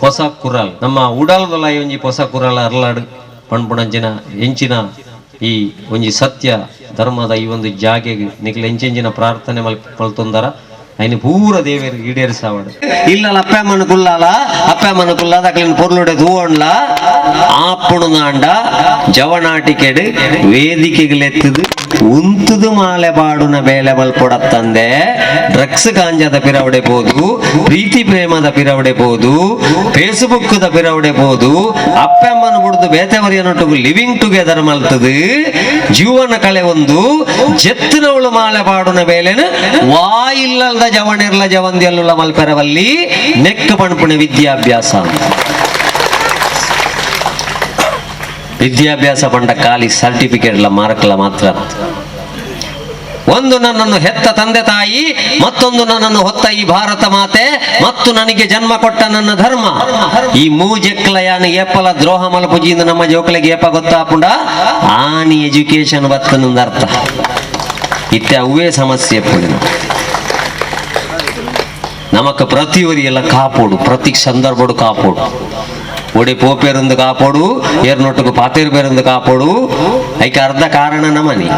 ಹೊಸ ಕುರಲ್ ನಮ್ಮ ಉಡಲ್ದೊಲ ಒಂಜಿ ಹೊಸ ಕುರಲ್ ಅರ್ಲಾಡು ಪಣ್ಪುಣಂಚಿನ ಎಂಚಿನ ಈ ಒಂಜಿ ಸತ್ಯ ಧರ್ಮದ ಈ ಒಂದು ಜಾಗೆಗೆ ನಿಕ್ಲೆ ಎಂಚೆಂಚಿನ ಪ್ರಾರ್ಥನೆ ಮಲ್ತೊಂದರ ಐನ ಪೂರ ದೇವೇರು ಈಡೇರಿಸಾವಡು ಇಲ್ಲ ಅಪ್ಪ ಅಮ್ಮನ ಕುಲ್ಲಾಲ ಅಪ್ಪ ಅಮ್ಮನ ಕುಲ್ಲಾದ ಅಕ್ಲಿನ ಪೊರ್ಲುಡೆ ತೂವಣ್ಲ ಆಪುಣುನಾಂಡ ಜವನಾಟಿಕೆಡು ವೇದಿಕೆಗಳೆತ್ತದು ಉಂತುದು ಮಾಲೆ ಪಾಡುನ ಬೇಲೆ ಮಲ್ಪೊಡತ್ತಂದೆ ಡ್ರಗ್ಸ್ ಕಾಂಜದ ಪಿರವಡೆ ಪೋದು ಪ್ರೀತಿ ಪ್ರೇಮದ ಪಿರವಡೆ ಪೋದು ಫೇಸ್ಬುಕ್ the ಪಿರವಡೆ ಪೋದು ಅಪ್ಪಮ್ಮನ ಬುಡ್ದು ಬೇತೆವರಿಯನೊಟ್ಟಿಗೆ ಲಿವಿಂಗ್ ಟುಗೆದರ್ ಮಲ್ತದು ಜೀವನ ಕಲೆ ಒಂದು ಜೆತ್ತಿನವಳು ಮಾಲೆ ಪಾಡುನ ಬೇಲೆನ ವಾಯಿಲ್ಲದ ಜವನಿರ್ಲ ಜವಂದಿಯಲ್ಲುള്ള ಮಲ್ಪೆರವಲ್ಲಿ ನೆಕ್ಕ ಪಣಪುಣೆ ವಿದ್ಯಾಭ್ಯಾಸ ವಿದ್ಯಾಭ್ಯಾಸ ಪಂಡ ಖಾಲಿ ಸರ್ಟಿಫಿಕೇಟ್ ಲ ಮಾರ್ಕ್ಲ ಮಾತ್ರ. ಒಂದು ನನ್ನನ್ನು ಹೆತ್ತ ತಂದೆ ತಾಯಿ, ಮತ್ತೊಂದು ನನ್ನನ್ನು ಹೊತ್ತ ಈ ಭಾರತ ಮಾತೆ, ಮತ್ತು ನನಗೆ ಜನ್ಮ ಕೊಟ್ಟ ನನ್ನ ಧರ್ಮ. ಈ ಮೂಜೆಕ್ಲ ಯಾನ ಏಪಲ ದ್ರೋಹ ಮಲಪುಜಿಯಿಂದ ನಮ್ಮ ಜೋಕ್ಲೆಗೆ ಏಪ ಗೊತ್ತಾಪುಂಡ ಆನಿ ಎಜುಕೇಶನ್ ಬತ್ತನಂದ ಅರ್ಥ. ಇತ್ತೆ ಅವೇ ಸಮಸ್ಯೆ ಪುಂಡಿನ ನಮಕ್ ಪ್ರತಿಯೊರಿಯೆಲ್ಲ ಕಾಪೋಡು, ಪ್ರತಿ ಸಂದರ್ಭಡು ಕಾಪೋಡು. ಒಡೆ ಪೋಪೇರೊಂದು ಕಾಪೋಡು, ಏರ್ನೊಟ್ಟುಗು ಪಾತೇರು ಪೇರೊಂದು ಕಾಪೋಡು. ಐಕೆ ಅರ್ಧ ಕಾರಣ ನಮನಿ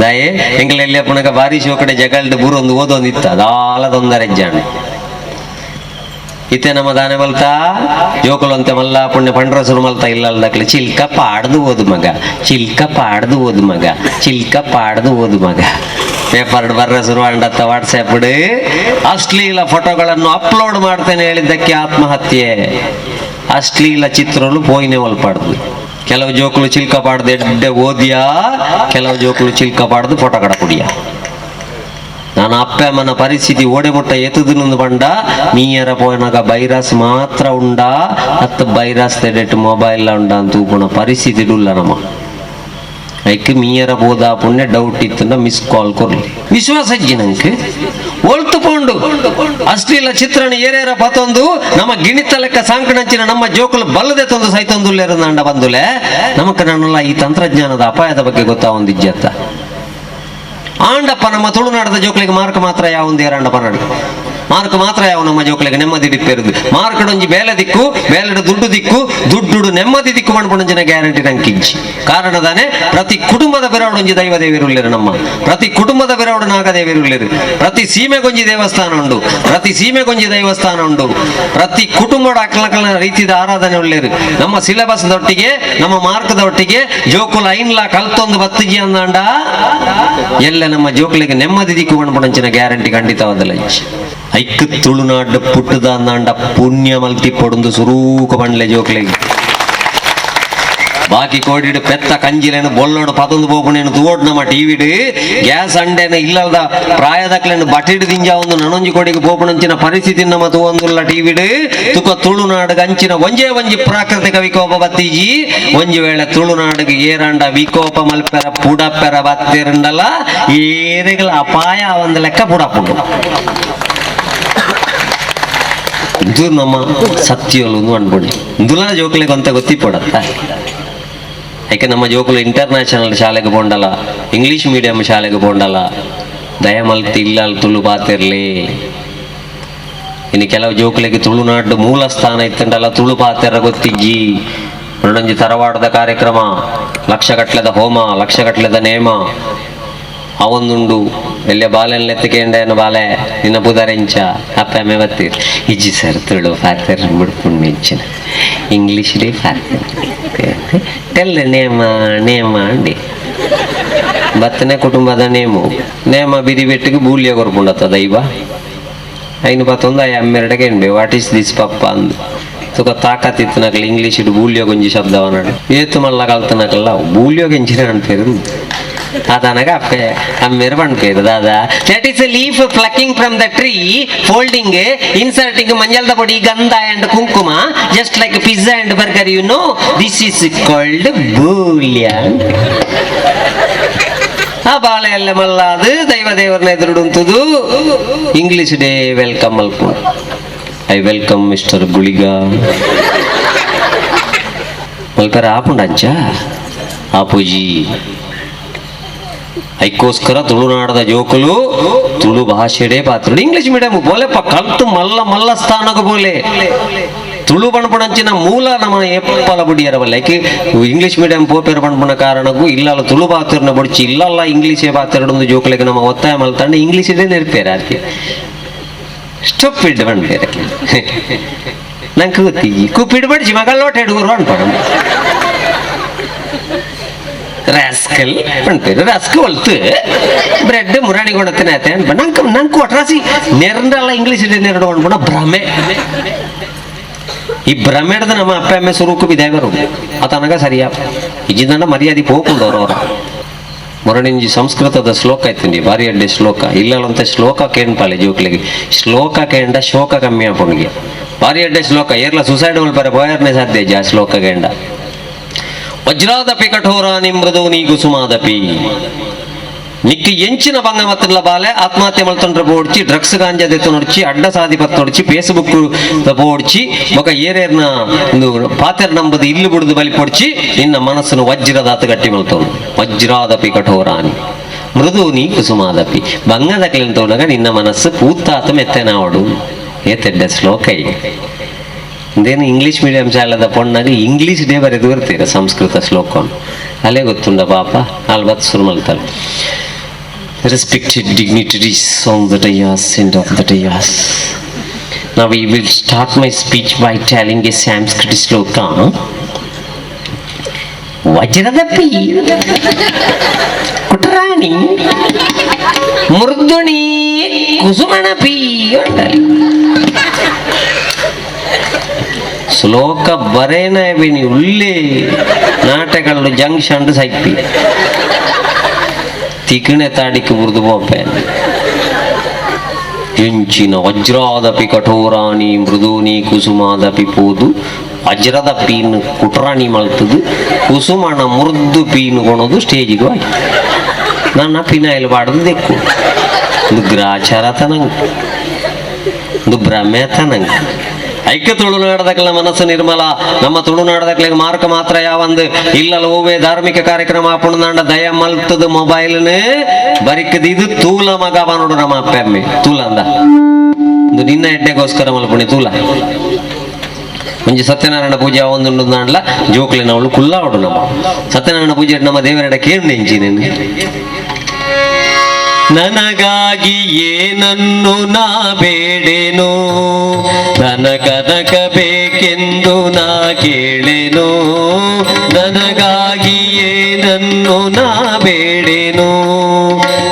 ದಾಯೆ ಎಂಕಲೆಲ್ಲಿ ಪುನಕ ಬಾರಿ ಶೋಕಡೆ ಜಗಲ್ಡ್ ಬೂರೊಂದು ಓದೊಂದು ಇತ್ತ ಅದಾಲ ತೊಂದರೆ ಜಾಣೆ. ಇತ್ತೆ ನಮ್ಮ ದಾನೆ ಮಲ್ತಾ ಜೋಕುಲಂತೆ ಮಲ್ಲ ಪುಣ್ಯ ಪಂಡ್ರಸುರು ಮಲ್ತಾ ಇಲ್ಲ ಅಲ್ದಕ್ಲೆ ಚಿಲ್ಕ ಪಾಡ್ದು ಓದು ಮಗ, ಚಿಲ್ಕ ಪಾಡ್ದು ಓದು ಮಗ, ಚಿಲ್ಕ ಪಾಡ್ದು ಓದು ಮಗ. ಪೇಪರ್ ಬರ್ರ ಶುರುವಾಂಡತ್ತ ವಾಟ್ಸ್ಆ್ಯಪ್ ಅಶ್ಲೀಲ ಫೋಟೋಗಳನ್ನು ಅಪ್ಲೋಡ್ ಮಾಡ್ತೇನೆ ಹೇಳಿದ್ದಕ್ಕೆ ಆತ್ಮಹತ್ಯೆ. ಅಶ್ಲೀಲ ಚಿತ್ರಗಳು ಪೋಯಿನೆ ಒಲ್ಪಾಡ್ದು. ಕೆಲವು ಜೋಕುಲು ಚಿಲ್ಕ ಪಾಡ್ದು ಎಡ್ಡೆ ಓದಿಯಾ, ಕೆಲವು ಜೋಕುಲು ಚಿಲ್ಕ ಪಾಡ್ದು ಫೋಟೋ ಕಡ ಕುಡಿಯ. ನಾನು ಅಪ್ಪ ಅಮ್ಮನ ಪರಿಸ್ಥಿತಿ ಓಡೆ ಮುಟ್ಟ ಎತ್ತುದು ಬಂಡ ಮೀಯರ ಪೋಯನಾಗ ಬೈರಾಸ್ ಮಾತ್ರ ಉಂಡ ಅತ್ತ ಬೈರಾಸ್ ತೆಡೆಟ್ ಮೊಬೈಲ್ ಉಂಡ ಅಂತ ತೂಪುಣ ಪರಿಸ್ಥಿತಿ ಉಲ್ಲ ನಮ್ಮ. ಐಕ್ ಮೀಯರ ಬೋದ ಪುಣ್ಯ ಡೌಟ್ ಇತ್ತು ಮಿಸ್ ಕಾಲ್ ಕೊರ್ಲಿ ವಿಶ್ವಾಸ ಇಜ್ಜಿ ನಂಗೆ ಒಲ್ತು ಪೋಂಡು ಅಶ್ಲೀಲ ಚಿತ್ರಣ ಏರೇರ ಪತೊಂದು ನಮ್ಮ ಗಿಣಿತ ಲೆಕ್ಕ ಸಾಂಕಣಂಚಿನ ನಮ್ಮ ಜೋಕುಲು ಬಲ್ಲದೆ ತಂದು ಸೈತೊಂದುಲ್ಲೇರಂದ ಬಂದುಲೆ ನಮಕ್ ನನ್ನಲ್ಲ ಈ ತಂತ್ರಜ್ಞಾನದ ಅಪಾಯದ ಬಗ್ಗೆ ಗೊತ್ತಾವೊಂದಿಜ್ಜತ್ತ. ಆಂಡಪ್ಪ ನಮ್ಮ ತುಳುನಾಡದ ಜೋಕ್ಲಿಗೆ ಮಾರ್ಕ್ ಮಾತ್ರ ಯಾವೊಂದು ಏರಾಂಡಪ್ಪ ನಡು ಮಾರ್ಕ್ ಮಾತ್ರ ಯಾವ ನಮ್ಮ ಜೋಕ್ಲಿಗೆ ನೆಮ್ಮದಿ ಡಿಪ್ಪೇರುದು. ಮಾರ್ಕಡೊಂಜಿ ಬೇಲೆ ದಿಕ್ಕು, ಬೇಲೆಡು ದುಡ್ಡು ದಿಕ್ಕು, ದುಡ್ಡು ನೆಮ್ಮದಿ ದಿಕ್ಕು ಮಣ್ಪುಣಂಜಿನ ಗ್ಯಾರಂಟಿ ನಂಕಿಂಚಿ. ಕಾರಣದಾನೆ ಪ್ರತಿ ಕುಟುಂಬದ ಬೆರವಡೊಂಜಿ ದೈವ ದೇವಿರುಳ್ಳಿರು ನಮ್ಮ, ಪ್ರತಿ ಕುಟುಂಬದ ಬೆರವಡು ನಾಗದೇವಿರುಳ್ಳಿರು, ಪ್ರತಿ ಸೀಮೆಗೊಂಜಿ ದೇವಸ್ಥಾನ ಉಂಡು, ಪ್ರತಿ ಸೀಮೆಗೊಂಜಿ ದೇವಸ್ಥಾನ ಉಂಡು, ಪ್ರತಿ ಕುಟುಂಬದ ಅಕ್ಲಕಲ್ನ ರೀತಿದ ಆರಾಧನೆ ಉಳ್ಳೇರು. ನಮ್ಮ ಸಿಲೆಬಸ್ ದೊಟ್ಟಿಗೆ ನಮ್ಮ ಮಾರ್ಕದ ಒಟ್ಟಿಗೆ ಜೋಕುಲ ಐನ್ಲಾ ಕಲ್ತೊಂದು ಬತ್ತಿಜಿ ಅಂದಾಂಡ ಎಲ್ಲ ನಮ್ಮ ಜೋಕ್ಲಿಗೆ ನೆಮ್ಮದಿ ದಿಕ್ಕು ಮಣ್ಪುಣಂಚಿನ ಗ್ಯಾರಂಟಿ ಖಂಡಿತವಾದಲ್ಲ. ಐಕ್ ತುಳುನಾಡು ಪುಟ್ಟದ ಅಂದಾಂಡ ಪುಣ್ಯ ಮಲ್ತಿ ಪೊಡುಂದು ಸುರೂಕ ಬಂಡ್ಲೆ ಜೋಕ್ಲೆಗೆ. ಬಾಕಿ ಕೋಡಿಡು ಪೆತ್ತ ಕಂಜಿಲೇನು ಬೊಲ್ಲೋಡು ಪದೊಂದು ಪೋಪುಣೇನು ತೂವೋಡು ನಮ್ಮ ಟಿವಿಡು ಗ್ಯಾಸ್ ಅಂಡೇನು ಇಲ್ಲದ ಪ್ರಾಯದಕ್ಲೇನು ಬಟಿಡು ದಿಂಜ ಒಂದು ನನೊಂಜಿ ಕೋಡಿಗೆ ಪೋಪುಣಂಚಿನ ಪರಿಸ್ಥಿತಿ ನಮ್ಮ ತೂವೊಂದುಲ್ಲ ಟಿವಿಡು. ತುಕ ತುಳುನಾಡು ಅಂಚಿನ ಒಂಜೇ ಒಂಜಿ ಪ್ರಾಕೃತಿಕ ವಿಕೋಪ ಬತ್ತೀಜಿ. ಒಂಜಿ ವೇಳೆ ತುಳುನಾಡಿಗೆ ಏರಾಂಡ ವಿಕೋಪ ಮಲ್ಪೆರ ಪುಡಪ್ಪೆರ ಬತ್ತಿರಂಡಲ ಏರೆಗಳ ಅಪಾಯ ಒಂದು ಲೆಕ್ಕ ಪುಡಪುಂಡು. ಇದು ನಮ್ಮ ಸತ್ಯಲು ಅನ್ಬಿಡಿ ಇಂದುಲ ಜೋಕ್ಲೆಗೆ ಅಂತ ಗೊತ್ತಿಪಡತ್ತ. ಯಾಕೆ ನಮ್ಮ ಜೋಕುಲು ಇಂಟರ್ನ್ಯಾಷನಲ್ ಶಾಲೆಗೆ ಪೋಂಡಲ, ಇಂಗ್ಲೀಷ್ ಮೀಡಿಯಂ ಶಾಲೆಗೆ ಪೋಂಡಲ, ದಯಮಲ್ತಿ ಇಲ್ಲ ತುಳು ಪಾತಿರ್ಲಿ. ಇನ್ನು ಕೆಲವು ಜೋಕುಲಿಗೆ ತುಳುನಾಡು ಮೂಲ ಸ್ಥಾನ ಇತ್ತಂಡಲ್ಲ ತುಳು ಪಾತೆರ ಗೊತ್ತಿಜ್ಜಿ. ಒಂದೊಂಜಿ ತರವಾಡದ ಕಾರ್ಯಕ್ರಮ, ಲಕ್ಷಗಟ್ಲೆದ ಹೋಮ, ಲಕ್ಷಗಟ್ಲೆದ ನೇಮ ಅವೊಂದುಂಡು. ಎಲ್ಲೆ ಬಾಲೆನ್ ಬಾಲೆ ನಿನ್ನ ಪುದರೆಂಚ ಅಪ್ಪ ಅಮ್ಮೆ ಬತ್ತೀರ್ ಇಜ್ಜಿ ಸರ್ ತುಳು ಪಾತೆರ್ ಬುಡ್ಪುಂಡು ಮೆಂಚಿನ ಇಂಗ್ಲೀಷ್ ಡೇ ಪಾತೆರ್ ಟೆಲ್ ನೇಮ ನೇಮ ಅಂಡಿ ಬತ್ತನೆ ಕುಟುಂಬದ ನೇಮು ನೇಮ ಬಿದಿ ಬೆಟ್ಟಿಗೆ ಬೂಲ್ಯ ಕೊರ್ಪುಂಡತ್ತ ದೈವ ಐನು ಪತ್ತೊಂದು I ಅಮ್ಮೆರಡೆಗೆ ಎಂಬೆ what is this papa ಅಂದು ತುಕ ತಾಕತ್ ಇತ್ತನಕಲ್ ಇಂಗ್ಲೀಷ್ ಇಡು ಬೂಲ್ಯ ಗೊಂಜಿ ಶಬ್ದವನಾಡು ಏತು ಮಲ್ಲ ಕಲ್ತನಕಲ್ಲ ಬೂಲ್ಯ ಗೆಂಚಿನ ಅನ್ಪೇರು ಅದಾನಗ ಅಪ್ಪೆ ಅಮ್ಮೇರು ಪನ್ಪೇರು ದಾದಾ that is a leaf plucking from the tree, folding, inserting ಮಂಜಲ್ದ ಪೊಡಿ ಗಂಧ and kumkuma, just like pizza and burger, you know this is called ಬೂಲ್ಯ. ಆ ಬಾಳೆ ಎಲ್ಲ ಮಲ್ಲಾದು ದೈವ ದೇವರನ್ನ ಎದುರುಡುಂತುದು English day welcome ಮಲ್ಪುಂಡು. I welcome mister Guliga ಮಲ್ಪೆರ ಆಪುಂಡು ಅಂಚ ಆಪುಜಿ. ಐಕ್ಕೋಸ್ಕರ ತುಳುನಾಡದ ಜೋಕುಲು Tulu ಭಾಷೆಡೇ ಪಾತ್ರ. ಇಂಗ್ಲಿಷ್ ಮೀಡಿಯಂ ಬೋಲೆಪ್ಪ ಕಲ್ತು ಮಲ್ಲ ಮಲ್ಲ ಸ್ಥಾನಕ್ಕೆ ಬೋಲೆ. ತುಳು ಪಣಪಣಂಚಿನ ಮೂಲ ನಮ್ಮ ಎಪ್ಪಲ ಬುಡಿಯರವಲ್ಲ. ಯಾಕೆ ಇಂಗ್ಲಿಷ್ ಮೀಡಿಯಂ ಪೋಪೇರು ಪಣಪಣ ಕಾರಣಕ್ಕೂ ಇಲ್ಲಲ್ಲ ತುಳು ಪಾತ್ರನ ಬಡಿಚಿ ಇಲ್ಲಲ್ಲ ಇಂಗ್ಲೀಷೇ ಪಾತ್ರ ಜೋಕ್ಲೆಗೆ ನಮ್ಮ ಒತ್ತಾಯ ಮಲ್ತಂಡ ಇಂಗ್ಲೀಷ್ ಇದೇ ನೆರ್ಪೇರ. ಅದಕ್ಕೆ ಸ್ಟುಪಿಡ್ ಪಣ್ಪೇರೆ ನಂಗೆ ಗೊತ್ತಿ ಕುಪ್ಪಿಡ್ ಬಡಿಚಿ ಮಗಳ ಲೋಟ ಅನ್ಪಣ ರಾಸ್ಕಲ್ ಪಣ್ಪೇರು. ರಸ್ಕ್ ಒಲ್ತು ಬ್ರೆಡ್ ಮುರಾಣಿ ಕೊಡತ್ತೇನೆ ಆತೆ ಅನ್ಪ. ನಂಗೆ ನಂಗೆ ಒಟ್ರಾಸಿ ನೆರಂಡಲ್ಲ ಇಂಗ್ಲೀಷ್ ನೆರಡು ಅನ್ಪಣ ಭ್ರಮೆ. ಈ ಭ್ರಮೆಡ್ದ ನಮ್ಮ ಅಪ್ಪ ಅಮ್ಮ ಸುರುಕು ಬಿದಾಯವರು ಆತನಗ ಸರಿಯಾ ಇಜ್ಜಿದಂಡ ಮರ್ಯಾದೆ ಪೋಕೊಂಡವರು ಅವರು. ಮೊರಣಿಂಜಿ ಸಂಸ್ಕೃತದ ಶ್ಲೋಕ ಐತಿಂಡಿ ಭಾರಿ ಅಡ್ಡೆ ಶ್ಲೋಕ. ಇಲ್ಲಂತ ಶ್ಲೋಕ ಕೇಳ್ಪಾಲೆ ಜೋಕ್ಲಿಗೆ. ಶ್ಲೋಕ ಕೇಂಡ ಶೋಕ ಕಮ್ಮಿ ಆಪುಣಿಗೆ ಭಾರಿ ಅಡ್ಡೆ ಶ್ಲೋಕ. ಏರ್ಲ ಸುಸೈಡ್ ಮಲ್ಪರೆ ಬೋಯರ್ನೆ ಸಾಧ್ಯ ಇಜ್ಜಿ ಆ ಶ್ಲೋಕ ಕೇಂಡ. ವಜ್ರಾದಪಿ ಕಠೋರಾನಿ ಮೃದೂನಿ ಕುಸುಮಾದಪಿ. ನಿಕ್ಕಿ ಎಂಚಿನ ಬಂಗ ಮತ್ತಲ್ಲ ಬಾಲೆ ಆತ್ಮಹತ್ಯೆ ಮಲ್ತೊಂಡ್ರೆ ಬೋಡ್ಚಿ, ಡ್ರಗ್ಸ್ ಗಾಂಜಾ ದೆತ್ತು ನೋಡ್ಚಿ, ಅಡ್ಡ ಸಾದಿ ಪತ್ತು ನೋಡ್ಚಿ, ಫೇಸ್ಬುಕ್ ಬೋಡ್ಚಿ, ಬೊಕ ಏರೇರ್ನ ಒಂದು ಪಾತೆರ್ ನಂಬುದು ಇಲ್ಲು ಬುಡುದು ಬಲಿ ಪೊಡ್ಚಿ ನಿನ್ನ ಮನಸ್ಸನ್ನು ವಜ್ರದಾತ ಗಟ್ಟಿ ಮಲ್ತೋನು. ವಜ್ರಾದಪಿ ಕಠೋರಾನಿ ಮೃದೂನಿ ಕುಸುಮಾದಪಿ. ಬಂಗದಕ್ಲಿನ ತೋಡಗ ನಿನ್ನ ಮನಸ್ಸು ಪೂತಾತ ಮೆತ್ತೆನಾವಡು. ಏತೆಡ್ಡೆ ಶ್ಲೋಕ. ಇದೇನು ಇಂಗ್ಲೀಷ್ ಮೀಡಿಯಂ ಶಾಲೆದ ಪೊಣ್ಣಾಗ ಇಂಗ್ಲೀಷ್ ಡೇ ಬರೆದು ಬರ್ತೀರ ಸಂಸ್ಕೃತ ಶ್ಲೋಕ ಅಲ್ಲೇ ಗೊತ್ತುಂಡ ಪಾಪ ಅಲ್ಬತ್ ಶುರು ಮಲ್ತಾರೆ. Respected dignitaries on the dais and off the dais. Now we will start my speech by telling a Sanskrit sloka. ವಜ್ರದಪ್ಪಿ ಕುಟರಾಣಿ ಮೃದುಣಿ ಕುಸುಮಣಪಿ ಅಂಟಾలి. ಶ್ಲೋಕ ಬರೇನ ಬಿನಿ ಉಲ್ಲೇ ನಾಟಕಗಳು ಜಂಕ್ಷನ್ ಸೈಪಿ ತಿಕ್ಕಣೆ ತಾಡಿக்கு ಬುರ್ದು ಪೋಪೆ. ಎಂಚಿನ ವಜ್ರಾದಪಿ ಕಠೋರಾಣಿ ಮೃದೂನಿ ಕುಸುಮಾದಪಿ ಪೋದು ವಜ್ರದ ಪೀನ್ ಕುಟ್ರಾಣಿ ಮಲ್ತದು ಕುಸುಮಣ ಮುರ್ದು ಪೀನ್ ಕೊಣದು ಸ್ಟೇಜಿಗೆ ಹೋಯ್ ನನ್ನ ಪಿನಾಯಿಲ್ ಪಾಡದು ದೆಕ್ಕು. ಒಂದು ಗ್ರಾಚಾರ ನಂಗೆ, ಒಂದು ಭ್ರಮೆ ನಂಗೆ. ಐಕ್ಯ ತುಳುನಾಡದಕ್ಲ ಮನಸ್ಸು ನಿರ್ಮಲ. ನಮ್ಮ ತುಳುನಾಡದಕ್ಲೆ ಮಾರ್ಕ ಮಾತ್ರ ಯಾವಂದು ಇಲ್ಲಲ್ಲ. ಓವೇ ಧಾರ್ಮಿಕ ಕಾರ್ಯಕ್ರಮ ಆಪುಣದಾಂಡ ದಯ ಮಲ್ತದ ಮೊಬೈಲ್ನ ಬರಿಕದ ಇದು ತೂಲ ಮಗ ನೋಡು ನಮ್ಮ ಅಪ್ಪಮ್ಮೆ ತೂಲ ಅಂದ. ಒಂದು ನಿನ್ನ ಎಡ್ಡೆಗೋಸ್ಕರ ಮಲ್ಪುಣೆ ತೂಲ. ಒಂಜಿ ಸತ್ಯನಾರಾಯಣ ಪೂಜೆ ಒಂದು ನಾಡ್ಲ ಜೋಕ್ಲೆ ಅವಳು ಕುಲ್ಲಾವಡು. ನಮ್ಮ ಸತ್ಯನಾರಾಯಣ ಪೂಜೆ ನಮ್ಮ ದೇವರೆಡ ಕೇಳು ನೆಂಚಿ ನನಗಾಗಿ ಏನನ್ನು ನಾ ಬೇಡೆನು, ಧನ ಕನಕ ಬೇಕೆಂದು ನಾ ಕೇಳೆನು, ನನಗಾಗಿ ಏನನ್ನು ನಾ ಬೇಡೆನು,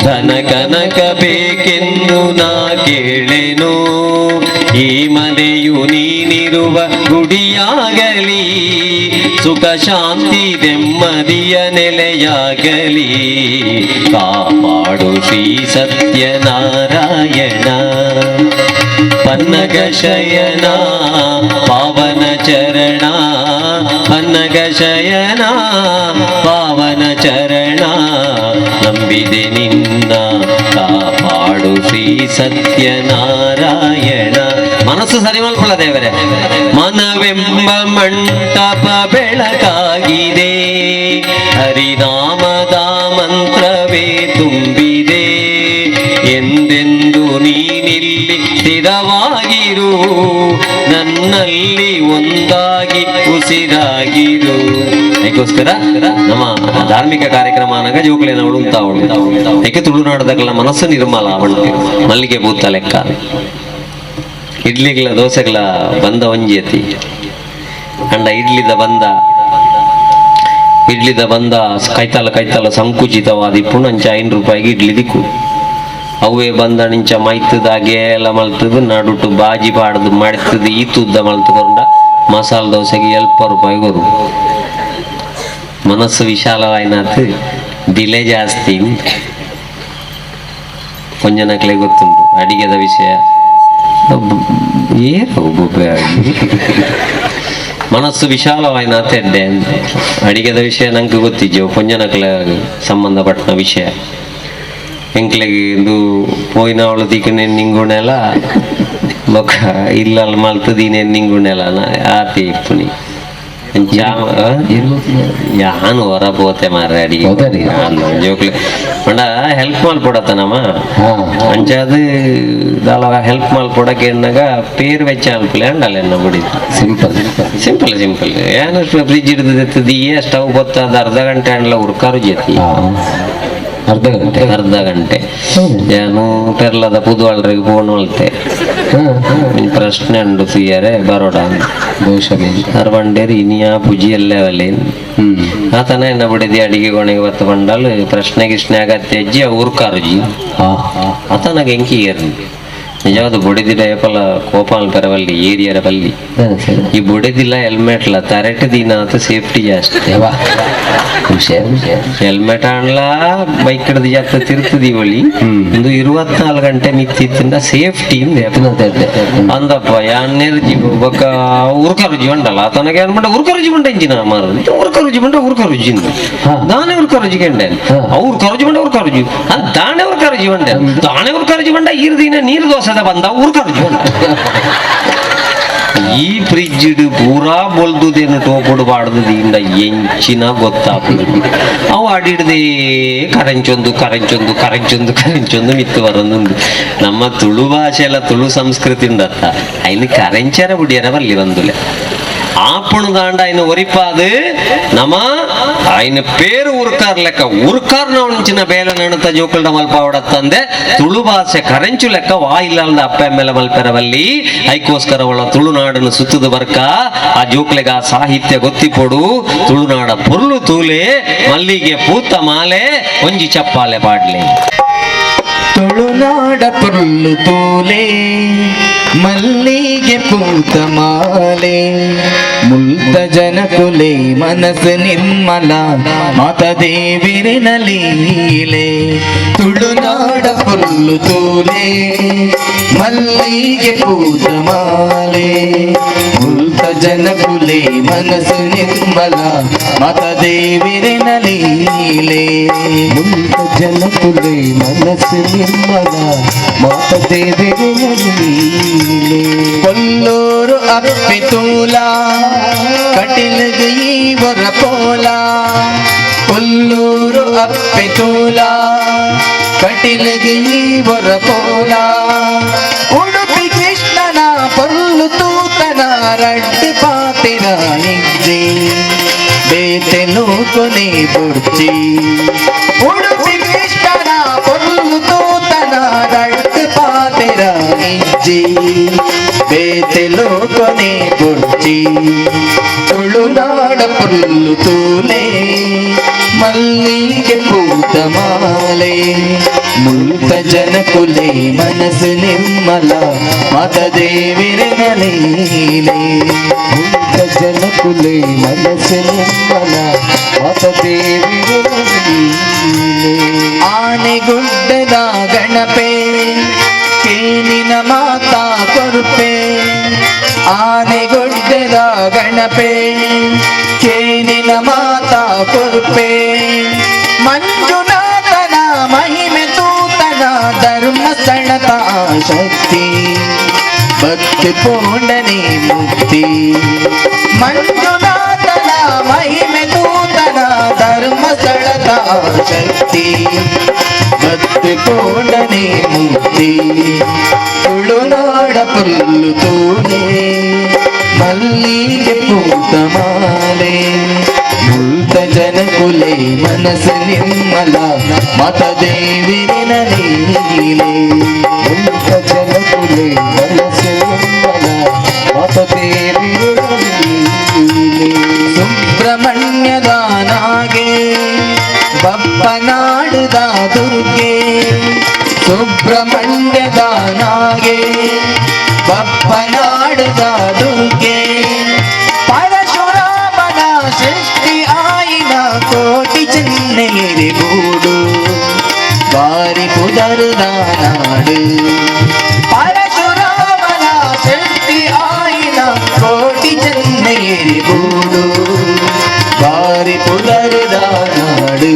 ಧನ ಕನಕ ಬೇಕೆಂದು ನಾ ಕೇಳೆನು, ಈ ಮನೆಯು ನೀನಿರುವ ಗುಡಿಯಾಗಲಿ, ಸುಖ ಶಾಂತಿ ನೆಮ್ಮದಿಯ ನೆಲೆಯಾಗಲಿ, ಕಾಪಾಡು ಶ್ರೀ ಸತ್ಯನಾರಾಯಣ, ಪನ್ನಗ ಶಯನ ಪಾವನ ಚರಣ, ಪನ್ನಗ ಶಯನ ಪಾವನ ಚರಣ, ನಂಬಿದೆ ನಿನ್ನ ಕಾಪಾಡು ಶ್ರೀ ಸತ್ಯನಾರಾಯಣ. ಮನಸ್ಸು ಸರಿ ಮಲ್ಪಲ್ಲ ದೇವರೇ. ಮನವೆಂಬ ಮಂಟಪ ಬೆಳಕಾಗಿದೆ, ಹರಿನಾಮದ ಮಂತ್ರವೇ ತುಂಬಿದೆ, ಎಂದೆಂದು ನೀನಿಲ್ಲಿ ಸ್ಥಿರವಾಗಿರು, ನನ್ನಲ್ಲಿ ಒಂದಾಗಿ ಉಸಿರಾಗಿರು. ಅದಕ್ಕೋಸ್ಕರ ನಮ್ಮ ಧಾರ್ಮಿಕ ಕಾರ್ಯಕ್ರಮ ಅನ್ನಾಗ ಜೋಕ್ಲೇನ ಉಂತಾವಳು. ಏಕೆ ತುಳುನಾಡದಾಗಲ ಮನಸ್ಸು ನಿರ್ಮಲ ಅವಳು ಮಲ್ಲಿಗೆ ಭೂತ ಲೆಕ್ಕ. ಇಡ್ಲಿಗಳ ದೋಸೆಗಳ ಬಂದ ಒಂಜಿ ಅಂಡ ಇಡ್ಲಿದ ಬಂದ, ಇಡ್ಲಿದ ಬಂದ ಕೈತಾಲ ಕೈತಾಲ ಸಂಕುಚಿತವಾದ ಇಪ್ಪುಂಡು. ಅಂಚ 5 ರೂಪಾಯಿಗೆ ಇಡ್ಲಿ ದಿಕ್ಕು. ಅವೇ ಬಂದ ನಿಂಚ ಮೈತದಾಗೆ ಎಲ್ಲ ಮಲ್ತದು ನಡುಟು ಬಾಜಿ ಪಾಡ್ದು ಮಡ್ತದು ಈ ತುದ್ದ ಮಲ್ತುಕೊಂಡ ಮಸಾಲ ದೋಸೆಗೆ 70 ರೂಪಾಯಿ ಕೊರು. ಮನಸ್ಸು ವಿಶಾಲವಾಯಿನಾತ್ ಬಿಲೆ ಜಾಸ್ತಿ. ಕೊಂಜನಕ್ಲೆ ಗೊತ್ತುಂಟು ಅಡಿಗೆದ ವಿಷಯ. ಏನು ಮನಸ್ಸು ವಿಶಾಲವಾಯಿನಾತ್ ಎಡ್ಡೆ. ಅಡಿಗೆದ ವಿಷಯ ನಂಗೆ ಗೊತ್ತಿಜ್ಜು, ಕೊಂಜನಕ್ಲೆ ಸಂಬಂಧಪಟ್ಟ ವಿಷಯ. ಎಂಕ್ಲೆಗ್ ಇಂದು ಪೋಯಿನವಳು ದಿಕ್ಕನೆ ನಿಂಗುಣೆಲ ಬೊಕ್ಕ ಇಲ್ಲಲ್ ಮಲ್ತದೀನೆ ನಿಂಗುಣೆಲ ಆತಿ ಇಪ್ಪುನಿ. ಯಾನು ಹೊರ ಪೋತೆ ಮಾರ್ರೆ ಅಡಿಗೆ. ಹೌದಾ? ಜೋಕ್ಲೆ ಪಂಡ ಹೆಲ್ಪ್ ಮಲ್ಪೊಡತ್ತನಮ್ಮ. ಅಂಚಾದ್ ದಾಲ ಹೆಲ್ಪ್ ಮಲ್ಪೊಡಕ್ಕೆ ಎಣ್ಣಗ ಪೇರ್ ವೆಚ್ಚ ಅನ್ಪಲೆ ಅಂಡಲ್ಲ ಎನ್ನ ಬುಡಿ. Simple. Simple simple. ಏನು ಫ್ರಿಜ್ ಹಿಡಿದು ದಿಯೇ ಸ್ಟವ್ ಬೊತ್ತ ಅರ್ಧ ಗಂಟೆ ಅಂಡ್ಲ ಉರ್ಕಾರು ಜೇತಿ. ಅರ್ಧ ಗಂಟೆ? ಅರ್ಧ ಗಂಟೆ. ಏನು ಪೆರ್ಲದ ಪುದುವಾಳ್ರಿಗೆ ಫೋನ್ ಮಲ್ತೆ, ಪ್ರಶ್ನೆ ಉಂಡು ತುಯ್ಯರೆ ಬರೋಡ. ಬಹುಶಃ. ಅರ್ವಂಡೇರಿ ಇನಿಯಾ ಪುಜಿ ಎಲ್ಲೇ ಅವಲ್ಲಿ. ಆತನ ಎನ್ನ ಬಿಡಿದಿ ಅಡಿಗೆ ಕೊನೆಗೆ ಬತ್ತ ಬಂಡಲ್ ಪ್ರಶ್ನೆ ಗಿಶ್ನೆ ಅಗತ್ಯ ಅಜ್ಜಿ ಊರ್ಕಾರುಜಿ. ಆತನಾಗ ಎಂಕಿ ಏರ್ನಿ ನಿಜವಾದ ಬೊಡೆದಿಡ ಏಪಲ ಕೋಪಾಲ್ ಪೆರವಲ್ಲಿ ಏರಿಯರ ಬಲ್ಲಿ. ಈ ಬೊಡೆದಿಲ್ಲ ಹೆಲ್ಮೆಟ್ಲ ತರೆಟ್ ದಿನಾತ ಸೇಫ್ಟಿ ಜಾಸ್ತಿ. ಖುಷಿ. ಹೆಲ್ಮೆಟ್ ಆಣ್ಲ ಬೈಕ್ ಹಿಡ್ದು ಜಾಸ್ತಿ ತಿರ್ತದಿ ಒಳಿ. ಒಂದು 24 ಗಂಟೆ ಮಿತ್ತಿತ್ತಿಂದ ಸೇಫ್ಟಿ ಅಂದಪ್ಪ. ಯಾನ್ನೇರು ಬೊಕ್ಕ ಉರ್ಕ ರುಜಿ ಉಂಡಲ್ಲ ಆತನಗೆ ಅನ್ಬಂಡ ಉರ್ಕ ರುಜಿ ಬಂಡ ಇಂಜಿನ ಮಾರ ಉರ್ಕ ರುಜಿ ಬಂಡ ಉರ್ಕ ರುಜಿ ದಾನೆ ಉರ್ಕ ರುಜಿ ಕೆಂಡೆ ಅವ್ರ ಕರುಜಿ ಬಂಡ ಉರ್ಕ ರುಜಿ ದಾನೆ ಉರ್ಕ ರುಜಿ ಬಂಡೆ ದಾನೆ ಉರ್ಕ ರುಜಿ ಬಂಡ ಈರ್ ದಿನ ನೀರು ದೋಸೆದ ಬಂದ ಉರ್ಕ ರುಜಿ ಬಂಡ. ಈ ಫ್ರಿಜ್ ಪೂರಾ ಬೊಲ್ದುದೇನು ಟೋಪುಡು ಬಾಡ್ದು ದಿಂಡ ಎಂಚಿನ ಗೊತ್ತಾಪುದು. ಅವು ಅಡಿಡ್ದೇ ಕರೆಂಚೊಂದು ಕರೆಂಚೊಂದು ಕರೆಂಚೊಂದು ಕರೆಂಚೊಂದು ಮಿತ್ತು ಬರೊಂದುಂಡು. ನಮ್ಮ ತುಳು ಭಾಷೆ ಎಲ್ಲ ತುಳು ಸಂಸ್ಕೃತಿ ಉಂಡತ್ತ ಐನು ಕರೆಂಚರ ಬುಡಿಯರ ಬಲ್ಲಿ ಬಂದುಲೆ ಆಪುಣು ದಾಂಡ ಐನು ಒರಿಪಾದು ನಮ ಐನ ಪೇರು ಉರ್ಕಾರ್ ಲೆಕ್ಕ ಉರ್ಕಾರ್ ಉಂಚಿನ ಬೇಲೆ ನಣತ ಜೋಕುಲ್ಡ ಮಲ್ಪಾವಡತ್ತಂದೆ ತುಳು ಭಾಷೆ ಕರೆಂಚು ಲೆಕ್ಕ ವಾ ಇಲ್ಲಲ್ದ ಅಪ್ಪ ಮೇಲೆ ಮಲ್ಪೆರವಲ್ಲಿ. ಐಕೋಸ್ಕರ ಒಳ ತುಳುನಾಡನ್ನು ಸುತ್ತದ ಬರ್ಕ ಆ ಜೋಕ್ಲೆಗ ಆ ಸಾಹಿತ್ಯ ಗೊತ್ತಿಪೊಡು. ತುಳುನಾಡ ಪೊರ್ಲು ತೂಲೆ ಮಲ್ಲಿಗೆ ಪೂತ ಮಾಲೆ ಒಂಜಿ ಚಪ್ಪಾಲೆ ಪಾಡ್ಲೆ. ತುಳುನಾಡ ಪೊರ್ಲು ತೂಲೆ ಮಲ್ಲಿಗೆ ಪೂತ ಮಾಲೆ ಮುಲ್ತ ಜನಕುಲೆ ಮನಸ್ಸು ನಿರ್ಮಲ ಮಾತ ದೇವಿರಿನ ಲೀಲೆ. ತುಳುನಾಡ ಪೊರ್ಲು ತೂಲೆ ಮಲ್ಲಿಗೆ ಪೂತ ಮಾಲೆ ಮುಲ್ತ ಜನಕುಲೆ ಮನಸ್ಸು ನಿರ್ಮಲ ಮಾತ ದೇವಿರಿನ ಲೀಲೆ. ಮುಲ್ತ ಜನಕುಲೆ ಮನಸ್ಸು ನಿರ್ಮಲ ಮಾತ ದೇವಿರಿನ ಲೀಲೆ. ಕೊಲ್ಲೂರು ಅಪ್ಪಿ ತೂಲ ಕಟಿಲ್ಗೆ ಈವರ ಪೋಲ. ಕೊಲ್ಲೂರು ಅಪ್ಪಿ ತೂಲ ಕಟಿಲ್ಗೆ ಈವರ ಪೋಲ. ಉಡುಪಿ ಕೃಷ್ಣನ ಪೊರ್ಲು ತೂತನ ರಡ್ಡು ಪಾತಿರ ಇಜ್ಜಿ ಬೇತೆನು ಕೊನೆ ಬುರ್ಚಿ. ಉಡುಪಿ ಕೃಷ್ಣನ ಪೊರ್ಲು ತೂತನ ರಡ್ಡು ಪಾತಿರ ಇಜ್ಜಿ ಬೇತೆಲು ಕೊನೆ ಬುರ್ಚಿ. ತುಳುನಾಡ ಪೊರ್ಲು ತೂಲೆ ಮಲ್ಲಿಗೆ ಪೂತ ಮಾಲೆ ಮುಲ್ತ ಜನಕುಲೆ ಮನಸ್ಸು ನಿರ್ಮಲ ಮಾತ ದೇವಿರಿನ ಲೀಲೆ. ಮುಲ್ತ ಜನಕುಲೆ ಮನಸ್ಸು ನಿರ್ಮಲ ಮಾತ ದೇವಿರಿನ ಲೀಲೆ. ಆನೆಗುಡ್ಡದ ಗಣಪೆ ಕೇನಿನ ಮಾತಾ ಕೊರುಪೆ. ಆನೆಗುಡ್ಡದ ಗಣಪೆ ಕೇನಿನ ಮಾತಾ ಕೊರುಪೆ. ಮಂಜುನಾಥನ ಮಹಿಮೆ ತೂತನ ಧರ್ಮಸ್ಥಳದ ಶಕ್ತಿ ಭಕ್ತಿ ಪೂರ್ಣನೆ ಮುಕ್ತಿ. ಮಂಜುನಾಥನ ಮಹಿಮೆ ತೂತನ ಧರ್ಮಸ್ಥಳದ ಶಕ್ತಿ ಭಕ್ತಿ ಪೂರ್ಣನೆ ಮುಕ್ತಿ. ತುಳುನಾಡ ಪೊರ್ಲು ತೂಲೆ ಮಲ್ಲಿಗೆ ಪೂತ ಮಾಲೆ ಮುಲ್ತ ಜನಕುಲೆ ಮನಸ್ಸು ನಿರ್ಮಲ ಮಾತ ದೇವಿರಿನ ಲೀಲೆ. ಮುಲ್ತ ಜನಕುಲೆ ಮನಸ್ಸು ನಿರ್ಮಲ ಮಾತ ದೇವಿರಿನ ಲೀಲೆ. ಸುಬ್ರಹ್ಮಣ್ಯದ ನಾಗೆ ಬಪ್ಪನಾಡುದ ದುರ್ಗೆ. ಸುಬ್ರಹ್ಮಣ್ಯದ ನಾಗೆ ಬಪ್ಪನಾಡುದ ದುರ್ಗೆ. ಪರಶುರಾಮನ ಸೃಷ್ಟಿ ಆಯಿನ ಕೋಟಿ ಚೆನ್ನಗಿರಿ ಗೂಡು ಬಾರಿ ಪುದರುದ ನಾಡು. ಪರಶುರಾಮನ ಸೃಷ್ಟಿ ಆಯಿನ ಕೋಟಿ ಚೆನ್ನಗಿರಿ ಗೂಡು ಬಾರಿ ಪುದರುದ ನಾಡು.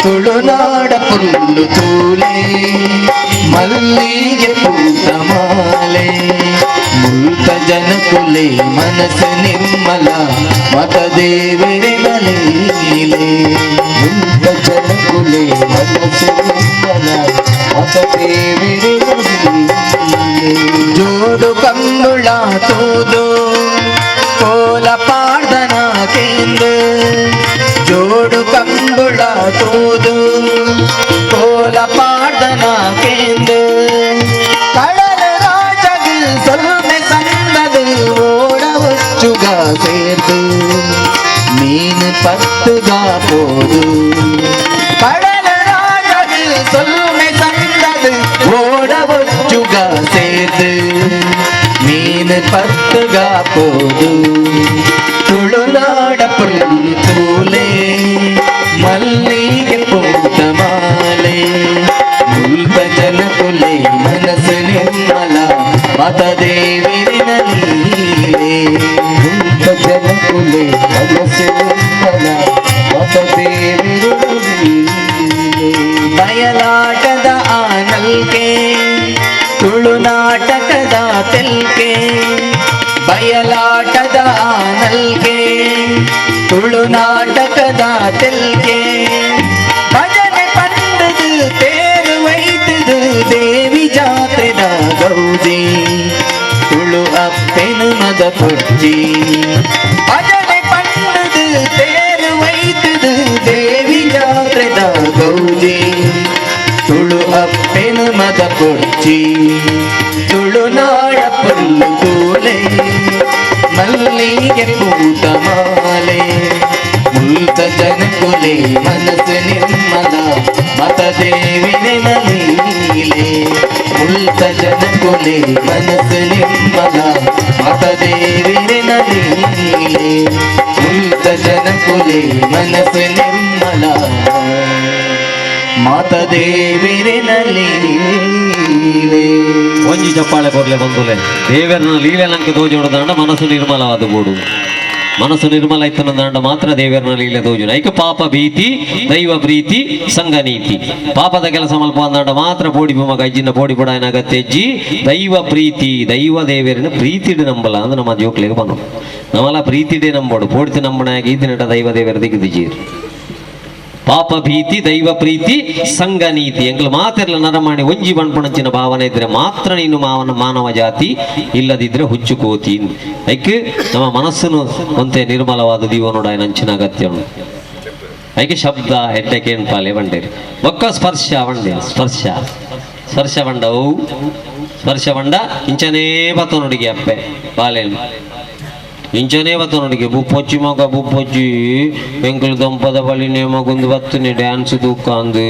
ತುಳುನಾಡ ಪೊರ್ಲು ತೂಲೆ ಮಲ್ಲಿಗೆ ಪೂತ ಮಾಲೆ ಮುಲ್ತ ಜನಕುಲೆ ಮನಸ್ಸು ನಿರ್ಮಲ ಮತ ದೇವರಿನ ಲೀಲೆ. ಮುಲ್ತ ಜನಕುಲೆ ಮನಸ್ಸು ನಿರ್ಮಲ ಮತ ದೇವರಿನ ಲೀಲೆ. ಜೋಡು ಕಂಬುಳ ತೂದು ಕೋಲ ಪಾಡ್ದನ ಕೇಂದು, ಜೋಡು ಕಂಬುಳ ತೂದು ಕೋಲ ಪಾಡ್ದನ ಕೇಂದು, ಕಡಲ ರಾಜಗು ಸೊಲ್ಮೆ ಸಂದದು ಓಡ ಒಚ್ಚುಗ ಸೇರ್ದು ಮೀನು ಪತ್ತುಗ ಪೋದು, ಕಡಲ ರಾಜಗು ಸೊಲ್ಮೆ ಸಂದದು ಓಡ ಒಚ್ಚುಗ ಸೇರ್ದು ಮೀನು ಪತ್ತುಗ ಪೋದು. ತುಳುನಾಡ ಪುಲ್ಲು ತೂಲೆ ಮಲ್ಲಿಗೆ ಪೂತ ಮಾಲೆ, ಮುಲ್ತ ಜನಕುಲೆ ಮನಸ್ಸು ನಿರ್ಮಲ ಮತ ದೇವರಿನ ಲೀಲೆ. ಮುಲ್ತ ಜನಕುಲೆ ಮನಸ್ಸು ನಿರ್ಮಲ ಮತ ದೇವರಿನ ಲೀಲೆ. ಬಯಲಾಟದ ಆನಲ್ಕೆ ತುಳುನಾಟಕದ ತೆಲ್ಕೆ, ಬಯಲಾಟದ ಆನಲ್ಕೆ ತುಳುನಾಟಕದ ತೆಲ್ಕೆ, ಭಜನೆ ಪಂಡದು ತೇರು ವೈತದು ದೇವಿ ಜಾತ್ರೆದ ಗೌಜಿ ತುಳು ಅಪ್ಪೆನು ಮದ ಪುರ್ಜಿ, ಭಜನೆ ಪಂಡದು ತೇರು ವೈತದು ದೇವಿ ಜಾತ್ರೆದ ಗೌಜಿ ತುಳು ಅಪ್ಪೆನು ಮದ ಪುರ್ಜಿ. ತುಳುನಾಡ ಪುಲ್ಲು ತೂಲೆ ಮಲ್ಲಿಗೆ ಪೂತ ಮಾಲೆ, ಮುಲ್ತ ಜನಕುಲೆ ಮನಸ್ಸು ನಿರ್ಮಲ ಮತ ದೇವಿನ ಲೀಲೆ. ಮುಲ್ತ ಜನಕುಲೆ ಮನಸ್ಸು ನಿರ್ಮಲ ಮತ ದೇವಿನ ಲೀಲೆ. ಮುಲ್ತ ಜನಕುಲೆ ಮನಸ್ಸು ನಿರ್ಮಲ ಮಾತ ದೇವಿನ ಲೀಲೆ. ಒಂಜಿ ಚಪ್ಪಾಳೆ ಕೊರ್ಲೆ ಬಂದುಲೆ. ದೇವರನ್ನ ಲೀಲೆ ನಂಗೆ ತೋಜೋಡದಾಂಡ ಮನಸ್ಸು ನಿರ್ಮಲವಾದ ಬೋಡು. ಮನಸ್ಸು ನಿರ್ಮಲ ಇತ್ತನದಾಂಡ ಮಾತ್ರ ದೇವರನ್ನ ಲೀಲೆ ತೋಜುನ. ಐಕ ಪಾಪ ಭೀತಿ ದೈವ ಪ್ರೀತಿ ಸಂಘ ನೀತಿ. ಪಾಪದ ಕೆಲಸ ಮಲ್ಪ ಅಂದಾಂಡ ಮಾತ್ರ ಪೋಡಿ ಮಗ ಅಜ್ಜಿನ ಪೋಡಿ ಪುಡಾಯನ ಅಗತ್ಯಜ್ಜಿ. ದೈವ ಪ್ರೀತಿ ದೈವ ದೇವರನ್ನ ಪ್ರೀತಿಡು ನಂಬಲ ಅಂದ್ರೆ ನಮ್ಮ ಜೋಕ್ಲಿಗೆ ಬನ್ನು ನಮ್ಮಲ್ಲ ಪ್ರೀತಿಡೇ ನಂಬೋಡು ಪೋಡಿತು ನಂಬಣಾಗಿ ಈತಿನಟ ದೈವ ದೇವರ ದಿಗ್ದಿಜೀರು. ಪಾಪ ಭೀತಿ ದೈವ ಪ್ರೀತಿ ಸಂಘ ನೀತಿ ಎಂಗ್ಲು ಮಾತಿರ್ಲ ನರಮಾಣಿ ಒಂಜಿ ಬಣ್ಪಣಂಚಿನ ಭಾವನೆ ಇದ್ರೆ ಮಾತ್ರ ನೀನು ಮಾನವ ಜಾತಿ, ಇಲ್ಲದಿದ್ರೆ ಹುಚ್ಚು ಕೋತಿ. ಐಕ್ ನಮ್ಮ ಮನಸ್ಸನ್ನು ಒಂತೆ ನಿರ್ಮಲವಾದ ದೀವನೋಡ ನಂಚಿನ ಅಗತ್ಯ ಉಂಟು. ಐಕೆ ಶಬ್ದ ಹೆಡ್ಡಕೇನ್ ಪಾಲೆ ಬಂಡೇರಿ ಒಕ್ಕ ಸ್ಪರ್ಶ ಬಂಡೆ ಸ್ಪರ್ಶ ಸ್ಪರ್ಶ ಬಂಡವು ಸ್ಪರ್ಶ ಬಂಡ ಇಂಚನೇ ಬತ್ತನುಡಿಗೆ ಅಪ್ಪೆ ಬಾಲೆನ್ ಇಂಚನೇ ಬತ್ತನುಡಿಗೆ ಬುಪ್ಪೊಚ್ಚಿ ಮಗ ಬುಪ್ಪೊಚ್ಚಿ ಎಂಕುಲು ದೊಂಪದ ಬಳಿನೇ ಮಗುಂದು ಬತ್ತುನಿ ಡ್ಯಾನ್ಸ್ ದೂಕಾಂದು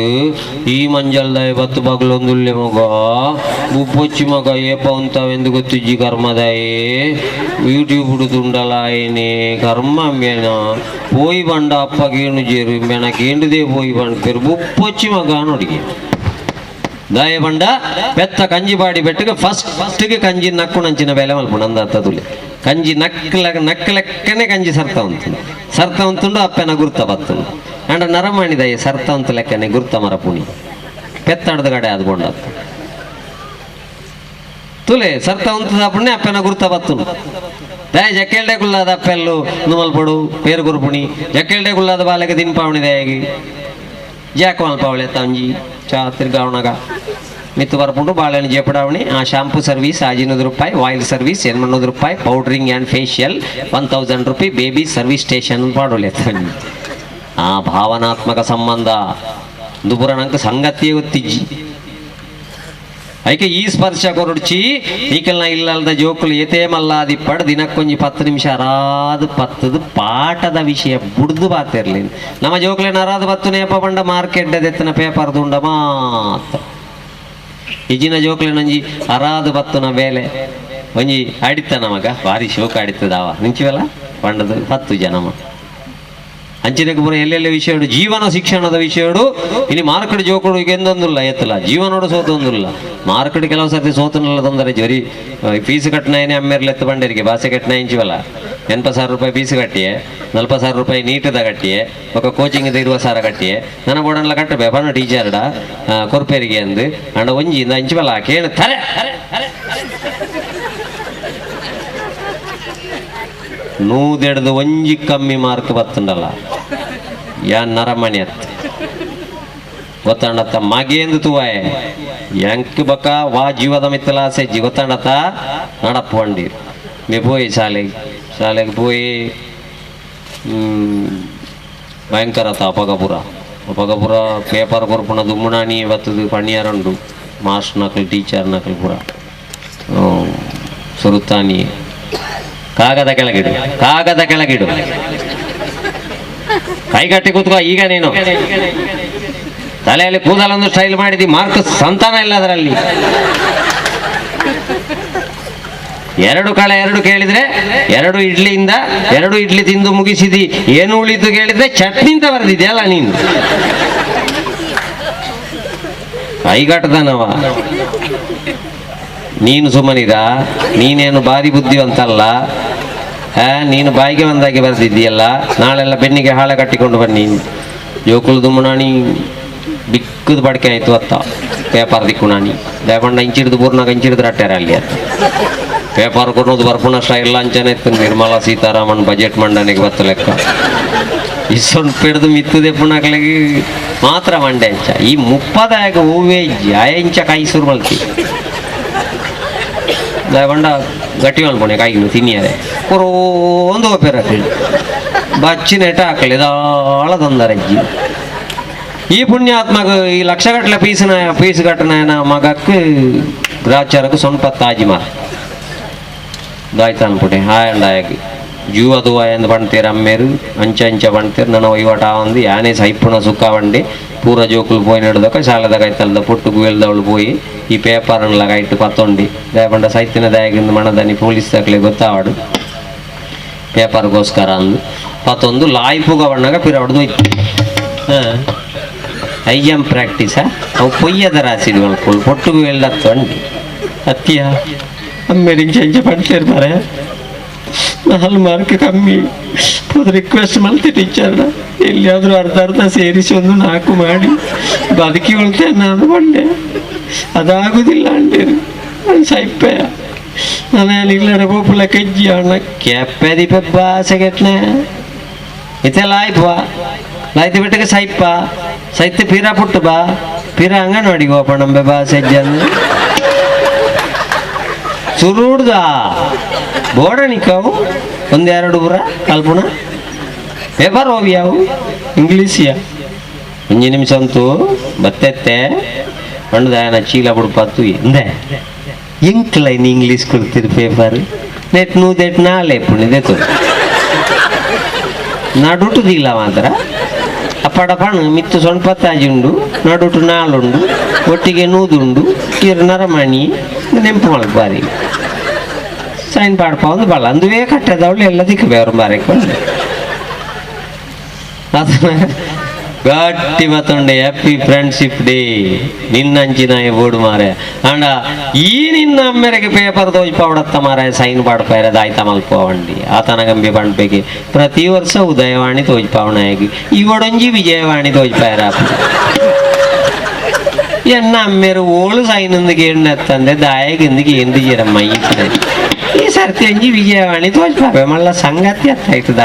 ಈ ಮಂಜಲ್ದಾಯ ಬತ್ತು ಬಗ್ಲೊಂದುಲ್ಲೆ ಮಗ ಬುಪ್ಪೊಚ್ಚಿ ಮಗ ಏಪ ಉಂತಾವೆಂದು ಗೊತ್ತಿಜ್ಜಿ ಕರ್ಮದಾಯೇ ಯೂಟ್ಯೂಬ್ ತುಂಡಲಾಯನೆ ಕರ್ಮ ಅಂಬೇನ ಪೋಯಿ ಬಂಡ ಅಪ್ಪ ಗೇಣು ಜೇರು ಇಂಬೇನ ಕೇಂಡುದೇ ಪೋಯಿ ಬಂಡ ಪೇರು ಬುಪ್ಪೊಚ್ಚಿ ಮಗ ನೋಡಿಗೆ ದಾಯ ಬಂಡ ಪೆತ್ತ ಕಂಜಿ ಬಾಡಿ ಬೆಟ್ಟಗೆ ಫಸ್ಟ್ ಫಸ್ಟ್ಗೆ ಕಂಜಿ ನಕ್ಕು ನಂಚಿನ ಬೇಲೆ ಮಲ್ಪ ನಂದ ತುಲಿ ಕಂಜಿ ನಕ್ಕಲ ನಕ್ಕಲೆಕ್ಕನೆ ಕಂಜಿ ಸರ್ತ ಉಂಟು ಸರ್ತ ಉಂಟುಂಡು ಅಪ್ಪೆನ ಗುರ್ತ ಬತ್ತುಂಡು ಅಂಡ ನರಮಾಣಿದಯ ಸರ್ತ ಉಂತು ಲೆಕ್ಕನೆ ಗುರ್ತ ಮರ ಪುಣಿ ಪೆತ್ತಡ್ದ ಗಡೆ ಅದು ಕೊಂಡತ್ತು ತುಲೆ ಸರ್ತ ಉಂತದ ಪುಣ್ಯ ಅಪ್ಪೆನ ಗುರ್ತ ಬತ್ತುಂಡು ದಾಯ ಜಕ್ಕೆಲ್ಡೆ ಗುಲ್ಲಾದ ಅಪ್ಪೆಲ್ಲು ನುಮಲ್ಪಡು ಪೇರು ಗುರುಪುಣಿ ಜಕ್ಕೆಲ್ಡೆ ಗುಲ್ಲಾದ ಬಾಲೆಗೆ ದಿನ್ಪಾವಣಿ ದಯಾಗಿ ಜಾಕ ಮಲ್ಪಾವಳೆ ತಂಜಿ ಚಾ ತಿರ್ಗಾವಣಗ ಮಿತ್ತು ಬರ್ಪುಂಡು ಬಾಳೆಹಣ್ಣು ಜೇಪಡಾವಣಿ ಆ ಶಾಂಪೂ ಸರ್ವಿಸ್ 500 ರೂಪಾಯಿ, ಆಯಿಲ್ ಸರ್ವಿಸ್ 800 ರೂಪಾಯಿ, powdering and facial 1000 rupee, baby service station ಪಾಡೋಲೆ. ಆ ಭಾವನಾತ್ಮಕ ಸಂಬಂಧ ದುಪುರ ನಂಗೆ ಸಂಗತಿಯೇ ಗೊತ್ತಿಜ್ಜಿ. ಐಕೆ ಈ ಸ್ಪರ್ಶ ಕೊರಡ್ಚಿ ಈಕಲ್ನ ಇಲ್ಲಲ್ದ ಜೋಕುಲು ಏತೇ ಮಲ್ಲಾದಿ ಪಡ್ ದಿನಕ್ಕೊಂಜಿ 10 ನಿಮಿಷ ಅರಾದು ಪತ್ತದು ಪಾಠದ ವಿಷಯ ಬುಡ್ದು ಬಾತಿರ್ಲಿ. ನಮ್ಮ ಜೋಕುಲೇನ ಅರಾದು ಬತ್ತು ನೇಪ ಬಂಡ ಮಾರ್ಕೆಟ್ ದೆತ್ತನ ಪೇಪರ್ ದುಂಡ ಮಾತ್ರ. ಇಜಿನ ಜೋಕ್ಲೆನೊಂಜಿ ಅರಾದು ಬತ್ತುನ ಬೇಲೆ ಒಂಜಿ ಅಡಿತ ನಮಗ ಭಾರಿ ಶೋಕ ಅಡಿತದಾವ ನಿಂಚಿವಲ್ಲ ಪಂಡದು 10 ಜನಮ ಅಂಚಿನಕ್ಕೆ ಪೂರ ಎಲ್ಲೆಲ್ಲ ವಿಷಯಡು ಜೀವನ ಶಿಕ್ಷಣದ ವಿಷಯಡು ಇಲ್ಲಿ ಮಾರ್ಕೆಟ್ ಜೋಕುಡು ಈಗ ಎಂದೊಂದುಲ್ಲ ಎತ್ತಲ್ಲ ಜೀವನೋಡು ಸೋತೊಂದುಲ್ಲ ಮಾರ್ಕೆಟ್ ಕೆಲವು ಸರ್ತಿ ಸೋತನಲ್ಲ ತೊಂದರೆ ಜರಿ ಫೀಸ್ ಕಟ್ಟನಾಯನೆ ಅಮ್ಮೇರ್ಲೆ ಎತ್ತು ಬಂಡರಿಗೆ ಭಾಷೆ ಕಟ್ಟನ ಇಂಚಿವಲ್ಲ 80,000 ರೂಪಾಯಿ ಫೀಸ್ ಕಟ್ಟಿಯೆ 40,000 ರೂಪಾಯಿ ನೀಟದ ಕಟ್ಟಿಯೆ ఒక ಕೋಚಿಂಗ್ 20,000 ಕಟ್ಟಿಯೆ ನನ್ನ ಬೋಡನ್ಲ ಕಟ್ಟಬೆ ಪಣ ಟೀಚರ್ಡ ಕೊರ್ಪೇರಿಗೆ ಅಂದು ಅಂಡ ಒಂಜಿ ಇಂದ ಇಂಚಿವಲ್ಲ ಕೇಳು ತಲೆ ನೂದೆಡ್ದು ಒಂಜಿ ಕಮ್ಮಿ ಮಾರ್ಕ್ ಬತ್ತುಂಡಲ್ಲ ಯಾನ್ ನರಮಣಿ ಅತ್ ಗೊತ್ತಾಂಡತ್ತ ಮಗೇಂದು ತೂವಾಯೆ ಎಂಕ್ ಬಕ ವಾ ಜೀವದ ಮಿತ್ತಲ ಆಸೆಜ್ಜಿ ಗೊತ್ತಾಂಡತ್ತ ನಡಪ್ಪು ಬಂಡಿ ಮೇ ಪೋಯಿ ಶಾಲೆಗೆ ಶಾಲೆಗೆ ಪೋಯಿ ಭಯಂಕರ ಆತ ಅಪಗ ಪೂರ ಅಪಗ ಪೂರ ಪೇಪರ್ ಕೊರ್ಪುನ ದುಮ್ಮುಣಾನಿ ಬತ್ತದು ಪಣಿಯಾರುಂಡು ಮಾಸ್ಟರ್ ನಕಲು ಟೀಚರ್ ನಕಲು ಪೂರ ಸುರುತ್ತಾನಿ ಕಾಗದ ಕೆಳಗಿಡು ಕಾಗದ ಕೆಳಗಿಡು ಕೈಗಟ್ಟಿ ಕೂತ್ಕೋ ಈಗ ನೀನು ತಲೆಯಲ್ಲಿ ಕೂದಲೊಂದು ಸ್ಟೈಲ್ ಮಾಡಿದಿ ಮಾರ್ಕ್ ಸಂತಾನ ಇಲ್ಲ ಅದರಲ್ಲಿ. ಎರಡು ಕಳೆ ಎರಡು ಕೇಳಿದ್ರೆ ಎರಡು ಇಡ್ಲಿಯಿಂದ ಎರಡು ಇಡ್ಲಿ ತಿಂದು ಮುಗಿಸಿದಿ, ಏನು ಉಳಿತು ಕೇಳಿದ್ರೆ ಚಟ್ನಿ ಅಂತ ಬರೆದಿದ್ಯಲ್ಲ ನೀನು. ಕೈಗಟ್ಟದನವ ನೀನು ಸುಮ್ಮನಿರ, ನೀನೇನು ಭಾರಿ ಬುದ್ಧಿವಂತಲ್ಲ, ನೀನು ಬಾಯಿಗೆ ಬಂದಾಗೆ ಬರೆದಿದ್ದೀಯಲ್ಲ, ನಾಳೆಲ್ಲ ಬೆನ್ನಿಗೆ ಹಾಳೆ ಕಟ್ಟಿಕೊಂಡು ಬನ್ನಿ. ಜೋಕುಲು ದುಮ್ಮನಾಣಿ ಬಿಕ್ಕದ ಬಡಿಕೆ ಆಯ್ತು ಅತ್ತ ಪೇಪರ್ ದಿಕ್ಕು ನಾನಿ ದಾಯಪಂಡ ಇಂಚಿಡ್ದು ಪೂರ್ಣಾಗ ಇಂಚಿಡ್ದು ರಟ್ಟಾರ ಅಲ್ಲಿ ಅತ್ತ ಪೇಪರ್ ಕೊಡೋದು ಬರ್ಪುಣ ಸ್ಟೈಲ್ ಅಂಚನೆ ಇತ್ತು. ನಿರ್ಮಲಾ ಸೀತಾರಾಮನ್ ಬಜೆಟ್ ಮಂಡನೆಗೆ ಬತ್ತ ಲೆಕ್ಕ ಇಸೊಂದು ಪಿಡ್ದು ಮಿತ್ತದೆ ಪುಣಕ್ಲಿಗೆ ಮಾತ್ರ ಮಂಡೆ ಅಂಚ ಈ ಮುಪ್ಪದಾಯಕ ಹೂವೇ ಇಂಚ ಕೈ ಸುರು ಮಲ್ತಿ ದಾಯಪಂಡ ಗಟ್ಟಿ ಮಲ್ಪುಣೆ ಕಾಯಿನು ತಿನ್ನಿಯರೆ ಕೊರೋಂದು ಒಪ್ಪೇರ ಬಚ್ಚಿ ನೆಟ ಹಾಕಲಿ ದಾಳ ತೊಂದರೆ ಅಜ್ಜಿ. ಈ ಪುಣ್ಯಾತ್ಮಗ ಈ ಲಕ್ಷಗಟ್ಟಲೆ ಪೀಸಿನ ಪೀಸ್ ಕಟ್ಟನ ಮಗಕ್ಕೆ ಗ್ರಾಚಾರಕ್ಕೆ ಸೊನ್ಪ ತಾಜಿ ಮಾರ ದಾಯ್ತ ಅನ್ಪುಟೆ ಹಾಯಂಡಾಯಕ್ಕೆ ಜೀವ ದುವಾಯಂದು ಪಣ್ತೇರು ಅಮ್ಮೇರು ಅಂಚ ಅಂಚ ಪಣ್ತೇರು ನನ್ನ ವಹಿವಾಟ ಒಂದು ಯಾನೇ ಸೈಪುಣ ಸುಖ వండి ಪೂರ ಜೋಕುಲು ಪೋಯಿ ನಡ್ದಕ್ಕ ಶಾಲೆದ ಕೈತಲ್ದ ಪುಟ್ಟು ಗುವೆಲ್ದವಳು ಪೋಯಿ ಈ ಪೇಪರ್ನ್ಲ ಕೈಟ್ ಪತ್ತೊಂಡಿ ದಾಯಪಂಡ ಸೈತಿನ ದಾಯಗಿಂದ ಮಣದನಿ ಪೊಲೀಸ್ ದಾಖಲೆ ಗೊತ್ತಾವಡು ಪೇಪರ್ಗೋಸ್ಕರ ಅಂದು ಪತ್ತೊಂದು ಲಾಯ್ಪುಗ ಬಣ್ಣಗ ಪಿರವಡ್ದು ಹೋಯ್ತು. ಹಾಂ I M ಪ್ರಾಕ್ಟೀಸಾ ಅವು ಪೊಯ್ಯದ ರಾಸಿಡು ಮಲ್ಪುಲು ಪೊಟ್ಟುಗು వెళ్ళತ್ತು ಅಂಡಿ ಅತ್ತಿಯ ಅಮ್ಮೇರಿಂಗ್ ಚಂಚ ಪಣ್ತೇರು ಮಾರೆ ನಾಲ್ ಮಾರ್ಕ್ ಕಮ್ಮಿ ಅದು ರಿಕ್ವೆಸ್ಟ್ ಮಲ್ತಿ ಟೀಚರ್ನ ಎಲ್ಲಿಯಾದರೂ ಅರ್ಧ ಅರ್ಧ ಸೇರಿಸಿ ಒಂದು 4 ಮಾಡಿ ಬದುಕಿ ಹೊಳ್ತೇನೆ ನಾನು ಬಂಡೆ ಅದಾಗುದಿಲ್ಲ ಅಂಡೇರು ನಾನು ಸೈಪೆ ನಾನು ಇಲ್ಲಡೆ ಪೋಪುಲ ಕೆಜ್ಜಿ ಅಣ್ಣ ಕೆಪ್ಪೆದಿ ಪೆಬ್ಬ ಆಸೆಗೆಟ್ನೆ ಇತ್ತೆಲ್ಲ ಆಯ್ಪುವ ಲಾಯ್ತಿ ಬಿಟ್ಟಗೆ ಸೈಪ ಸೈತೆ ಪಿರ ಪುಟ್ಟು ಬಾ ಪಿರ ಅಂಗನವಾಡಿಗೆ ಹೋಪಣಂಬೆ ಬಾ ಸೆಜ್ಜಂದು ಸುರುಡ್ದ ಬೋಡಣಿಕವು ಒಂದೆರಡು ಪುರ ಕಲ್ಪುಣ ಪೇಪರ್ ಓವಿಯಾವು ಇಂಗ್ಲೀಷಿಯ ಒಂಜಿ ನಿಮಿಷ ಅಂತೂ ಬತ್ತೆತ್ತೆ ಪಂಡದ ಚೀಲ ಬುಡ್ಪಾತು ಎಂದೆ ಎಂಕ್ ಲೈನ್ ಇಂಗ್ಲೀಷ್ ಕೊಡ್ತೀರಿ ಪೇಪರ್ ನೆಟ್ ನೂದೆಟ್ ನಾಳೆ ಪುಣಿದೆತು ನಡುಟುದಿಲ್ಲ ಮಾತ್ರ ಅಪ್ಪಡಪಣು ಮಿತ್ತು ಸೊಣ್ಪತ್ತಾಜಿ ಉಂಡು ನಡುಟು ನಾಳುಂಡು ಒಟ್ಟಿಗೆ ನೂದುಂಡು ಇರು ನರಮಣಿ ನೆಂಪು ಮಲ್ಪು ಬಾರಿ ಸೈನ್ ಪಾಡ್ಪ ಒಂದು ಬಲ ಅಂದುವೇ ಕಟ್ಟದವಳು ಎಲ್ಲ ದಿಕ್ಕ ಬೇವರು ಬಾರಿಕೊಂಡು ಗಟ್ಟಿ ಬತ್ತೊಂಡೆ happy friendship day ನಿನ್ನಂಚಿನ ಬೋಡು ಮಾರೆ ಅಂಡ ಈ ನಿನ್ನ ಅಮ್ಮೆರೆಗೆ ಪೇಪರ್ ತೋಜ್ಪಾವಡತ್ತ ಮಾರಾಯ ಸೈನ್ ಪಾಡ್ಪಾಯರ ದಾಯ್ತ ಮಲ್ಪವಂಡಿ ಆತನ ಗಂಬಿ ಪಂಡ್ಪೆಗೆ ಪ್ರತಿ ವರ್ಷ ಉದಯವಾಣಿ ತೋಜ್ಪಾವಣಾಗಿ ಇವಡೊಂಜಿ ವಿಜಯವಾಣಿ ತೋಜ್ಪಾಯರ ಎನ್ನ ಅಮ್ಮೇರು ಓಳು ಸೈನೊಂದಿಗೆ ಎಣ್ಣೆತ್ತಂದೆ ದಾಯಗಿಂದಿಗೆ ಎಂದು ಜೀರಮ್ಮ ಈ ಈ ಸರ್ತಿ ಅಂಜಿ ವಿಜಯವಾಣಿ ತೋಜ್ಪಾವೆ ಮಲ್ಲ ಸಂಗತಿ ಅತ್ತಾಯ್ತದ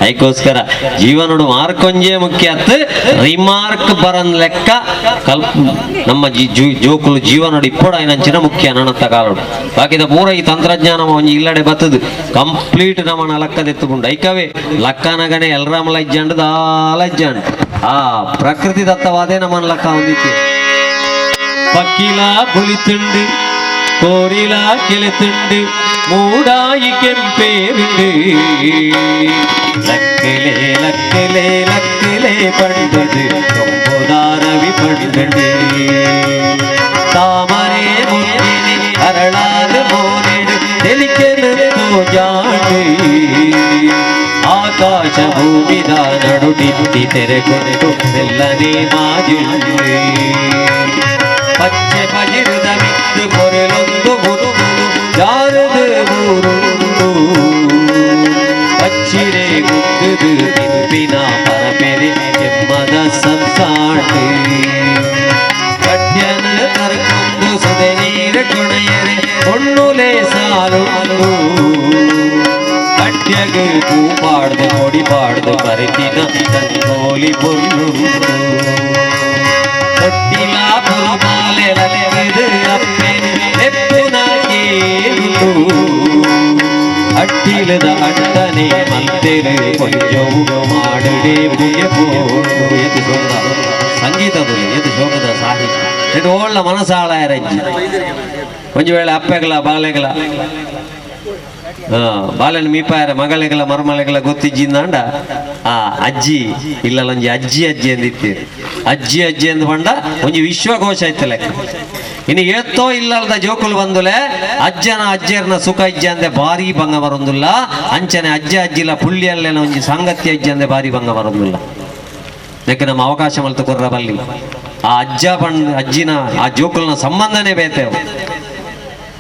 ಅದಕ್ಕೋಸ್ಕರ ಜೀವನೋಡು ಮಾರ್ಕೊಂಜೇ ಮುಖ್ಯ ಅತ್ತು ರಿಮಾರ್ಕ್ ಬರನ್ ಲೆಕ್ಕ ಕಲ್ಪ ನಮ್ಮ ಜೋಕುಲು ಜೀವನೋಡು ಇಪ್ಪಡ ಐನಂಚಿನ ಮುಖ್ಯ ನನ್ನತ್ತ ಕಾಲೋಡು ಬಾಕಿದ ಪೂರ ಈ ತಂತ್ರಜ್ಞಾನ ಒಂಜಿ ಇಲ್ಲಡೆ ಬತ್ತದು ಕಂಪ್ಲೀಟ್ ನಮ್ಮನ ಲಕ್ಕದೆತ್ತುಕೊಂಡು ಐಕವೇ ಲಕ್ಕನಗನೆ ಎಲ್ರಾಮಲ ಇಜ್ಜಂಡು ದಾಲ ಇಜ್ಜಂಡು ಆ ಪ್ರಕೃತಿ ದತ್ತವಾದೇ ನಮ್ಮನ ಲಕ್ಕ ಹೊಂದಿತ್ತು. ಪಕ್ಕಿಲ ಬುಲಿತುಂಡು ಕೋರಿಲ ಕೆಲೆತುಂಡು ಮೂಡಾಯಿ ಕೆಂಪೇರಿಂಡು ಲಕ್ಕಲೆ ಲಕ್ಕಲೆ ಲಕ್ಕಲೆ ಪಂಡದು ತೊಂಬುದಾರವಿ ಪಂಡದು ತಾಮರೆ ಮುತ್ತಿನಿ ಅರಳಾದ ಮೋನೆಡು ತೆಲಿಕೆಲು ಜಾಡು ಆಕಾಶ ಭೂಮಿದ ನಡುಟಿತ್ತಿ ತೆರೆಕೊಂಡು ಮೆಲ್ಲನೆ ಮಾಜುಂಡು ಪಚ್ಚೆ ಪಜಿರದ ಮಿತ್ತು ಕೊರೆಲೊಂದು ಮುರುಗುಲು ಜಾರದು ಊರುಂಡು ಪಚ್ಚಿರೆ ಗುದ್ದುದು ತಿಂಪಿನ ಪರಪೆರೆ ಕೆಮ್ಮದ ಸಂಸಾಟು ಕಟ್ಯನ ತರ್ಕೊಂದು ಸುದೆ ನೀರ ಕೊಣೆಯರೆ ಹೊಣ್ಣುಲೆ ಸಾಲುಂಡು ಕಟ್ಯಗ ಬರಿತಿನ ರಂಗೋಲಿ ಪೊರ್ಲುಂಡು ತೊಟ್ಟಿಲ ಪುರುಬಾಲೆ ಲಲೆದು ಅಪ್ಪೆನು ಲೆಪ್ಪುನ ಕೇಳುಂಡು ಅಟ್ಟಿಲದ ಅಟ್ಟನೆ ಮಲ್ತೆರು ಕೊಂಜವು ಮಾಡುಡೆ ಪುಯಪೋ ಏತು ಶೋಕದ ಸಂಗೀತದಲ್ಲಿ ಏತು ಶೋಕದ ಸಾಹಿತ್ಯ ಇದು ಒಳ್ಳ ಮನಸಾಳ ರಜ್ಜಿ ಒಂಜಿ ವೇಳೆ ಅಪ್ಪೆಗಳ ಬಾಲೆಗಳ ಬಾಲೆನ ಮೀಪಾಯರ ಮಗಳೆಗಳ ಮರುಮಳೆಗಳ ಗೊತ್ತಿಜ್ಜಿಂದಾಂಡ ಆ ಅಜ್ಜಿ ಇಲ್ಲಲ್ಲ ಒಂಜಿ ಅಜ್ಜಿ ಅಜ್ಜಿ ಎಂದಿತ್ತು ಅಜ್ಜಿ ಅಜ್ಜಿ ಎಂದು ಪಂಡ ಒಂಜಿ ವಿಶ್ವಕೋಶ ಐತೆ ಲೆಕ್ಕ. ಇನ್ನು ಏತ್ತೋ ಇಲ್ಲಲ್ದ ಜೋಕುಲು ಬಂದುಲೆ ಅಜ್ಜನ ಅಜ್ಜರ್ನ ಸುಖ ಇಜ್ಜ ಅಂದೆ ಭಾರಿ ಭಂಗ ಬರೊಂದುಲ್ಲ. ಅಂಚನೆ ಅಜ್ಜ ಅಜ್ಜಿಲ ಪುಳ್ಳಿಯಲ್ಲೇನ ಒಂಜಿ ಸಾಂಗತ್ಯ ಇಜ್ಜ ಅಂದೆ ಭಾರಿ ಭಂಗ ಬರೊಂದುಲ್ಲ. ಯಾಕೆ ನಮ್ಮ ಅವಕಾಶ ಮಲ್ತು ಕೊರ್ರ ಬಲ್ಲಿ ಆ ಅಜ್ಜ ಪಂಡ್ ಅಜ್ಜಿನ ಆ ಜೋಕುಲ್ನ ಸಂಬಂಧನೇ ಬೇತೆ.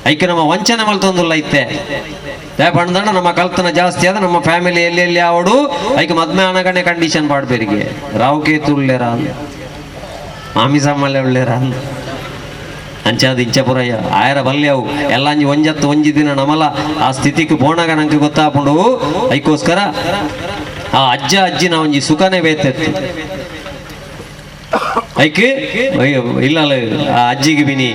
ಐಕೆ ನಮ್ಮ ವಂಚನೆ ಮಲ್ತೊಂದುಲ್ಲ ಇತ್ತೆ ಪಂಡ್ದಂಡ ನಮ್ಮ ಕಲ್ತನ ಜಾಸ್ತಿ ಆದ ನಮ್ಮ ಫ್ಯಾಮಿಲಿ ಎಲ್ಲಿ ಎಲ್ಲಿ ಆವಡು ಐಕೆ ಮದ್ಮೆ ಅನಗಣೆ ಕಂಡೀಷನ್ ಪಾಡ್ಬೇರಿಗೆ ರಾವು ಉಳ್ಳೇರ ಮಾಮಿ ಸಮ್ಮಲೆ ಉಳ್ಳೇರ ಅಂಚಾದ ಇಂಚಪುರಯ್ಯ ಆಯರ ಬಲ್ಲೆ ಅವು ಎಲ್ಲ ಅಂಜಿ ಒಂಜತ್ತು ಒಂಜಿ ದಿನ ನಮಲ ಆ ಸ್ಥಿತಿಗೆ ಪೋಣಾಗ ನಂಗೆ ಗೊತ್ತಾಪುಂಡು. ಐಕೋಸ್ಕರ ಆ ಅಜ್ಜ ಅಜ್ಜಿನ ಒಂಜಿ ಸುಖನೇ ಬೇತೆತ್ತು ಐಕ್ ಇಲ್ಲ ಆ ಅಜ್ಜಿಗೆ ಬಿನಿ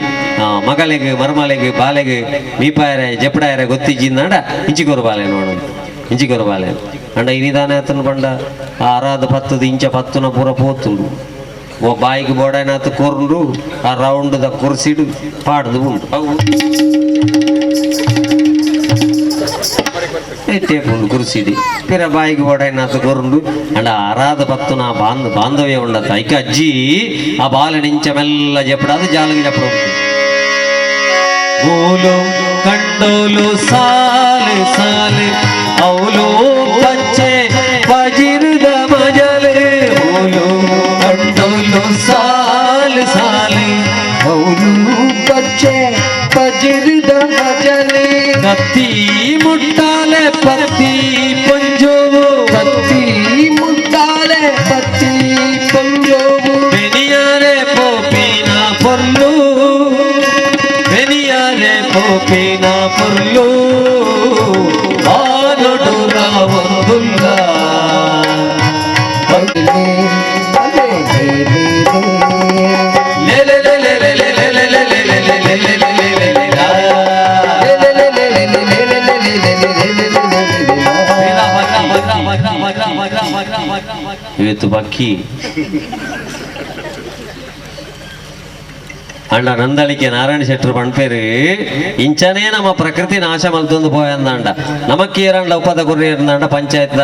ಮಗಳಿಗೆ ಮರುಮಲೆಗೆ ಬಾಲೆಗೆ ಮೀಪಾಯರೆ ಜಪಡಾಯರೆ ಗೊತ್ತಿಜ್ಜಿಂದಾಂಡ ಇಂಚಿಕೊರು ಬಾಲೆ ನೋಡ ಇಂಚಿಕೊರು ಬಾಲೆ ಅಂಡ ಇನಿದಾನೆ ಆತನ ಬಂಡ ಆ ಅರಾದ ಪತ್ತದ ಇಂಚ ಪತ್ತುನ ಪೂರ ಪೋತುಂಡು ಓ ಬಾಯಿಗೆ ಬೋಡಾಯ್ನಾತು ಕೊರ್ಂಡು ಆ ರೌಂಡ್ the ಕುರ್ಸಿಡು ಪಾಡ್ದು ಉಂಟು ಅವು ಟೇಪುಂಡು ಕುರ್ಸಿಡಿ ಪಿರ ಬಾಯಿಗೆ ಬೋಡಾಯ್ನಾತು ಕೊರ್ಂಡು ಅಂಡ ಅರಾದ ಪತ್ತುನ ಬಾಂಧವ್ಯ ಉಂಡತ್ತ ಐಕ ಅಜ್ಜಿ ಆ ಬಾಲೆ ನಿಂಚ ಮೆಲ್ಲ ಜಪಡಾದು ಜಾಲಿಗೆ ಜಪಡ ಮೂಲು ಕಂಡೋಲು ಸಾಲು ಸಾಲು ಅವಲು ಪಚ್ಚೆ ಪಜಿರದ ಮಜಲೆ ಮೂಲು ಕಂಡೋಲು ಸಾಲು ಸಾಲು ಅವನು ಪಚ್ಚೆ ಪಜಿರದ ಮಜಲೆ ಕತ್ತಿ ಮುಟ್ಟಾಲೆ ಪತ್ತಿ ಪೊಂಜೋವು ಪತ್ತಿ ಮುಟ್ಟಾಲೆ ಪತ್ತಿ ಪೊಂಜೋವು ಬೆನಿಯಾರೆ ಪೋಪಿನ ಪೊರ್ಲು ಬೆನಿಯಾರೆ ಪೋಪಿನ ಪೊರ್ಲು ಆನೊಡು ರಾವೊಂದುಲ್ಲ ಲೇ ಲೇ ಲೇ ಲೇ ಲೇ ಲೇ ಲೇ ಲೇ ಲೇ ಲೇ ಲೇ ಲೇ ಲೇ ಲೇ ಲೇ ಲೇ ಲೇ ಲೇ ಲೇ ಲಾ. ಇವತ್ತು ಬಕ್ಕಿ ಅಂಡ ನಂದಳಿಕೆ ನಾರಾಯಣ ಶೆಟ್ಟರು ಪಣ್ಪೇರು ಇಂಚನೇ ನಮ್ಮ ಪ್ರಕೃತಿ ನಾಶ ಮಲ್ತೊಂದು ಪೋಯಂದಾಂಡ ನಮಕ್ಕೇರಂಡ ಉಪದ ಕೊರ್ರಿಯರ್ಂದಾಂಡ ಪಂಚಾಯತ್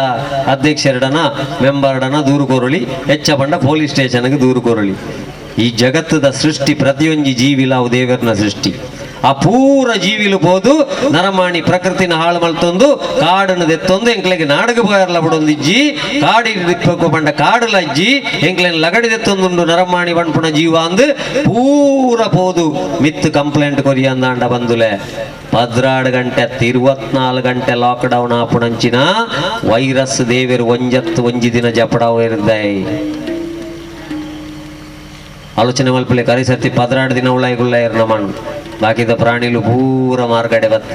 ಅಧ್ಯಕ್ಷರಡನ ಮೆಂಬರ್ಡನ ದೂರು ಕೋರಳಿ ಹೆಚ್ಚ ಪಂಡ ಪೊಲೀಸ್ ಸ್ಟೇಷನ್ಗೆ ದೂರು ಕೋರಳಿ. ಈ ಜಗತ್ತದ ಸೃಷ್ಟಿ ಪ್ರತಿಯೊಂಜಿ ಜೀವಿಲ ಅವು ದೇವರನ ಸೃಷ್ಟಿ. ಆ ಪೂರ ಜೀವಿಲು ಪೋದು ನರಮಾಣಿ ಪ್ರಕೃತಿನ ಹಾಳು ಮಲ್ತೊಂದು ಕಾಡನ್ನು ದೆತ್ತೊಂದು ಎಂಕ್ಲೆಗೆ ನಾಡಗ ಪೋಯರ್ಲ ಬಿಡೊಂದಿಜ್ಜಿ ಕಾಡಿ ಪಂಡ ಕಾಡುಲ ಅಜ್ಜಿ ಎಂಕ್ಲೆನ್ ಲಗಡಿ ದೆತ್ತೊಂದುಂಡು ನರಮಾಣಿ ಪಣ್ಪುಣ ಜೀವ ಅಂದು ಪೂರ ಪೋದು ಮಿತ್ತು ಕಂಪ್ಲೇಂಟ್ ಕೊರಿಯಂದಾಂಡ ಬಂದುಲೆ 14 ಗಂಟೆ 24 ಗಂಟೆ ಲಾಕ್ಡೌನ್ ಆಪುಣಂಚಿನ ವೈರಸ್ ದೇವರು ಒಂಜತ್ತು ಒಂಜಿ ದಿನ ಜಪಡಾವ ಇರ್ದೈ ಆಲೋಚನೆ ಮಲ್ಪಲೆ ಕರಿ ಸರ್ತಿ 12 ದಿನ ಉಳ್ಳಾಯಿಗುಳ್ಳ ನಮನ್ ಬಾಕಿದ ಪ್ರಾಣಿಲು ಪೂರ ಮಾರ್ಗಡೆ ಬತ್ತ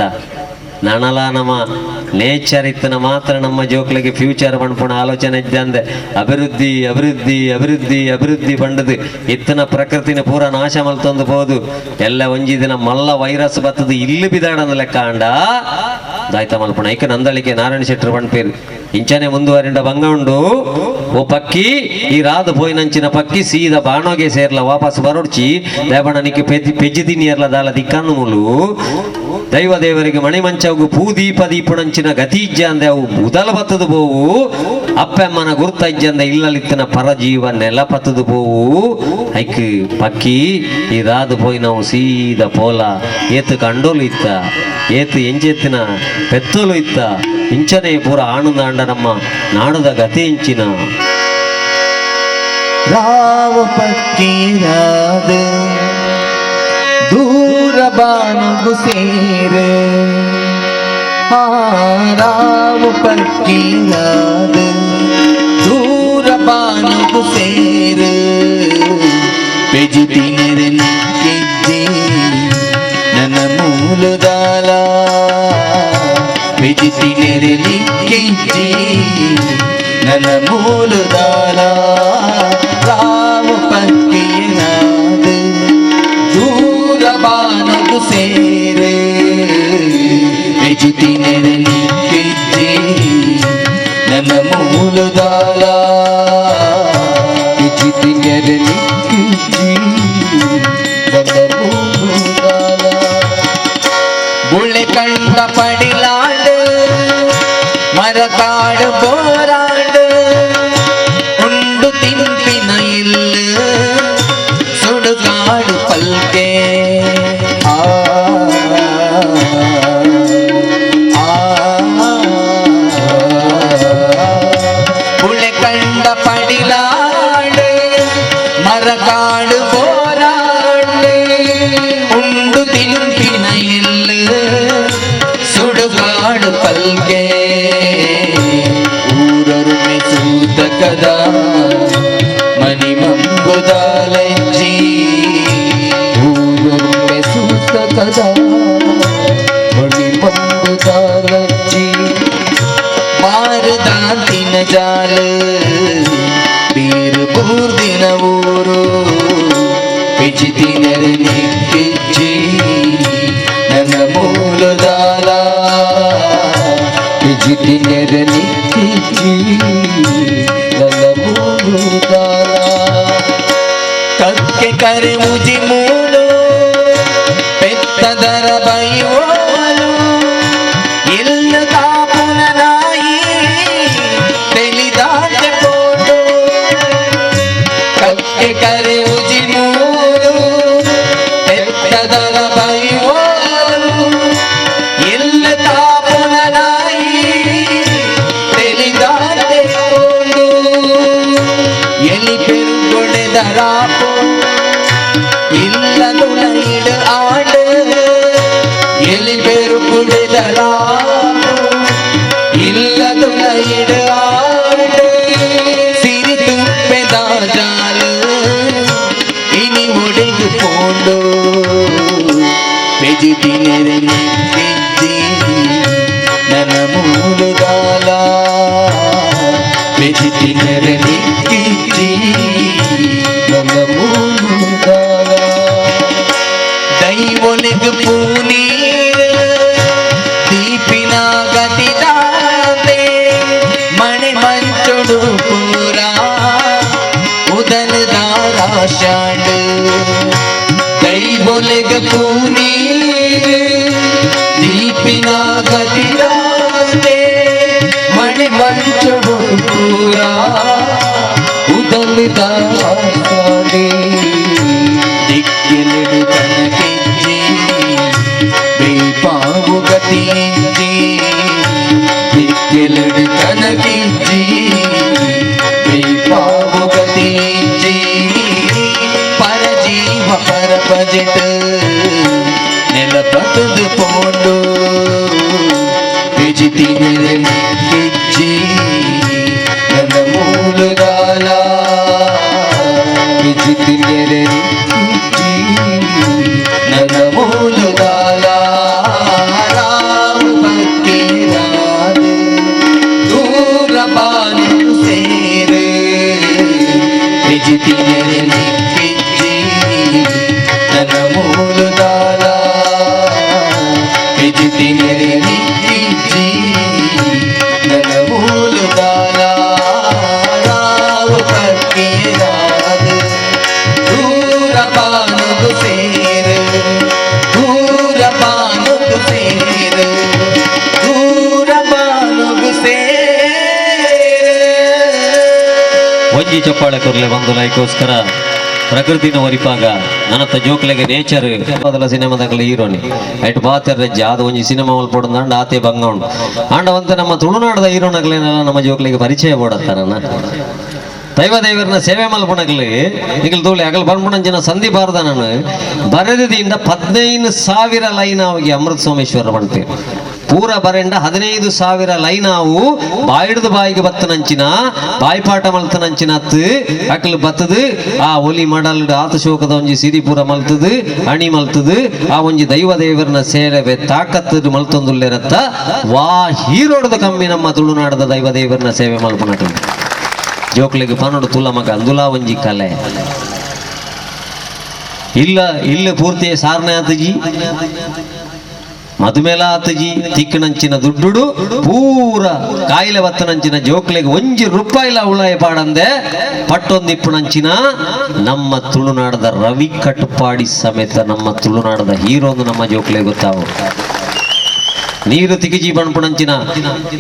ನನಲ ನಮ್ಮ ನೇಚರ್ ಇತ್ತನ ಮಾತ್ರ ನಮ್ಮ ಜೋಕ್ಲಿಗೆ ಫ್ಯೂಚರ್ ಪಣ್ಪುಣ ಆಲೋಚನೆ ಇದ್ದಂದೆ ಅಭಿವೃದ್ಧಿ ಅಭಿವೃದ್ಧಿ ಅಭಿವೃದ್ಧಿ ಅಭಿವೃದ್ಧಿ ಪಂಡದು ಇತ್ತನ ಪ್ರಕೃತಿನ ಪೂರ ನಾಶ ಮಲ್ತೊಂದು ಪೋದು ಎಲ್ಲ ಒಂಜಿ ದಿನ ಮಲ್ಲ ವೈರಸ್ ಬತ್ತದು ಇಲ್ಲಿ ಬಿದಾಡಂದ ಲೆಕ್ಕ ಅಂಡ ದಾಯ್ತ ಮಲ್ಪುಣ ಐಕ ನಂದಳಿಕೆ ನಾರಾಯಣ ಶೆಟ್ಟರು ಪಣ್ಪೇರು ಇಂಚನೆ ಮುಂದುವರಿಂಡ ಬಂಗ ಉಂಡು ಓ ಪಕ್ಕಿ ಈ ರಾದ ಪೋಯಿನಂಚಿನ ಪಕ್ಕಿ ಸೀದಾ ಬಾಣೋಗೆ ಸೇರ್ಲ ವಾಪಸ್ ಬರೋಡ್ಚಿ ದೇವಣ್ಣ ನಿಕ್ಕೆ ಪೆಜ್ಜಿ ಪೆಜ್ಜಿ ತಿನ್ನಿಯರ್ಲ ದಾಲ ದಿಕ್ಕನ್ನು ಮುಲು ದೈವ ದೇವರಿಗೆ ಮಣಿಮಂಚವು ಪೂ ದೀಪ ದೀಪುಣಂಚಿನ ಗತಿ ಇಜ್ಜಂದೆ ಅವು ಉದಲ ಬತ್ತದು ಪೋವು ಅಪ್ಪಮ್ಮನ ಗುರ್ತ ಇಜ್ಜಂದೆ ಇಲ್ಲಲಿತ್ತಿನ ಪರಜೀವ ನೆಲ ಪತ್ತದು ಪೋವು ಐಕ್ ಪಕ್ಕಿ ಈ ರಾದ ಪೋಯಿ ನಾವು ಸೀದಾ ಪೋಲ ಏತು ಕಂಡೋಲು ಇತ್ತ ಏತು ಎಂಚೆತ್ತಿನ ಪೆತ್ತೋಲು ಇತ್ತ ಇಂಚನೆ ಪೂರ ಆನಂದ ನಮ್ಮ ನಾಡದ ಗತಿ ಇಂಚಿನ ರಾವ ಪಕ್ಕೀರಾದ ದೂರ ಬಾನುಗು ಸೇರ ಆ ರಾವ ಪಕ್ಕೀರಾದ ದೂರ ಬಾನುಗು ಸೇರ ಪೆಜು ತಿನರೆ ನಿಕ್ಕೆಜ್ಜೆ ನನ್ನ ಮೂಲದಾಲ ಪೆಜು ತಿನರೆ ನಿಕ್ಕೆಜ್ಜೆ ನನ್ನ ಮೂಲು ದಾಲ ರಾವು ಪಕ್ಕಿಯನಾದ ದೂರ ಬಾನಗು ಸೇರೆ ಬೆಜಿತಿ ನೆರಳಿಕ್ಕಿಜ್ಜಿ ನನ್ನ ಮೂಲು ದಾಲ ಬಿಜಿತಿ ನೆರಳಿಕ್ಕಿಜ್ಜಿ ನನ್ನ ಮೂಲು ಬುಳೆ ಕಂಡ ಪಡಿಲಾಂಡು ಮರಕಾಡು ಬೋರಾಂಡು ಉಂಡು ತಿಂಪಿನ ಇಲ್ಲು ಸುಡುಗಾಡು ಪಲ್ಕೆ ಆ ಆ, ಬುಳೆ ಕಂಡ ಪಡಿಲಾಂಡು ಮರಕಾಡು ಬೋರಾಂಡು ಉಂಡು ತಿಂಪಿನ ಇಲ್ಲು ಸುಡುಗಾಡು ಪಲ್ಕೆ ಊರೊರ್ಮೆ ಸೂತಕದ ಮನಿ ಮಂಬುದಾಲಜ್ಜಿ ಊರೊಮ್ಮೆ ಸೂತಕದ ಮಣಿ ಮಂಬುದಾಲಜ್ಜಿ ಬಾರದಾಂತಿನ ಜಾಲ ಬೀರು ಬೂರ್ದಿನ ಊರು ಪಿಚಿತಿ ನೆರಳಿಕ್ಕಿಜ್ಜಿ ನನ್ನ ಮೂಲದಾಲ ಬಿಜಿತಿ ನೆರಳಿಕ್ಕಿಜ್ಜಿ ನನ್ನ ಮೂಲು ಕಕ್ಕೆ ಕರೆ ಮುಜಿ ಮೂಲು ಪೆತ್ತದರ ಬೈವೋಲು ಇಲ್ಲ ಕಾಪುನ ನಾಯಿ ತೆಲಿದಾಂತೆ ಪೋಟು ಕಕ್ಕೆ ಕರೆ ಉಜಿ ಮೂಲು ಪೆತ್ತದರ ಬೈವೋಲು ಇಲ್ಲ ಕಾಪುನ ನಾಯಿ ತೆಲಿದಾಂತೆ ಪೋಟು ಎಲಿ ಪೆರುಗೊಡೆದರಾಪೋ ಇಲ್ಲ ಆಡು ಎಲಿ ಪೆರುಗುಡೆದರಾಪೋ ಇಲ್ಲ ತುಳೈಡು ಆಡು ಸಿರಿ ತುಪ್ಪೆದ ಜಾಲು ಇನಿ ಒಡೆದು ಪೋಂಡು ಬೆಜಿತಿ ನೆರಳಿಕ್ಕಿಜ್ಜಿ ನನ್ನ ಮೂಲುದಾಲ ಬೆಜಿತಿ ನೆರಳಿಕ್ಕಿಜ್ಜಿ ನನ್ನ ಮೂಲು ದೈವೊಲಿಗು ಪೂನೀರು ದೀಪಿನ ಗತಿದಾತೆ ಮಣೆ ಮಂಚೊಡು ಪೂರ ಉದಲ್ ದಾರಾಶಾಂಡು ದೈವೊಲಿಗು ಪೂನೀರು ದೀಪಿನ ಗತಿದಾತೆ ಮಣೆ ಮಂಚೊಡು ಪೂರ ಉದಲ್ ದಾಸಾಡೆ ದಿಕ್ಕಿಲಿಡು ಕನಕಿಜ್ಜಿ ಬೇಪಾವು ಗತಿಜ್ಜಿ ದಿಕ್ಕಿಲಿಡು ಕನಕಿಜ್ಜಿ ಬೇಪಾವು ಗತಿಜ್ಜಿ ಪರಜೀವ ಪರಪಜಿಟ್ ನೆಲಪತದು ಪೋಂಡು ಬಿಜಿತಿ ನೆರಳಿಕ್ಕಿಜ್ಜಿ ನನ್ನ ಮೂಲುಗಾಲ ಬಿಜಿತಿ ನೆರಳಿಕ್ಕಿಜ್ಜಿ ನನ್ನ ಮೂಲುಗಾಲ ರಾಮ ಭಕ್ತಿರಾದ ದೂರ ಬಾನು ಸೇರೆ ಬಿಜಿತಿ ನೆರಳಿಕ್ಕಿಜ್ಜಿ ನನ್ನ ಮೂಲುಗಾಲ ಬಿಜಿತಿ ನೆರಳಿಕ್ಕಿಜ್ಜಿ ನನ್ನ ಮೂಲುಗಾಲ ರಾಮ ಭಕ್ತಿರಾದ ದೂರ ಬಾನುಗು ಸೇರು ದೂರ ಬಾನುಗು ಸೇರು ದೂರ ಬಾನುಗು ಸೇರು ಒಂಜಿ ಚಪ್ಪಾಳೆ ಕೊರ್ಲೆ ಬಂದು ಲೈಕೋಸ್ಕರ ಪ್ರಕೃತಿನ ಒರಿಪಾಗ ನನತ್ತ ಜೋಕ್ಲೆಗೆ ನೇಚರ್ ಮೊದಲ ಸಿನಿಮಾದಾಗಲ ಹೀರೋನಿ ಐಟ್ ಬಾತೆರ್ ರಜ್ಜೆ ಆದ ಒಂಜಿ ಸಿನಿಮಾ ಮಲ್ಪೊಡು ಆತೆ ಬಂಗ ಉಂಡು ಆಂಡ ಒಂತೆ ನಮ್ಮ ತುಳುನಾಡದ ಹೀರೋನಗ್ಲೇನೆಲ್ಲ ನಮ್ಮ ಜೋಕ್ಲೆಗೆ ಪರಿಚಯ ಬೋಡತ್ತಾರನ ದೈವ ದೇವರನ್ನ ಸೇವೆ ಮಲ್ಪುಣಗ್ಲಿ ನಿಗಲ್ ತೂಳಿ ಅಗಲ್ ಬಂದ್ಪುಣಂಚಿನ ಸಂಧಿ ಬಾರ್ದ ನಾನು ಬರೆದಿದಿಂದ 15,000 ಲೈನ್ ಅವಿಗೆ ಅಮೃತ ಸೋಮೇಶ್ವರ ಪಣ್ಪೆ ಪೂರ ಬರೆಂಡ 15,000 ಲೈನ್ ಅವು ಬಾಯಿಡ್ದು ಬಾಯಿಗೆ ಬತ್ತನಂಚಿನ ಬಾಯ್ಪಾಟ ಮಲ್ತನಂಚಿನ ಅತ್ತು ಅಕ್ಲು ಬತ್ತದು ಆ ಒಲಿ ಮಡಲ್ಡ್ ಆತ ಶೋಕದ ಒಂಜಿ ಸಿರಿ ಪೂರ ಮಲ್ತದು ಅಣಿ ಮಲ್ತದು ಆ ಒಂಜಿ ದೈವ ದೇವರನ್ನ ಸೇರವೆ ತಾಕತ್ತದು ಮಲ್ತೊಂದುಲ್ಲೆರತ್ತ ವಾ ಹೀರೋಡದ ಕಮ್ಮಿ ನಮ್ಮ ತುಳುನಾಡದ ದೈವ ದೇವರನ್ನ ಸೇವೆ ಮಲ್ಪುನಕ್ಲು. ಜೋಕ್ಲೆಗ್ ಪನೊಡು ತುಲ ಮಗ ಅಂದುಲಾ ಒಂಜಿ ಕಲೆ ಇಲ್ಲ ಇಲ್ಲ ಪೂರ್ತಿ ಸಾರಣೆ ಆತಜಿ ಮಧುಮೇಲ ಆತಜಿ ತಿಕ್ಕನಂಚಿನ ದುಡ್ಡುಡು ಪೂರ ಕಾಯಿಲೆ ಬತ್ತನಂಚಿನ ಜೋಕ್ಲೆಗ್ ಒಂಜಿ ರೂಪಾಯಿಲ ಉಳಾಯ ಪಾಡಂದೆ ಪಟ್ಟೊಂದಿಪ್ಪುನಂಚಿನ ನಮ್ಮ ತುಳುನಾಡದ ರವಿ ಕಟಪಾಡಿ ಸಮೇತ ನಮ್ಮ ತುಳುನಾಡದ ಹೀರೋದು ನಮ್ಮ ಜೋಕ್ಲೆ ಗೊತ್ತಾವು. ನೀರು ತಿಗಿಜಿ ಪಣಪುಣಂಚಿನ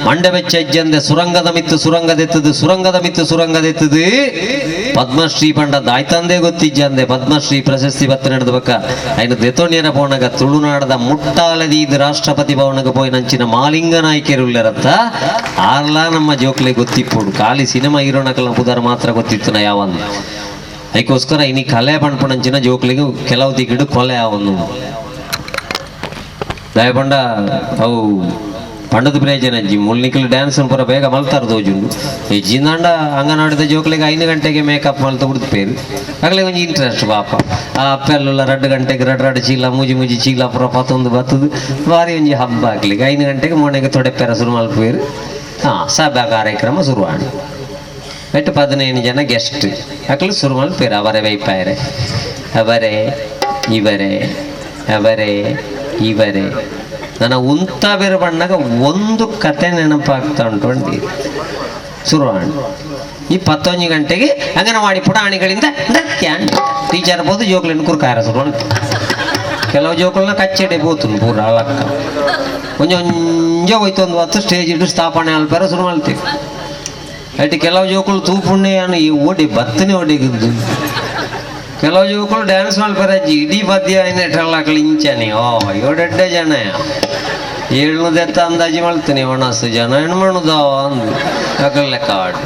ಮಂಡೆ ಬೆಚ್ಚ ಹೆಜ್ಜಂದೆ ಸುರಂಗದ ಮಿತ್ತು ಸುರಂಗದೆತ್ತದು ಸುರಂಗದ ಮಿತ್ತು ಸುರಂಗದೆತ್ತದು ಪದ್ಮಶ್ರೀ ಪಂಡ ದಾಯ್ತಂದೇ ಗೊತ್ತಿಜ್ಜಂದೆ ಪದ್ಮಶ್ರೀ ಪ್ರಶಸ್ತಿ ಬತ್ತ ನಡೆದ ಬಕ್ಕ ಐನ ದೆತೋಣ್ಯರ ಪೋಣಗ ತುಳುನಾಡದ ಮುಟ್ಟಾಲದಿ ಇದು ರಾಷ್ಟ್ರಪತಿ ಭವನಗ ಪೋಯಿನಂಚಿನ ಮಾಲಿಂಗ ನಾಯ್ಕೆರುಲ್ಲರತ್ತ ಆರ್ಲಾ ನಮ್ಮ ಜೋಕ್ಲೆ ಗೊತ್ತಿಪ್ಪುಡು ಖಾಲಿ ಸಿನಿಮಾ ಹೀರೋನಕಲ ಪುದರ್ ಮಾತ್ರ ಗೊತ್ತಿತ್ತು ನಾ ಯಾವಂದು. ಅದಕ್ಕೋಸ್ಕರ ಇನಿ ಕಲೆ ಪಣ್ಪುಣಂಚಿನ ಜೋಕ್ಲಿಗೆ ಕೆಲವು ದಿಕ್ಕಿಡು ಕೊಲೆ ಅವನು ದಯಪಂಡ ಅವು ಪಂಡದ ಪ್ರಯೋಜನ ಅಜ್ಜಿ ಮುಳ್ನಿಕಲು ಡ್ಯಾನ್ಸ್ ಪೂರ ಬೇಗ ಮಲ್ತಾರ ದೋಜುಂಡು ಹೆಜ್ಜಿಂದಾಂಡ ಅಂಗನವಾಡಿದ ಜೋಕ್ಲಿಗೆ 5 ಗಂಟೆಗೆ ಮೇಕಪ್ ಮಲ್ತ ಬಿಡ್ತು ಪೇರು ಆಗಲೇ ಒಂಜಿ ಇಂಟ್ರೆಸ್ಟ್ ಪಾಪ ಆ ಅಪ್ಪೆಲ್ಲ 2 ಗಂಟೆಗೆ ರಡ್ ರಡ್ ಚೀಲ ಮುಜಿ ಮುಜಿ ಚೀಲ ಪೂರ ಪತ್ತೊಂದು ಬತ್ತದು ಭಾರಿ ಒಂಜಿ ಹಬ್ಬ ಆಗ್ಲಿಕ್ಕೆ 5 ಗಂಟೆಗೆ ಮೊನೆಗೆ ತೊಡೆಪೆರ ಶುರು ಮಲ್ಪೇರು. ಹಾಂ ಸಭಾ ಕಾರ್ಯಕ್ರಮ ಶುರುವಾಣ ಎಟ್ಟು 15 ಜನ ಗೆಸ್ಟ್ ಅಕ್ಲು ಶುರು ಮಲ್ಪೇರು ಅವರೇ ವೈಪಾಯರೆ ಅವರೇ ಇವರೇ ಅವರೇ ಇವರೇ. ನನ್ನ ಉಂತ ಬೇರೆ ಬಣ್ಣಾಗ ಒಂದು ಕತೆ ನೆನಪಾಗ್ತಾ ಉಂಟು ಅಂಡಿ ಶುರುವಾಣ ಈ 11 ಗಂಟೆಗೆ ಅಂಗನವಾಡಿ ಪುಟಾಣಿಗಳಿಂದ ನೃತ್ಯ ಟೀಚರ್ ಬೋದು ಜೋಕ್ಲಿನ ಕುರ್ಕಾರ ಶುರು ಉಂಟು. ಕೆಲವು ಜೋಕುಲನ್ನ ಕಚ್ಚಡೆ ಬೋತು ಪೂರ ಅಲಕ್ಕ ಒಂಜಿ ಒಂಜೆ ಹೋಯ್ತು ಒಂದು ಹೊತ್ತು ಸ್ಟೇಜ್ ಇಟ್ಟು ಸ್ಥಾಪನೆ ಅಲ್ಪಾರ ಶುರು ಮಾಡ್ತೀವಿ. ಅಟ್ಟು ಕೆಲವು ಜೋಕುಲು ತೂಪುಣ್ಣೆ ಈ ಓಡಿ ಬತ್ತನೆ ಓಡಿಗಿದ್ದು ಕೆಲವು ಜೋಕುಲು ಡ್ಯಾನ್ಸ್ ಮಾಡ್ತಾರೆ ಇಡೀ ಪದ್ಯ ಐನೆಟ್ರಲ್ಲಾಕಲಿ ಇಂಚನೆ ಓ ಏಳೆಡ್ಡೆ ಜನ ಏಳ್ನದೆತ್ತ ಅಂದಾಜು ಮಾಡ್ತೀನಿ ಒಣಸು ಜನ ಹೆಣ್ಮಣುದ ಅಂದು ಅಕಲ್ ಲೆಕ್ಕ ಆಡು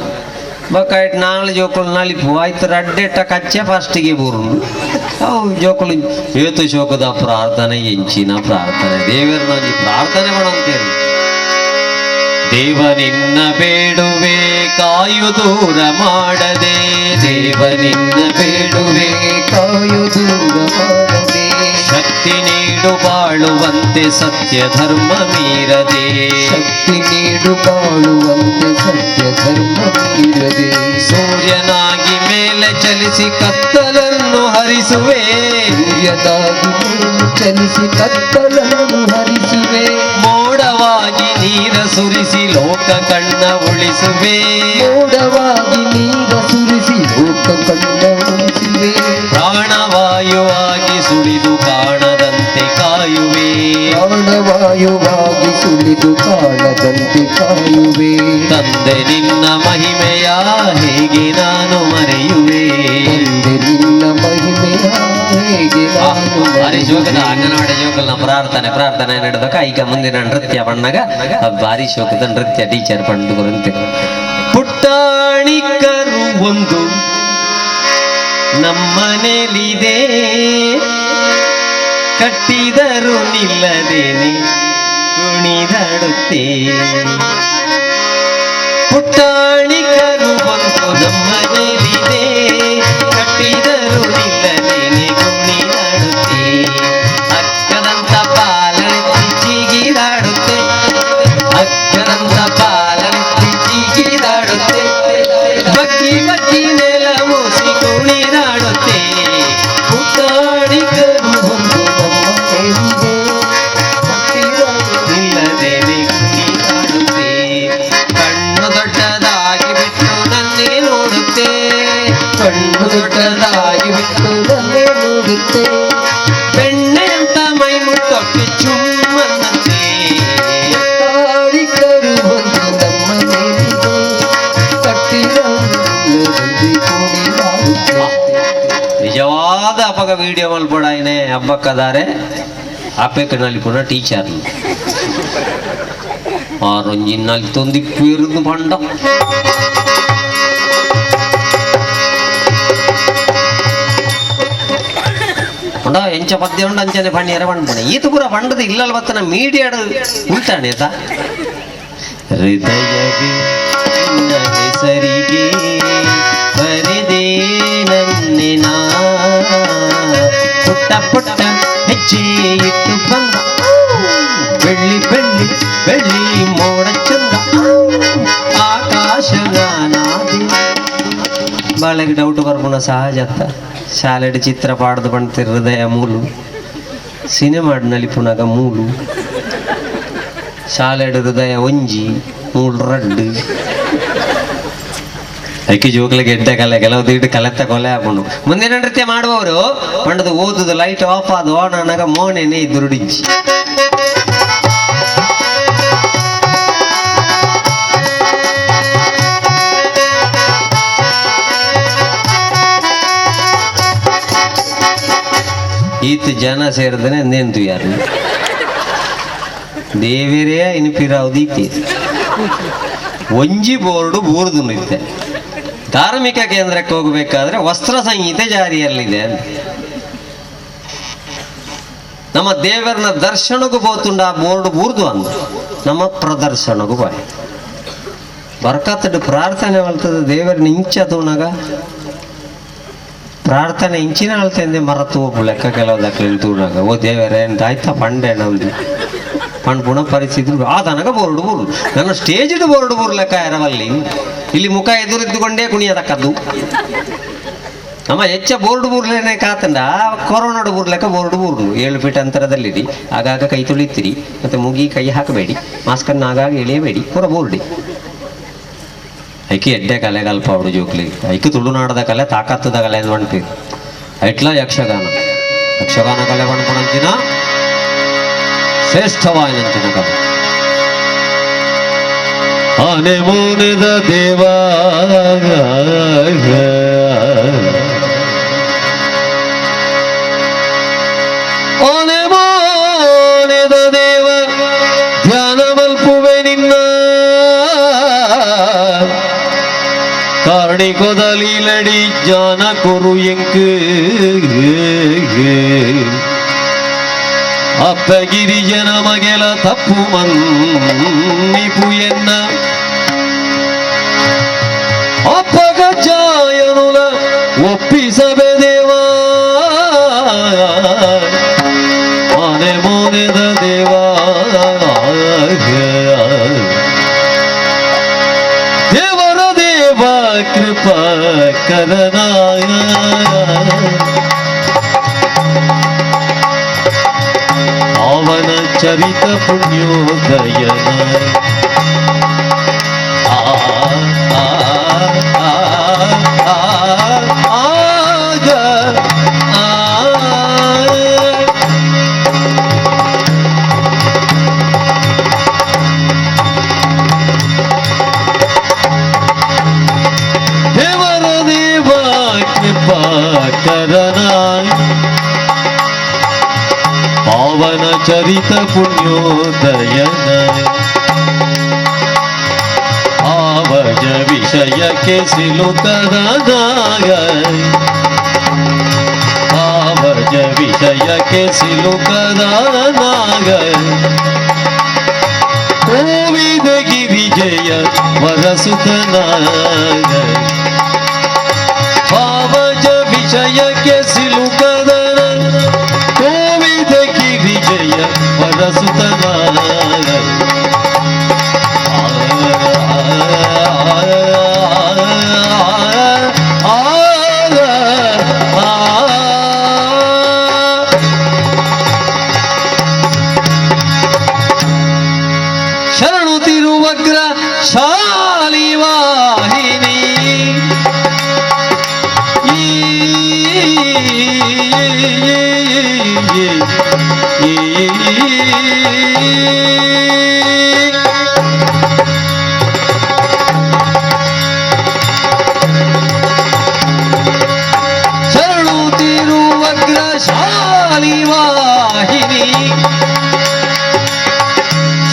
ಬಕ್ಕಾಯ್ತು ನಾಳೆ ಜೋಕುಲು ನಲಿಪು ಆಯ್ತು ರಡ್ಡೆಟ್ಟ ಕಚ್ಚೆ ಫಸ್ಟಿಗೆ ಬೂರುಂಡು ಅವು ಜೋಕುಲು ಏತು ಶೋಕದ ಪ್ರಾರ್ಥನೆ ಎಂಚಿನ ಪ್ರಾರ್ಥನೆ ದೇವರನ್ನ ಒಂಜಿ ಪ್ರಾರ್ಥನೆ ಮಾಡಂತೇಳಿ. ದೇವ ನಿನ್ನ ಬೇಡುವೆ ಕಾಯು ದೂರ ಮಾಡದೆ ದೇವ ನಿನ್ನ ಬೇಡುವೆ ಕಾಯು ದೂರ ಮಾಡದೆ ಶಕ್ತಿ ನೀಡು ಬಾಳುವಂತೆ ಸತ್ಯ ಧರ್ಮ ಮೀರದೆ ಶಕ್ತಿ ನೀಡು ಬಾಳುವಂತೆ ಸತ್ಯ ಧರ್ಮ ಮೀರದೆ ಸೂರ್ಯನಾಗಿ ಮೇಲೆ ಚಲಿಸಿ ಕತ್ತಲನ್ನು ಹರಿಸುವೆ ಸೂರ್ಯನಾಗಿ ಮೇಲೆ ಚಲಿಸಿ ಕತ್ತಲನ್ನು ಹರಿಸುವೆ ಮೋಡವಾಗಿ ನೀರ ಸುರಿಸಿ ಲೋಕ ಕಣ್ಣ ಉಳಿಸುವೆ ಮೋಡವಾಗಿ ನೀರ ಸುರಿಸಿ ಲೋಕ ಕಣ್ಣ ಉಳಿಸುವೆ ಪ್ರಾಣವಾಯುವಾಗಿ ಸುಳಿದು ಕಾಣದಂತೆ ಕಾಯುವೆ ಪ್ರಾಣವಾಯುವಾಗಿ ಸುಳಿದು ಕಾಣದಂತೆ ಕಾಯುವೆ ತಂದೆ ನಿನ್ನ ಮಹಿಮೆಯ ಹೇಗೆ ನಾನು ಮರೆಯುವೆ ತಂದೆ ನಿನ್ನ ಮಹಿಮೆಯ ಹೇಗೆ ನಾನು ಭಾರಿ ಶೋಕದ ಮರೆಯುವೆ? ಅಂಗನವಾಡಿ ಜೋಕಲ್ನ ಪ್ರಾರ್ಥನೆ ಪ್ರಾರ್ಥನೆ ನಡೆದಕ ಈಗ ಮುಂದಿನ ನೃತ್ಯ ಬಣ್ಣಗ ಭಾರಿ ಶೋಕದ ನೃತ್ಯ ಟೀಚರ್ ಪಂಡು ಕುರಂತೆ. ಪುಟ್ಟಾಣಿಕರು ಒಂದು ನಮ್ಮನೇಲಿದೆ ಕಟ್ಟಿದರು ನಿಲ್ಲದೇನೆ ಕುಣಿದಾಡುತ್ತೆ ಪುಟ್ಟಾಣಿಕರು ಒಂದು ನಮ್ಮನೇಲಿದೆ ಕಟ್ಟಿದರು ನಿಲ್ಲದೇನೆ ಕುಣಿದಾಡುತ್ತೆ ಅಕ್ಕದಂತ ಪಾಲನೆತ್ತಿ ಚೀಗಿದಾಡುತ್ತೆ ಅಕ್ಕದಂತ ಪಾಲನೆತ್ತಿ ಚೀಗಿದಾಡುತ್ತೆ ಬಗ್ಗಿ ಬಗ್ಗಿ ನೆಲ ಮೂಸಿ ಕುಣಿದಾಡುತ್ತೆ ಪುಟ್ಟಾಣಿಕರು ಒಂದು ನಮ್ಮನೇಲಿದೆ ಕಟ್ಟಿದರು ನಿಲ್ಲದೇನೆ ಕುಣಿದಾಡುತ್ತೆ ಕಣ್ಣು ದೊಡ್ಡದಾಗಿ ಬಿಟ್ಟು ನನ್ನೇ ನೋಡುತ್ತೆ ಕಣ್ಣು ದೊಡ್ಡದಾಗಿ ಬಿಟ್ಟು ನನ್ನೇ ನೋಡುತ್ತೆ ಬೆಣ್ಣೆಯಂತ ಮೈ ಮುಟ್ಟೊಪ್ಪಿ ಚುಮ್ಮನ್ನಂತೆ ತಾಳಿಕರು ಒಂದು ನಮ್ಮನೇಲಿದೆ ಕಟ್ಟಿದರು ನಿಲ್ಲದಂತೆ ಕುಣಿದಾಡುತ್ತೆ. ನಿಜವಾದ ಅಪಗ ವಿಡಿಯೋ ಮಲ್ಪಡಾಯಿನೆ ಹಬ್ಬಕ್ಕದಾರೆ ಅಪೇಕನಲ್ಲಿ ಪುನಃ ಟೀಚರ್ ಆರೊಂಜಿ ನಲ್ತೊಂದಿ ಪೇರುದು ಪಂಡ ಉಂಡ ಎಂಚ ಪದ್ಯ ಉಂಡು ಅಂಚನೆ ಪಣ್ಣಿಯರ ಪಣ್ಪುಣೆ ಈತ ಪೂರ ಪಂಡದ ಇಲ್ಲಲ್ ಬತ್ತನ ಮೀಡಿಯಾಡು ಉಲ್ಟಾಣೆ ಆತ ಹೃದಯವೇ ನಿನ್ನ ಹೆಸರಿಗೆ ಬರೆದೇ ನನ್ನೆ ನಾ ಪುಟ್ಟ ಪುಟ್ಟ ಹೆಜ್ಜೆ ಇಟ್ಟು ಬಂದ ಬೆಳ್ಳಿ ಬೆಳ್ಳಿ ಬೆಳ್ಳಿ ಮೋಡ ಚಂದ ಆಕಾಶ ನಾನಾದೆ ಜೋಕಲೆಗೆ ಡೌಟ್ ಬರ್ಪುಣ ಸಹಜತ್ತ ಶಾಲೆಡ್ ಚಿತ್ರ ಪಾಡ್ದು ಪಂಡ್ತಿರ್ ಹೃದಯ ಮೂಲು ಸಿನಿಮಾಡ್ ನಲಿಪುನಾಗ ಮೂಲು ಶಾಲೆಡ್ ಹೃದಯ ಒಂಜಿ ಮೂಲು ರಡ್ಡು ಐಕೆ ಜೋಕ್ಲಿಗೆ ಎಡ್ಡೆ ಕಲೆ ಕೆಲವು ದಿಟ್ಟು ಕಲೆತ್ತ ಕೊಲೆ ಹಾಕೊಂಡು ಮುಂದಿನ ನೃತ್ಯ ಮಾಡುವವರು ಪಂಡದು ಓದುದು ಲೈಟ್ ಆಫ್ ಆದ ಆನ್ ಅನ್ನಾಗ ಮೋನೆನೆ ಇದ್ದುರುಡಿಂಚಿ ಈತ ಜನ ಸೇರಿದ್ರೆ ನೇಂತು ಯಾರು ದೇವರೇ ಇನ್ಪಿರಾವ್ದೀತಿ ಒಂಜಿ ಬೋರ್ಡು ಬೂರ್ದು ನಿತ್ತೆ ಧಾರ್ಮಿಕ ಕೇಂದ್ರಕ್ಕೆ ಹೋಗಬೇಕಾದ್ರೆ ವಸ್ತ್ರ ಸಂಹಿತೆ ಜಾರಿಯಲ್ಲಿದೆ ಅಂತ. ನಮ್ಮ ದೇವರನ ದರ್ಶನಕ್ಕೂ ಪೋತುಂಡ ಆ ಬೋರ್ಡ್ ಬೂರ್ದು ಅಂದ ನಮ್ಮ ಪ್ರದರ್ಶನಕ್ಕೂ ಬಾಯ್ ಬರ್ಕತ್ತಡು ಪ್ರಾರ್ಥನೆ ಮಾಡ್ತದೆ ದೇವರನ್ನ ಇಂಚ ತೋಣಾಗ ಪ್ರಾರ್ಥನೆ ಇಂಚಿನ ಅಳ್ತಂದೆ ಮರತು ಒಬ್ಬ ಲೆಕ್ಕ ಕೆಲವು ದಾಖಲೆ ತೂಣಾಗ ಓ ದೇವರೇ ಅಂತ ಆಯ್ತಾ ಪಂಡೆ ನಮ್ದು ಪಂಡ್ ಪುನಃ ಪರಿಸ್ಥಿತಿ ಆತನಗ ಬೋರ್ಡ್ ಬೋರ್ಡು ನನ್ನ ಸ್ಟೇಜ್ ಬೋರ್ಡ್ ಬೋರ್ ಲೆಕ್ಕ ಎರವಲ್ಲಿ ಇಲ್ಲಿ ಮುಖ ಎದುರಿದ್ದುಕೊಂಡೇ ಕುಣಿಯತಕ್ಕದ್ದು ನಮ್ಮ ಹೆಚ್ಚ ಬೋರ್ಡ್ ಬೂರ್ಲೇನೆ ಕಾತಂಡ ಕೊರೋನಾಡು ಬೂರ್ಲೆಕ್ಕ ಬೋರ್ಡ್ ಬೂರ್ಡು 7 ಫೀಟ್ ಅಂತರದಲ್ಲಿರಿ, ಆಗಾಗ ಕೈ ತೊಳಿತೀರಿ, ಮತ್ತೆ ಮುಗಿ ಕೈ ಹಾಕಬೇಡಿ, ಮಾಸ್ಕನ್ನು ಆಗಾಗ ಎಳೆಯಬೇಡಿ, ಪೂರ ಬೋರ್ಡಿ. ಐಕಿ ಎಡ್ಡೆ ಕಲೆ ಕಲ್ಪ ಅವಡು ಜೋಕ್ಲಿ ಐಕು ತುಳುನಾಡದ ಕಲೆ ತಾಕತ್ತದ ಕಲೆ ಅಂತ ಪನ್ಪೇರು. ಐಟ್ಲ ಯಕ್ಷಗಾನ ಯಕ್ಷಗಾನ ಕಲೆ ಪನ್ಪುನಂಚಿನ ಶ್ರೇಷ್ಠವಾಯಿನಂಚಿನ ಕಲೆ. ಆನೆ ಮೋನೆದ ದೇವ ಆನೆ ಮೋನೆದ ದೇವ ಧ್ಯಾನ ಮಲ್ಪುವೆ ನಿನ್ನ ಕಾರಣಿಕೊದಲೀಲಡಿ ಜಾನ ಕೊರು ಎಂಕು ಅಪ್ಪ ಗಿರಿಜನ ಮಗೆಲ ತಪ್ಪು ಮನ್ನಿಪು ಎನ್ನ ಅಪ್ಪಗ ಜಾಯನುಲ ಒಪ್ಪಿಸಬೆ ದೇವ ಆನೆ ಮೋನೆದ ದೇವ ದೇವರ ದೇವ ಕೃಪಾ ಕರನಾಯ ಪಾವನ ಚರಿತ ಪುಣ್ಯೋದಯನ ಆ ಆ ಆ ಆ ಆ ಆ ದೇವರ ದೇವ ಕೃಪಾ ಕರನಾಯ ಪಾವನ ಚರಿತ ಪುಣ್ಯೋದಯನ ಆವಜ ವಿಷಯಕ್ಕೆ ಸಿಲುಕದಾಗ ಆವಜ ವಿಷಯಕ್ಕೆ ಸಿಲುಕದಾಗ ಕೋವಿದ ಗಿರಿಜಯ ವರಸುತನಾಗ ಭಾವಜ ವಿಷಯಕ್ಕೆ ಸಿಲುಕದನ ಕೋವಿದ ಗಿರಿಜಯ ವರಸುತನಾಗ ಶರಣು ತಿರುವಗ್ರ ಶಾಲಿವಾಹಿನಿ ಈ ಶರಣು ತಿರುವಗ್ರ ಶಾಲಿವಾಹಿನಿ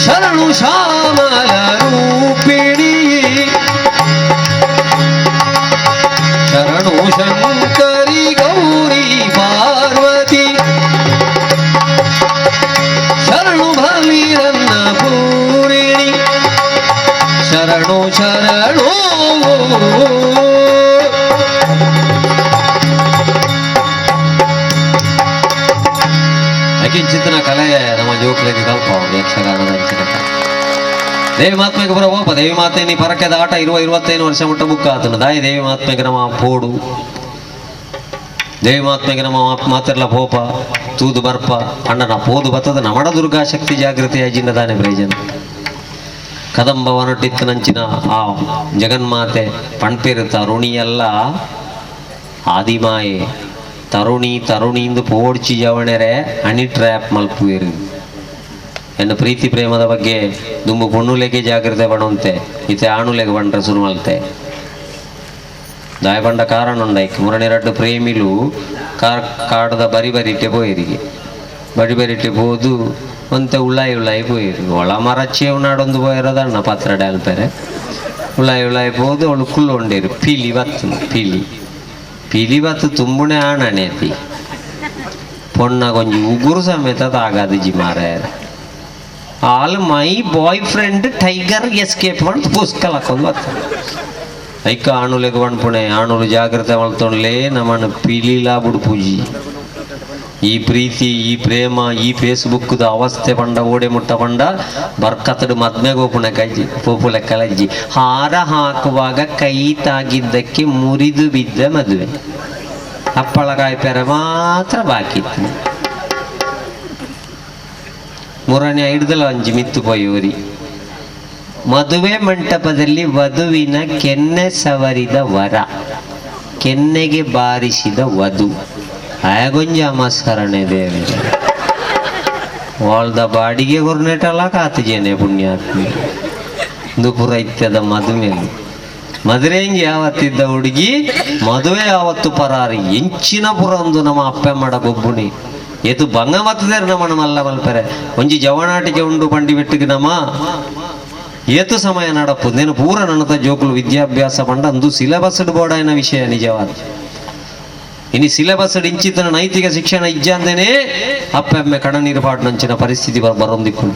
ಶರಣು ಶ್ಯಾಮಲ ರೂಪಿಣಿ ಶರಣು ಶಂಕರಿ ಗೌರಿ ಪಾರ್ವತಿ ಶರಣು ಬಲಿರನ್ನ ಪೂರಿಣಿ ಶರಣು ಶರಣು ಅಕಿಂಚಿತನ ಕಲೆ ನಮ್ಮ ಜೋಕ್ಲಿಗೆ ಕಲ್ಪ ಯಕ್ಷಗಾನದ ಅಂಚಿನ ಕಲೆ. ದೇವಿ ಮಾತ್ಮೆಗೆ ಬರ ಹೋಪ ದೇವಿ ಮಾತೆ ನೀ ಪರಕೆದ ಆಟ 20-25 ವರ್ಷ ಮುಟ್ಟ ಬುಕ್ಕ ಆತನು ದಾಯಿ ದೇವಿ ಮಾತ್ಮೆಗೆ ನಮ್ಮ ಪೋಡು ದೇವಿ ಮಾತ್ಮೆಗೆ ನಮ್ಮ ಮಾತಿರ್ಲ ಪೋಪ ತೂದು ಬರ್ಪ ಅಣ್ಣನ ಪೋದು ಬತ್ತದ ನಮಡ ದುರ್ಗಾ ಶಕ್ತಿ ಜಾಗೃತಿ ಅಜಿಂದ ದಾನೆ ಪ್ರಯೋಜನ ಕದಂಬ ವನಟಿತ್ತನಂಚಿನ ಆ ಜಗನ್ಮಾತೆ ಪಣ್ಪೇರು ತರುಣಿಯಲ್ಲ ಆದಿಮಾಯೆ ತರುಣಿ ತರುಣಿಂದು ಪೋಡ್ಚಿ ಜವಣೆರೆ ಹಣಿ ಟ್ರ್ಯಾಪ್ ಮಲ್ಪುವೇರು ಎನ್ನ ಪ್ರೀತಿ ಪ್ರೇಮದ ಬಗ್ಗೆ ದುಂಬು ಪೊಣ್ಣುಲೆಗೆ ಜಾಗೃತೆ ಬಣವಂತೆ ಇತ್ತೆ ಆಣುಲೆಗೆ ಬಂಡ್ರೆ ಶುರು ಮಲ್ತೆ ದಾಯಬಂಡ ಕಾರಣ ಉಂಡೈಕ್ ಮುರಣಿರಡ್ಡು ಪ್ರೇಮಿಲು ಕಾಡದ ಬರಿ ಬರಿಟೆ ಪೋಯರಿಗೆ ಬರಿ ಬರಿಟೆ ಪೋದು ಒಂತೆ ಉಳಾಯಿ ಉಳಾಯಿ ಪೋಯಿರು ಒಳ ಮರಚ್ಚೇವು ನಾಡೊಂದು ಪೋಯಿರೋದಣ್ಣ ಪತ್ರ ಡ್ಯಾಲ್ಪೆರೆ ಉಳಾಯಿ ಉಳಾಯಿ ಪೋದು ಅವಳು ಕುಲ್ಲೊಂಡೇರು ಪಿಲಿ ಬತ್ತು ಪಿಲಿ ಪಿಲಿ ಬತ್ತು ತುಂಬುಣೆ ಆಣಣೇತಿ ಪೊಣ್ಣ ಕೊಂಚ ಉಗುರು ಸಮೇತ ತಾಗಾದು ಜಿ ಮಾರಾಯ all my boyfriend tiger escape ಮಾಡಿ ಪುಸ್ಕಲ್ ಹಾಕೊಂಡು ಬರ್ತದೆ ಐಕ ಆಣುಲೆಗ್ ಪಣಪುಣೆ ಆಣುಲು ಜಾಗ್ರತೆ ಮಲ್ತೊಂಡ್ಲೇ ನಮ್ಮನ್ನು ಪಿಲಿಲಾ ಬುಡ್ಪೂಜಿ ಈ ಪ್ರೀತಿ ಈ ಪ್ರೇಮ ಈ ಫೇಸ್ಬುಕ್ದ ಅವಸ್ಥೆ ಪಂಡ ಓಡೆ ಮುಟ್ಟ ಪಂಡ ಬರ್ಕತ್ತಡು ಮದ್ಮೆಗೆ ಹೋಪುಣೆ ಕಜ್ಜಿ ಪೋಪುಲೆ ಕಲಜ್ಜಿ ಹಾರ ಹಾಕುವಾಗ ಕೈ ತಾಗಿದ್ದಕ್ಕೆ ಮುರಿದು ಬಿದ್ದ ಮದುವೆ ಹಪ್ಪಳಕಾಯಿ ಪೆರೆ ಮಾತ್ರ ಬಾಕಿ ಇತ್ತು ಮುರಣೆ ಹಿಡ್ದಲ ಅಂಜಿ ಮಿತ್ತು ಪೋಯೂರಿ ಮದುವೆ ಮಂಟಪದಲ್ಲಿ ವಧುವಿನ ಕೆನ್ನೆ ಸವರಿದ ವರ ಕೆನ್ನೆಗೆ ಬಾರಿಸಿದ ವಧು ಆಗೊಂಜ ಅಮಸ್ಕರಣೆ ದೇವೆ ವಾಳ್ದ ಬಾಡಿಗೆ ಕೊರ್ನೆಟಲ್ಲ ಕಾತಜೇನೆ ಪುಣ್ಯಾತ್ಮಿ ದುಪುರ ಇತ್ಯದ ಮದುವೆ ಮದುವೆಂಗೆ ಯಾವತ್ತಿದ್ದ ಹುಡುಗಿ ಮದುವೆ ಯಾವತ್ತು ಪರಾರಿ ಎಂಚಿನ ಪುರಂದು ನಮ್ಮ ಅಪ್ಪೆ ಮಾಡ ಗೊಬ್ಬುಣಿ ಏತು ಬಂಗ ಮತ್ತದೇರು ನಮ್ಮನ ಮಲ್ಲ ಮಲ್ಪೆರೆ ಒಂಜಿ ಜವನಾಟಿಕೆ ಉಂಡು ಪಂಡಿ ಬಿಟ್ಟಿಗೆ ನಮ್ಮ ಏತು ಸಮಯ ನಡಪು ನೇನು ಪೂರ ನನ್ನತ ಜೋಕುಲು ವಿದ್ಯಾಭ್ಯಾಸ ಪಂಡ ಅಂದು ಸಿಲೆಬಸ್ ಬೋರ್ಡ್ ವಿಷಯ ನಿಜವಾದ ಇನಿ ಸಿಲೆಬಸ್ ಇಂಚಿತನ ನೈತಿಕ ಶಿಕ್ಷಣ ಇಜ್ಜಂದೇನೆ ಅಪ್ಪೆಮ್ಮೆ ಕಣನೀರು ಪಾಡ್ನಂಚಿನ ಪರಿಸ್ಥಿತಿ ಬರೊಂದಿಪ್ಪು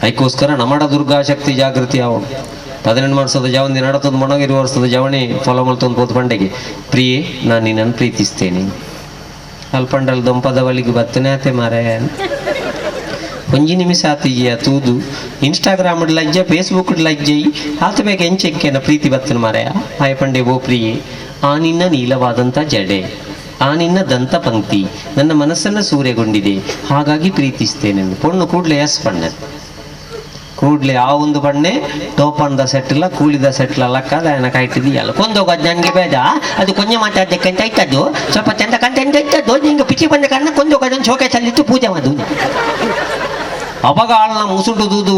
ಅದಕ್ಕೋಸ್ಕರ ನಮ್ಮಡ ದುರ್ಗಾ ಶಕ್ತಿ ಜಾಗೃತಿ ಆವಡು 18 ವರ್ಷದ ಜವನಿ ನಡತೊಂದು ಮೊಣಗ 20 ವರ್ಷದ ಜವಣಿ ಫಲ ಮಲ್ತೊಂದು ಪೋತು ಪಂಡೆಗೆ ಪ್ರಿಯೆ ನಾನು ನಿನ್ನನ್ನು ಪ್ರೀತಿಸ್ತೇನೆ ಅಲ್ಪಂಡಲ್ ದೊಂಪದ ಬಳಿಗೆ ಬತ್ತನೆ ಆತೆ ಮಾರಾಯ ಒಂಜಿ ನಿಮಿಷ ಆತಿಜಿಯ ತೂದು ಇನ್ಸ್ಟಾಗ್ರಾಮ್ ಲಜ್ಜ ಫೇಸ್ಬುಕ್ ಲಜ್ಜೈ ಆತ ಬೇಗ ಎಂಚೆಕ್ಕೆನ ಪ್ರೀತಿ ಬತ್ತನ ಮಾರಾಯ ಆಯ ಪಂಡೆ ಓ ಪ್ರಿಯೆ ಆ ನಿನ್ನ ನೀಲವಾದಂಥ ಜಡೆ ಆ ನಿನ್ನ ದಂತ ಪಂಕ್ತಿ ನನ್ನ ಮನಸ್ಸನ್ನು ಸೂರೆಗೊಂಡಿದೆ ಹಾಗಾಗಿ ಪ್ರೀತಿಸ್ತೇನೆ ಪೊಣ್ಣು ಕೂಡಲೇ ಎಸ್ ಪಣ್ಣೆ ಕೂಡಲೇ ಆ ಒಂದು ಬಣ್ಣೆ ಟೋಪನ್ದ ಸೆಟ್ಟಿಲ್ಲ ಕೂಲಿದ ಸೆಟ್ಲ ಲಕ್ಕ ಅದ ಕಾಯ್ತಿದೆಯಲ್ಲ ಕೊಂದೋಗ ನನಗೆ ಬೇಡ ಅದು ಕೊಂಜ ಮಾತಾಡಕ್ಕೆ ಅಂತ ಇತ್ತದ್ದು ಸ್ವಲ್ಪ ಚಂದ ಕಂತ ಇತ್ತದ್ದು ನಿಂಗೆ ಪಿಚಿ ಬಂದ ಕಾರಣ ಕೊಂದೋಗ ಅದನ್ನು ಶೋಕೇಸಲ್ಲಿಟ್ಟು ಪೂಜೆ ಮಾಡು ಅವಾಗ ಆಳ್ನ ಮುಸುಂಟು ದೂದು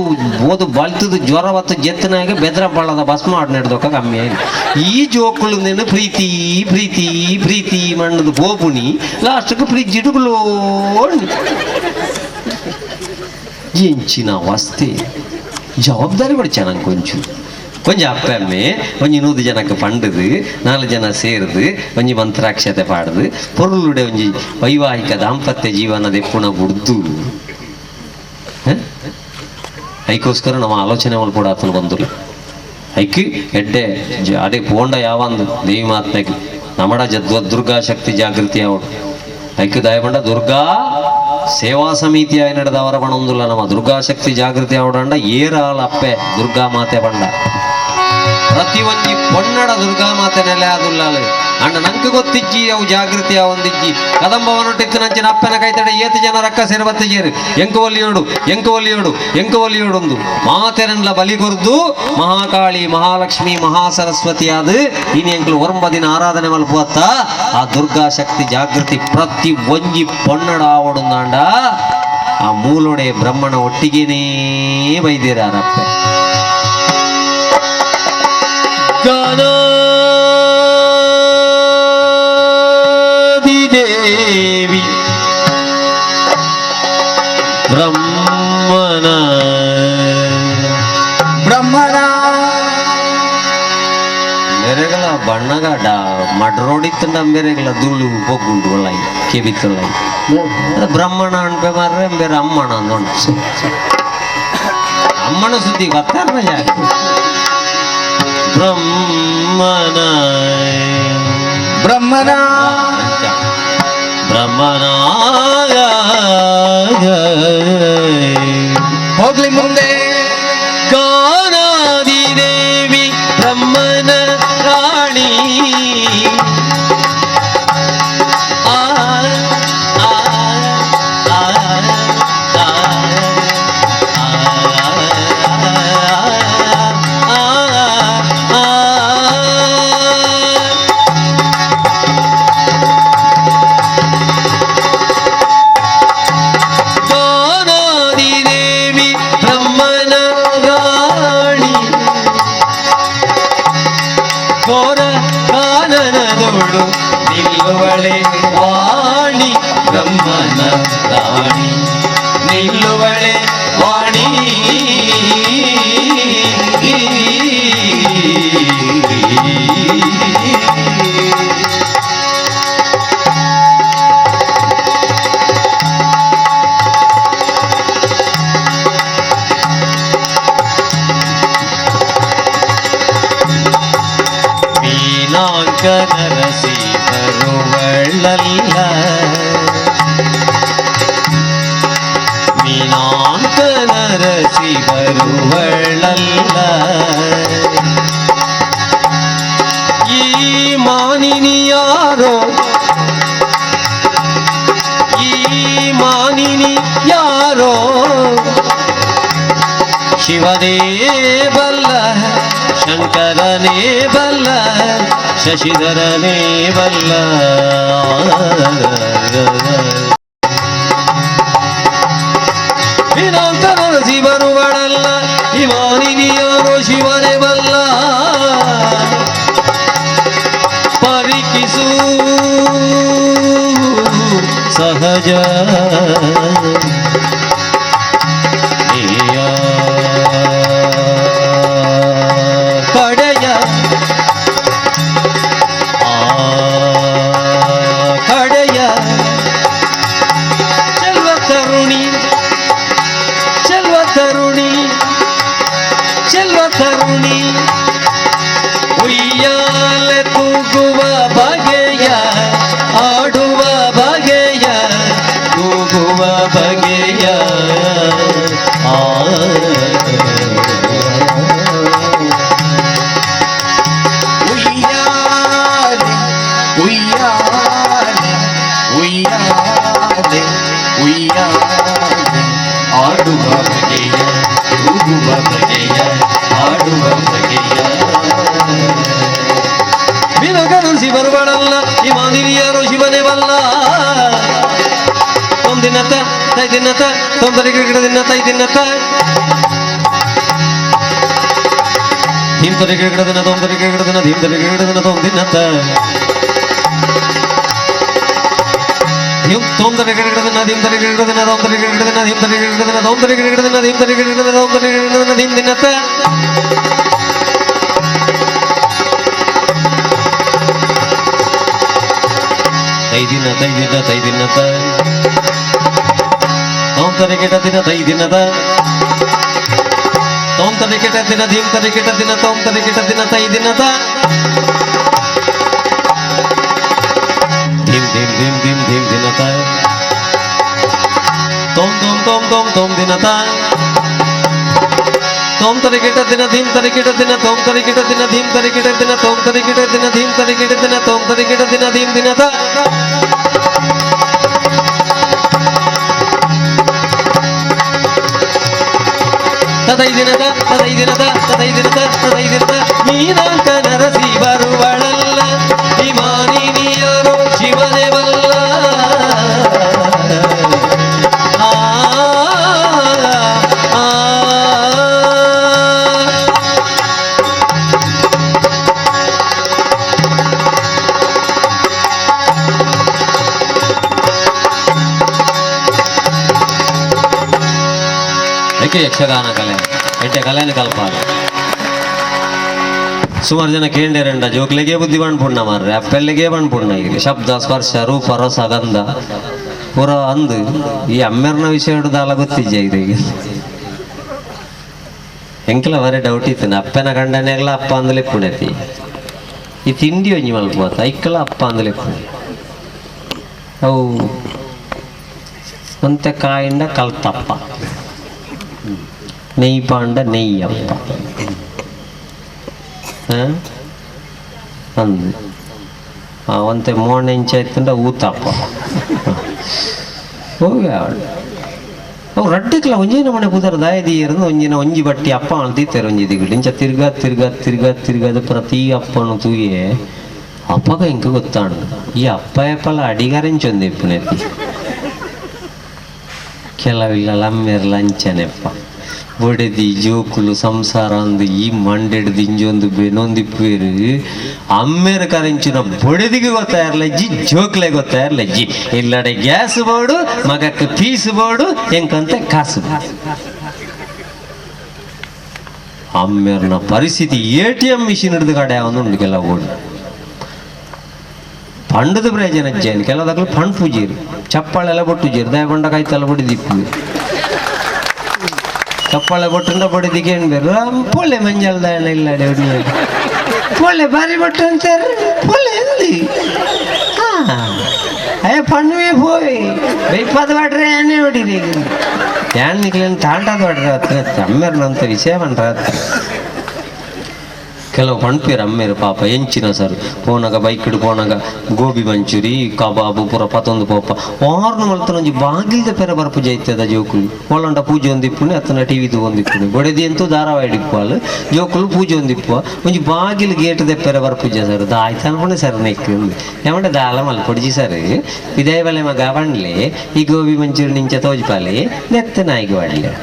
ಓದು ಬಲ್ತದು ಜ್ವರ ಬತ್ತು ಜೆತ್ತನಾಗೆ ಬೆದ್ರ ಬಳ್ಳದ ಭಸ್ಮ ಆಡ್ ನಡೆದೋಕ ಕಮ್ಮಿ ಆಯ್ತು. ಈ ಜೋಕುಳು ನೀನು ಪ್ರೀತಿ ಪ್ರೀತಿ ಪ್ರೀತಿ ಮಣ್ಣದು ಬೋಪುಣಿ ಲಾಸ್ಟ್ಗೆ ಫ್ರಿಜ್ ಇಡುಗುಲೋ ಎಂಚಿನ ಅವಸ್ಥೆ ಜವಾಬ್ದಾರಿ ಪಡಿಚ ನಂಗೆ ಕೊಂಚು ಕೊಂಚ ಅಪ್ಪಮ್ಮೆ ಒಂಜಿ 100 ಜನಕ್ಕೆ ಪಂಡದು 4 ಜನ ಸೇರಿದು ಒಂಜಿ ಮಂತ್ರಾಕ್ಷತೆ ಪಾಡ್ದು ಪೊರುಳುಡೆ ಒಂಜಿ ವೈವಾಹಿಕ ದಾಂಪತ್ಯ ಜೀವನದ ಎಪ್ಪುಣ ಬುಡ್ದು ಐಕೋಸ್ಕರ ನಮ್ಮ ಆಲೋಚನೆ ಮಲ್ಪೊಡು ಆತನ ಬಂದುಲ್ಲ ಐಕ್ ಎಡ್ಡೆ ಅಡೆ ಪೋಂಡ ಯಾವಂದು ದೇವಿ ಮಾತ್ಮೆಗೆ ನಮಡ ದುರ್ಗಾ ಶಕ್ತಿ ಜಾಗೃತಿ ಅವಳು ಐಕ್ ದಯಪಂಡ ದುರ್ಗಾ ಸೇವಾ ಸಮಿತಿ ನಡೆದವರ ಬಣೊಂದುಲ್ಲ ನಮ್ಮ ದುರ್ಗಾ ಶಕ್ತಿ ಜಾಗೃತಿ ಅವಡಂಡ ಏರಾಳ ಅಪ್ಪೆ ದುರ್ಗಾ ಮಾತೆ ಬಂಡ ಪ್ರತಿ ಒಂಜಿ ಪೊನ್ನಡ ದುರ್ಗಾ ಮಾತೆ ನೆಲೆ ಆದುಲ್ಲಾಲು ಅಣ್ಣ ನಂಗೆ ಗೊತ್ತಿಜ್ಜಿ ಅವು ಜಾಗೃತಿ ಒಂದಿಜ್ಜಿ ಕದಂಬವನೊಟ್ಟಿತ್ತು ನಂಚಿನ ಅಪ್ಪನ ಕೈತಡೆ ಏತು ಜನ ರಕ್ಕ ಸೇರಬತ್ತಿಜೇರು ಎಂಕುವಲ್ಲಿಯೋಡು ಎಂಕುವಲ್ಲಿಯೋಡು ಎಂಕುವಲ್ಲಿಯೋಡೊಂದು ಮಾತೆರನ್ಲ ಬಲಿ ಕೊರ್ದು ಮಹಾಕಾಳಿ ಮಹಾಲಕ್ಷ್ಮಿ ಮಹಾಸರಸ್ವತಿ ಆದ ಇನಿ ಎಂಕ್ಲು 9 ದಿನ ಆರಾಧನೆ ಮಲ್ಪುವತ್ತ ಆ ದುರ್ಗಾ ಶಕ್ತಿ ಜಾಗೃತಿ ಪ್ರತಿ ಒಂಜಿ ಪೊನ್ನಡ ಆವಡುಂದಾಂಡ ಆ ಮೂಲೊಡೆ ಬ್ರಹ್ಮಣ ಒಟ್ಟಿಗೇನೇ ಬೈದಿರಾರಪ್ಪೆ. ಗಾನಾದಿದೇವಿ ಬ್ರಹ್ಮನ ಬ್ರಹ್ಮನ ಮೇರೆಗಳ ಬಣ್ಣಗಾಡ ಮಡ್ರೋಡಿತ್ತಂಡ ಮೇರೆಗಳ ಧೂಳು ಪೊಗ್ಗುಂಡು ಒಳ್ಳಾಯಿ ಕೆಬಿತ್ತೊಳ್ಳಾಯಿ ಬ್ರಹ್ಮಣ ಅನ್ಪೆ ಮಾರ್ರೆ ಬೇರೆ ಅಮ್ಮಣ ಅಂದೊಂಡು ಅಮ್ಮನ ಸುದ್ದಿ ಬರ್ತಾರ ಜಾಗ ಬ್ರಹ್ಮನ ಬ್ರಹ್ಮನ ಬ್ರಹ್ಮನ ಹೋಗ್ಲಿ ಮುಂದೆ. ಗಾನಾದಿದೇವಿ ಬರುವಳೆ ವಾಣಿ. ಮೀನಾಂಕ ನರಸಿ ಬರುವಳಲ್ಲ, ಮೀನಾಂಕ ನರಸಿ ಬರುವಳಲ್ಲ, ಈ ಮಾನಿನಿ ಯಾರೋ, ಈ ಮಾನಿನಿ ಯಾರೋ, ಶಿವನೇ ಬಲ್ಲ ಶಂಕರನೇ ಬಲ್ಲ ಶಶಿಧರನೇ ಬಲ್ಲ. ವಿನಾಂಕ ನರಸಿ ಬರುವಳಲ್ಲ, ಈ ಮಾನಿನಿ ಯಾರೋ ಶಿವನೇ ಬಲ್ಲ. ಪರಿಕಿಸು ಸಹಜ ನೀಯ ಕಡೆಯ ಆ ಕಡೆಯ ಚೆಲ್ವ ತರುಣಿ, ಚೆಲ್ವ ತರುಣಿ, ಚೆಲ್ವ ತರುಣಿ, ಉಯ್ಯಾಲೆ ತೂಗುವ ಬಗೆಯ, ಆಡುವ ಬಗೆಯ, ತೂಗುವ ಬಗೆಯ. ಆ ಉಯ್ಯಾಲೆ ಉಯ್ಯಾಲೆ ಉಯ್ಯಾಲೆ ಉಯ್ಯಾಲೆ, ಆಡುವ ಬಗೆಯ ತೂಗುವ ಬಗೆಯ, ಆಡುವ ಬಗೆಯ. ವಿನಗನುಸಿ ಬರುವಳಲ್ಲ, ಈ ಮಾನಿನಿಯರು ಶಿವನೇ ಬಲ್ಲ. ತೊಂದಿನತ ತೈದಿನತ ತೊಂದರೆ ಗಿಡದಿನ ತೈದಿನತ ಧೀಮ್ ತರಿ ಗಿಡದಿನ ತೊಂದರೆ ಗಿಡದಿನ ಧೀಮ್ ತರಿ ಗಿಡದಿನ ತೊಂದಿನತ ಧೀಮ್ ತೊಂದರೆ ಗಿಡದಿನ ಧೀಮ್ ತರಿ ಗಿಡದಿನ ತೊಂದರೆ ಗಿಡದಿನ ಧೀಮ್ ತರಿ ಗಿಡದಿನ ತೊಂದರೆ ಗಿಡದಿನ ಧೀಮ್ ತರಿ ಗಿಡದಿನ ತೊಂದರೆ ಗಿಡದಿನ ಧೀಮ್ ದಿನತ ತೈದಿನ ತೈದಿನ ತೈದಿನತ ತೊಂದರೆ ಗಿಡದಿನ ತೈದಿನದ ತೋಂತರಿ ಕಿಟ ದಿನ ಧೀಮ್ ತರಿ ಕಿಟ ದಿನ ತೋಂತರಿ ಕಿಟ ದಿನ ತೈದಿನದ ಧೀಮ್ ಧೀಮ್ ಧೀಮ್ ಧೀಮ್ ಧೀಮ್ ದಿನತ ತೋಮ್ ತೋಮ್ ತೋಮ್ ತೋಮ್ ತೋಮ್ ದಿನತ ತೋಮ್ ತರಿ ಕಿಟ ದಿನ ಧೀಮ್ ತರಿ ಕಿಟ ದಿನ ತೋಮ್ ತರಿ ಕಿಟ ದಿನ ಧೀಮ್ ತರಿ ಕಿಟ ದಿನ ತೋಮ್ ತರಿ ಕಿಟ ದಿನ ಧೀಮ್ ತರಿ ಕಿಟ ದಿನ ತೋಮ್ ತರಿ ಕಿಟ ದಿನ ಧೀಮ್ ದಿನತ ತದೈದಿನದ ತದೈದಿನದ ತದೈದಿನದ ತದೈದಿನದ ಮೀನಾಂಕ ನರಸಿ ಬರುವಳಲ್ಲ, ಈ ಮಾನಿನಿಯರು ಶಿವನೇ ಬಲ್ಲ. ಆ, ಆ, ಆ. ಏಕೆ ಯಕ್ಷಗಾನ ಕಲೆ ಎಟ್ಟೆ ಕಲೆನ ಕಲ್ಪಾಲ ಸುಮಾರು ಜನ ಕೇಂದ್ರಂಡ ಜೋಕ್ಲೆಗೆ ಬುದ್ಧಿ ಪುಣ್ಣ ಮಾರ್ರೆ, ಅಪ್ಪೆಲ್ಲಿಗೆ ಪುಣ್ಣ. ಈಗ ಶಬ್ದ ಸ್ಪರ್ಶ ರೂಪ ರಸ ಗಂಧ ಪೂರ ಅಂದು ಈ ಅಮ್ಮೆರ್ನ ವಿಷಯ ಹಿಡ್ದು ಗೊತ್ತಿಜ್ಜ ಈಗ ಎಂಕಲ ಬರೀ ಡೌಟ್ ಇತ್ತು. ಅಪ್ಪನ ಗಂಡನೆಗ್ಲ ಅಪ್ಪ ಅಂದಲೇ ಪುಣತಿ, ಈ ತಿಂಡಿ ಒಂಜಿ ಮಲ್ಪೋತ ಐಕ್ಕಲ ಅಪ್ಪ ಅಂದಲೇ ಪುಣೆ. ಅವು ಒಂತೆ ಕಾಯಿಂಡ ಕಲ್ತಪ್ಪ, ನೆಯ್ ಪಾಂಡ ನೆಯ್ಯಪ್ಪ ಅಂದು ಒಂತೆ ಮೋಣೆ ಇಂಚ ಇತ್ತಂಡ ಊತಪ್ಪ ಹೋಗಿ ಅವಳು ಅವು ರಡ್ಡಿಕ್ಲ ಒಂಜಿನ ಮನೆ ಪುದರ್ ದಾಯದೀಯರ್ದು ಒಂಜಿನ ಒಂಜಿ ಬಟ್ಟಿ ಅಪ್ಪ ಅಳ್ತೀತಾರೆ ಒಂಜಿ ದಿಗಡು ಇಂಚ ತಿರ್ಗಾ ತಿರ್ಗಾ ತಿರ್ಗಾ ತಿರ್ಗಾದ ಪ್ರತಿ ಅಪ್ಪನು ತೂಯೆ ಅಪ್ಪಗ ಇಂಕ ಗೊತ್ತಾಂಡು ಈ ಅಪ್ಪ ಎಪ್ಪಲ ಅಡಿಗಾರೆಂಚೊಂದು ಇಪ್ಪುನೆತಿ ಕೆಲವಿಲ್ಲ ಲಮ್ಮೆರ್ಲ ಅಂಚನೆಪ್ಪ. ಬೊಡೆದಿ ಜೋಕುಲು ಸಂಸಾರ ಅಂದು ಈ ಮಂಡೆಡ್ದು ಇಂಜೊಂದು ಬೆನೊಂದಿಪ್ಪೇರು ಅಮ್ಮೇರ ಕರೆಂಚಿನ ಬೊಡೆದಿಗೆ ಗೊತ್ತಾಯಿರ್ಲಜ್ಜಿ ಜೋಕ್ಲೆ ಗೊತ್ತಾಯಿರ್ಲಜ್ಜಿ ಇಲ್ಲಡೆ ಗ್ಯಾಸ್ ಬೋರ್ಡು ಮಗಕ್ಕೆ ಪೀಸ್ ಬೋರ್ಡು ಎಂಕಂತೆ ಕಾಸು ಅಮ್ಮೇರ್ನ ಪರಿಸ್ಥಿತಿ ಎ.ಟಿ.ಎಂ ಮಿಷಿನ್ ಹಿಡಿದು ಕಡೆ ಉಂಡು ಕೆಲವು ಓಡು ಪಂಡದ ಪ್ರಯೋಜನ ಅಜ್ಜೇನು ಕೆಲವುದಾಗಲು ಪಂಡ್ ಪೂಜೆರು ಚಪ್ಪಾಳೆಲ್ಲ ಬೊಟ್ಟುಜೇರು ದಯಪಂಡ ಕಾಯ್ತಲ್ಲ ಬಡಿದಿಪ್ಪು ಚಪ್ಪಾಳೆ ಬೊಟ್ಟುಂಡ ಬಡಿದಿಗೆ ಏನು ಬೇರು ಪೊಳ್ಳೆ ಮಂಜಲ್ ದಯಣ ಇಲ್ಲ ಪೊಳ್ಳೆ ಬಾರಿ ಬೊಟ್ಟು ಅಂತಾರೆ ಪೊಳ್ಳೆ ಎಂದಿ ಹಾಂ ಅಯ್ಯ ಪಣ್ಣುವೆ ಹೋಯ್ ಬೈಪಾದ ಬಾಡ್ರೆ ಏನೇ ಹೊಡೀರಿ ಯಾನ್ ನಿಕ್ಲೇನು ತಾಂಟಾದ ಬಾಡ್ರೆ ಹತ್ರ ಅಮ್ಮೇರ್ನಂತ ವಿಷಯ ಪಂಡ್ರ ಕೆಲವು ಪಣ್ಪೇರು ಅಮ್ಮೇರು ಪಾಪ ಎಂಚಿನ ಸರ್ ಪೋನಾಗ ಬೈಕ್ಡ್ ಪೋನಾಗ ಗೋಬಿ ಮಂಚೂರಿ ಕಬಾಬು ಪೂರ ಪತೊಂದು ಪೋಪ ವಾರ್ನು ಮಲ್ತನೊಂಜಿ ಬಾಗಿಲ್ದ ಪೆರ ಬರ್ಪು ಜೈತದ ಜೋಕುಲು ಓಲಂಡ ಪೂಜೆ ಒಂದಿಪ್ಪುಣೆ ಅತ್ತನ ಟಿವಿ ಒಂದಿಪ್ಪುಣೆ ಬೊಡೆದಿ ಅಂತೂ ಧಾರಾವಾಹಿ ಇಪ್ಪುವಲ್ ಜೋಕುಲು ಪೂಜೆ ಒಂದಿಪ್ಪುವ ಒಂಜಿ ಬಾಗಿಲು ಗೇಟ್ ದೆಪ್ಪೆರ ಬರ್ಪುಜ ಸರ್ ದಾಯ್ತು ಅನ್ಕೊಂಡೆ ಸರ್ ನೆಕ್ ಏಮಂಡೆ ದಾಲ ಮಲ್ಪೊಡ್ಜಿ ಸರ್ ಇದೇ ಬಲೆ ಮಗ ಪಂಡ್ಲೆ ಈ ಗೋಬಿ ಮಂಚೂರಿ ನಿಂಚ ತೋಜ್ಪಾಲೆ ನೆತ್ತ ನಾಯಿಗೆ ವಾಡ್ಲೆ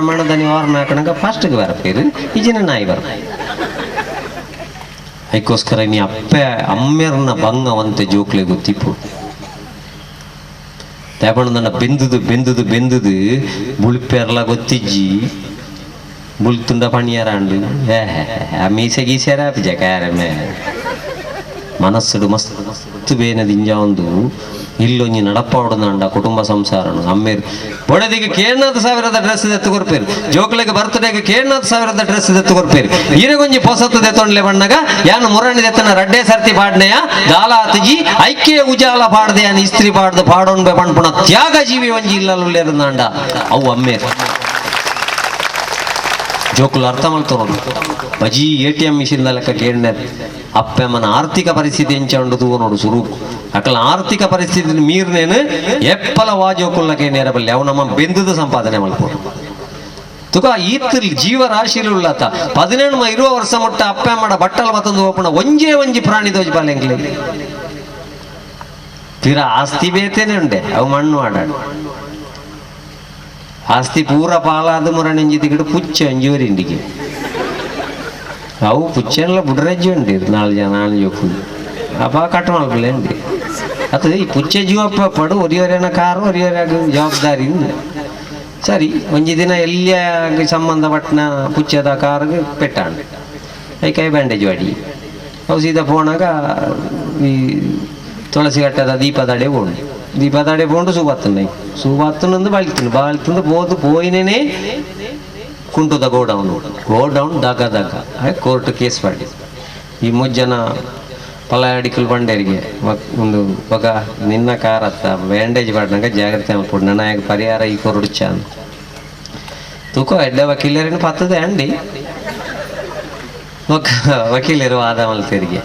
ಮಣದನಿ ವಾರ್ನ ಹಾಕಣಗ ಫಸ್ಟ್ಗೆ ಬರಪೇರು ಈ ಜನ ನಾಯಿ ಬರ ಅದಕ್ಕೋಸ್ಕರ ನೀ ಅಪ್ಪೆ ಅಮ್ಮೆರ್ನ ಭಂಗವಂತೆ ಜೋಕ್ಲೆ ಗೊತ್ತಿಪ್ಪು ತೇಪಣದನ್ನ ಬೆಂದುದು ಬೆಂದುದು ಬೆಂದುದು ಬುಳಿಪೆರ್ಲ ಗೊತ್ತಿಜ್ಜಿ ಬುಲ್ತುಂಡ ಪಣಿಯರಾಂಡು ಏ ಆ ಮೀಸೆ ಗೀಸೆರ ಜಕಾರಮೆ ಮನಸ್ಸುಡು ಮಸ್ತ್ ಬೇನ ದಿಂಜ ಒಂದು ಇಲ್ಲೊಂಜಿ ನಡಪಾಡುದಂಡ ಕುಟುಂಬ ಸಂಸಾರನು ಅಮ್ಮೇರು ಬೊಡದಿಗೆ ಕೇಳ್ನಾಥ್ ಸಾವಿರದ ಡ್ರೆಸ್ ದೆತ್ತು ಕೊರ್ಪೇರು ಜೋಕ್ಲೆಗೆ ಬರ್ತ್ಡೇಗೆ ಕೇಳ್ನಾಥ್ ಸಾವಿರದ ಡ್ರೆಸ್ ದೆತ್ತು ಕೊರ್ಪೇರು ಈರಗೊಂಜಿ ಪೊಸತ್ತು ದೆತ್ತೊಂಡ್ಲೆ ಬಣ್ಣಗ ಯಾನು ಮುರಣಿ ದೆತ್ತನ ರಡ್ಡೆ ಸರ್ತಿ ಪಾಡ್ನೆಯ ದಾಲ ಅತಜಿ ಐಕ್ಯ ಉಜಾಲ ಪಾಡ್ದೆ ಯಾನ್ ಇಸ್ತ್ರಿ ಪಾಡ್ದು ಪಾಡೊಂಬೆ ಪಣ್ಪುಣ ತ್ಯಾಗ ಜೀವಿ ಒಂಜಿ ಇಲ್ಲಲುಲ್ಲೇರುಂದಾಂಡ ಅವು ಅಮ್ಮೇರು ಜೋಕುಲು ಅರ್ಥ ಮಲ್ತೊನೊಡು ಬಜಿ ಎ.ಟಿ.ಎಂ ಮಿಷಿನ್ ಲೆಕ್ಕ ಕೇಳ್ನೆ ಅಪ್ಪೆ ಮನ ಆರ್ಥಿಕ ಪರಿಸ್ಥಿತಿ ಎಂಚ ಉಂಡು ತೂವನೋಡು ಸುರೂಪು ಅಕಲ ಆರ್ಥಿಕ ಪರಿಸ್ಥಿತಿ ಮೀರ್ನೇನು ಎಪ್ಪಲ ವಾ ಜೋಕುಲ್ಲಕ್ಕೆ ನೇರಬಲ್ಲಿ ಅವು ನಮ್ಮ ಬೆಂದುದು ಸಂಪಾದನೆ ಮಲ್ಪೋಡು ತುಕ ಈತ್ ಜೀವರಾಶಿಲುಳ್ಳತ 18 20 ವರ್ಷ ಮುಟ್ಟ ಅಪ್ಪೆ ಮಾಡ ಬಟ್ಟಲ ಮತ್ತೊಂದು ಓಪಣ ಒಂಜೇ ಒಂಜಿ ಪ್ರಾಣಿ ದೋಜ್ ಬಾಲೆಂಗ್ಲೆ ತೀರಾ ಆಸ್ತಿ ಬೇತೇನೆ ಉಂಡೆ ಅವು ಮಣ್ಣು ಆಡಾಡು ಆಸ್ತಿ ಪೂರ ಪಾಲಾದ ಮುರಣಂಜಿ ದಿಗಡು ಪುಚ್ಚ ಅಂಜೂರಿಂಡಿಗೆ ಅವು ಪುಚ್ಚೆಲ್ಲ ಬುಡ್ರಜ್ಜಿ ಉಂಡಿ ನಾಲ್ ಜನ ನಾಲ್ ಜೋಕುಲು ಅಪ್ಪ ಕಟ್ ಮಲ್ಪಲೆ ಉಂಡಿ ಅದು ಈ ಪುಚ್ಚೆ ಜೀವಪ್ಪ ಪಡು ಒರಿಯೋರೇನ ಕಾರು ಒರಿಯೋರಾಗ ಜವಾಬ್ದಾರಿ ಸರಿ ಒಂಜಿ ದಿನ ಎಲ್ಲಿಯ ಸಂಬಂಧಪಟ್ಟನ ಪುಚ್ಚದ ಕಾರ್ಗೆ ಪೆಟ್ಟಾಂಡ್ I ಕೈ ಬ್ಯಾಂಡೇಜ್ ಮಾಡಿ ಅವು ಸೀದಾ ಫೋನಾಗ ಈ ತುಳಸಿ ಘಟ್ಟದ ದೀಪದಡೆ ಬೋಂಡು ದೀಪದಡೆ ಬೋಂಡು ಸೂಬತ್ತಂಡ ಸೂಬತ್ತನಂದು ಬಾಳ್ತೀನಿ ಬಾಳ್ತಂದು ಬೋದು ಪೋಯಿನೇ ಕುಂಟುದ ಗೋಡೌನ್ ಗೋಡೌನ್ ದಗ ದಗ ಕೋರ್ಟ್ ಕೇಸ್ ಮಾಡಿ ಈ ಮುಜ್ಜನ ಪಲಾಡಿಕಲ್ ಬಂಡೇರಿಗೆ ಒಂದು ಬಗ ನಿನ್ನ ಕಾರ್ ಅತ್ತ ಬ್ಯಾಂಡೇಜ್ ಮಾಡಿನಾಗ ಜಾಗ್ರತೆ ಮಾಡ್ಕೊಡು ನನ್ನ ಪರಿಹಾರ ಈ ಕೊರಡುಚ್ಚ ಅಂತ ತೂಕೋ ಎಡ್ಡ ವಕೀಲರೇನು ಪತ್ತದೆ ಅಂಡಿ ವಕೀಲರು ವಾದ ಮಲ್ತೇರಿಗೆ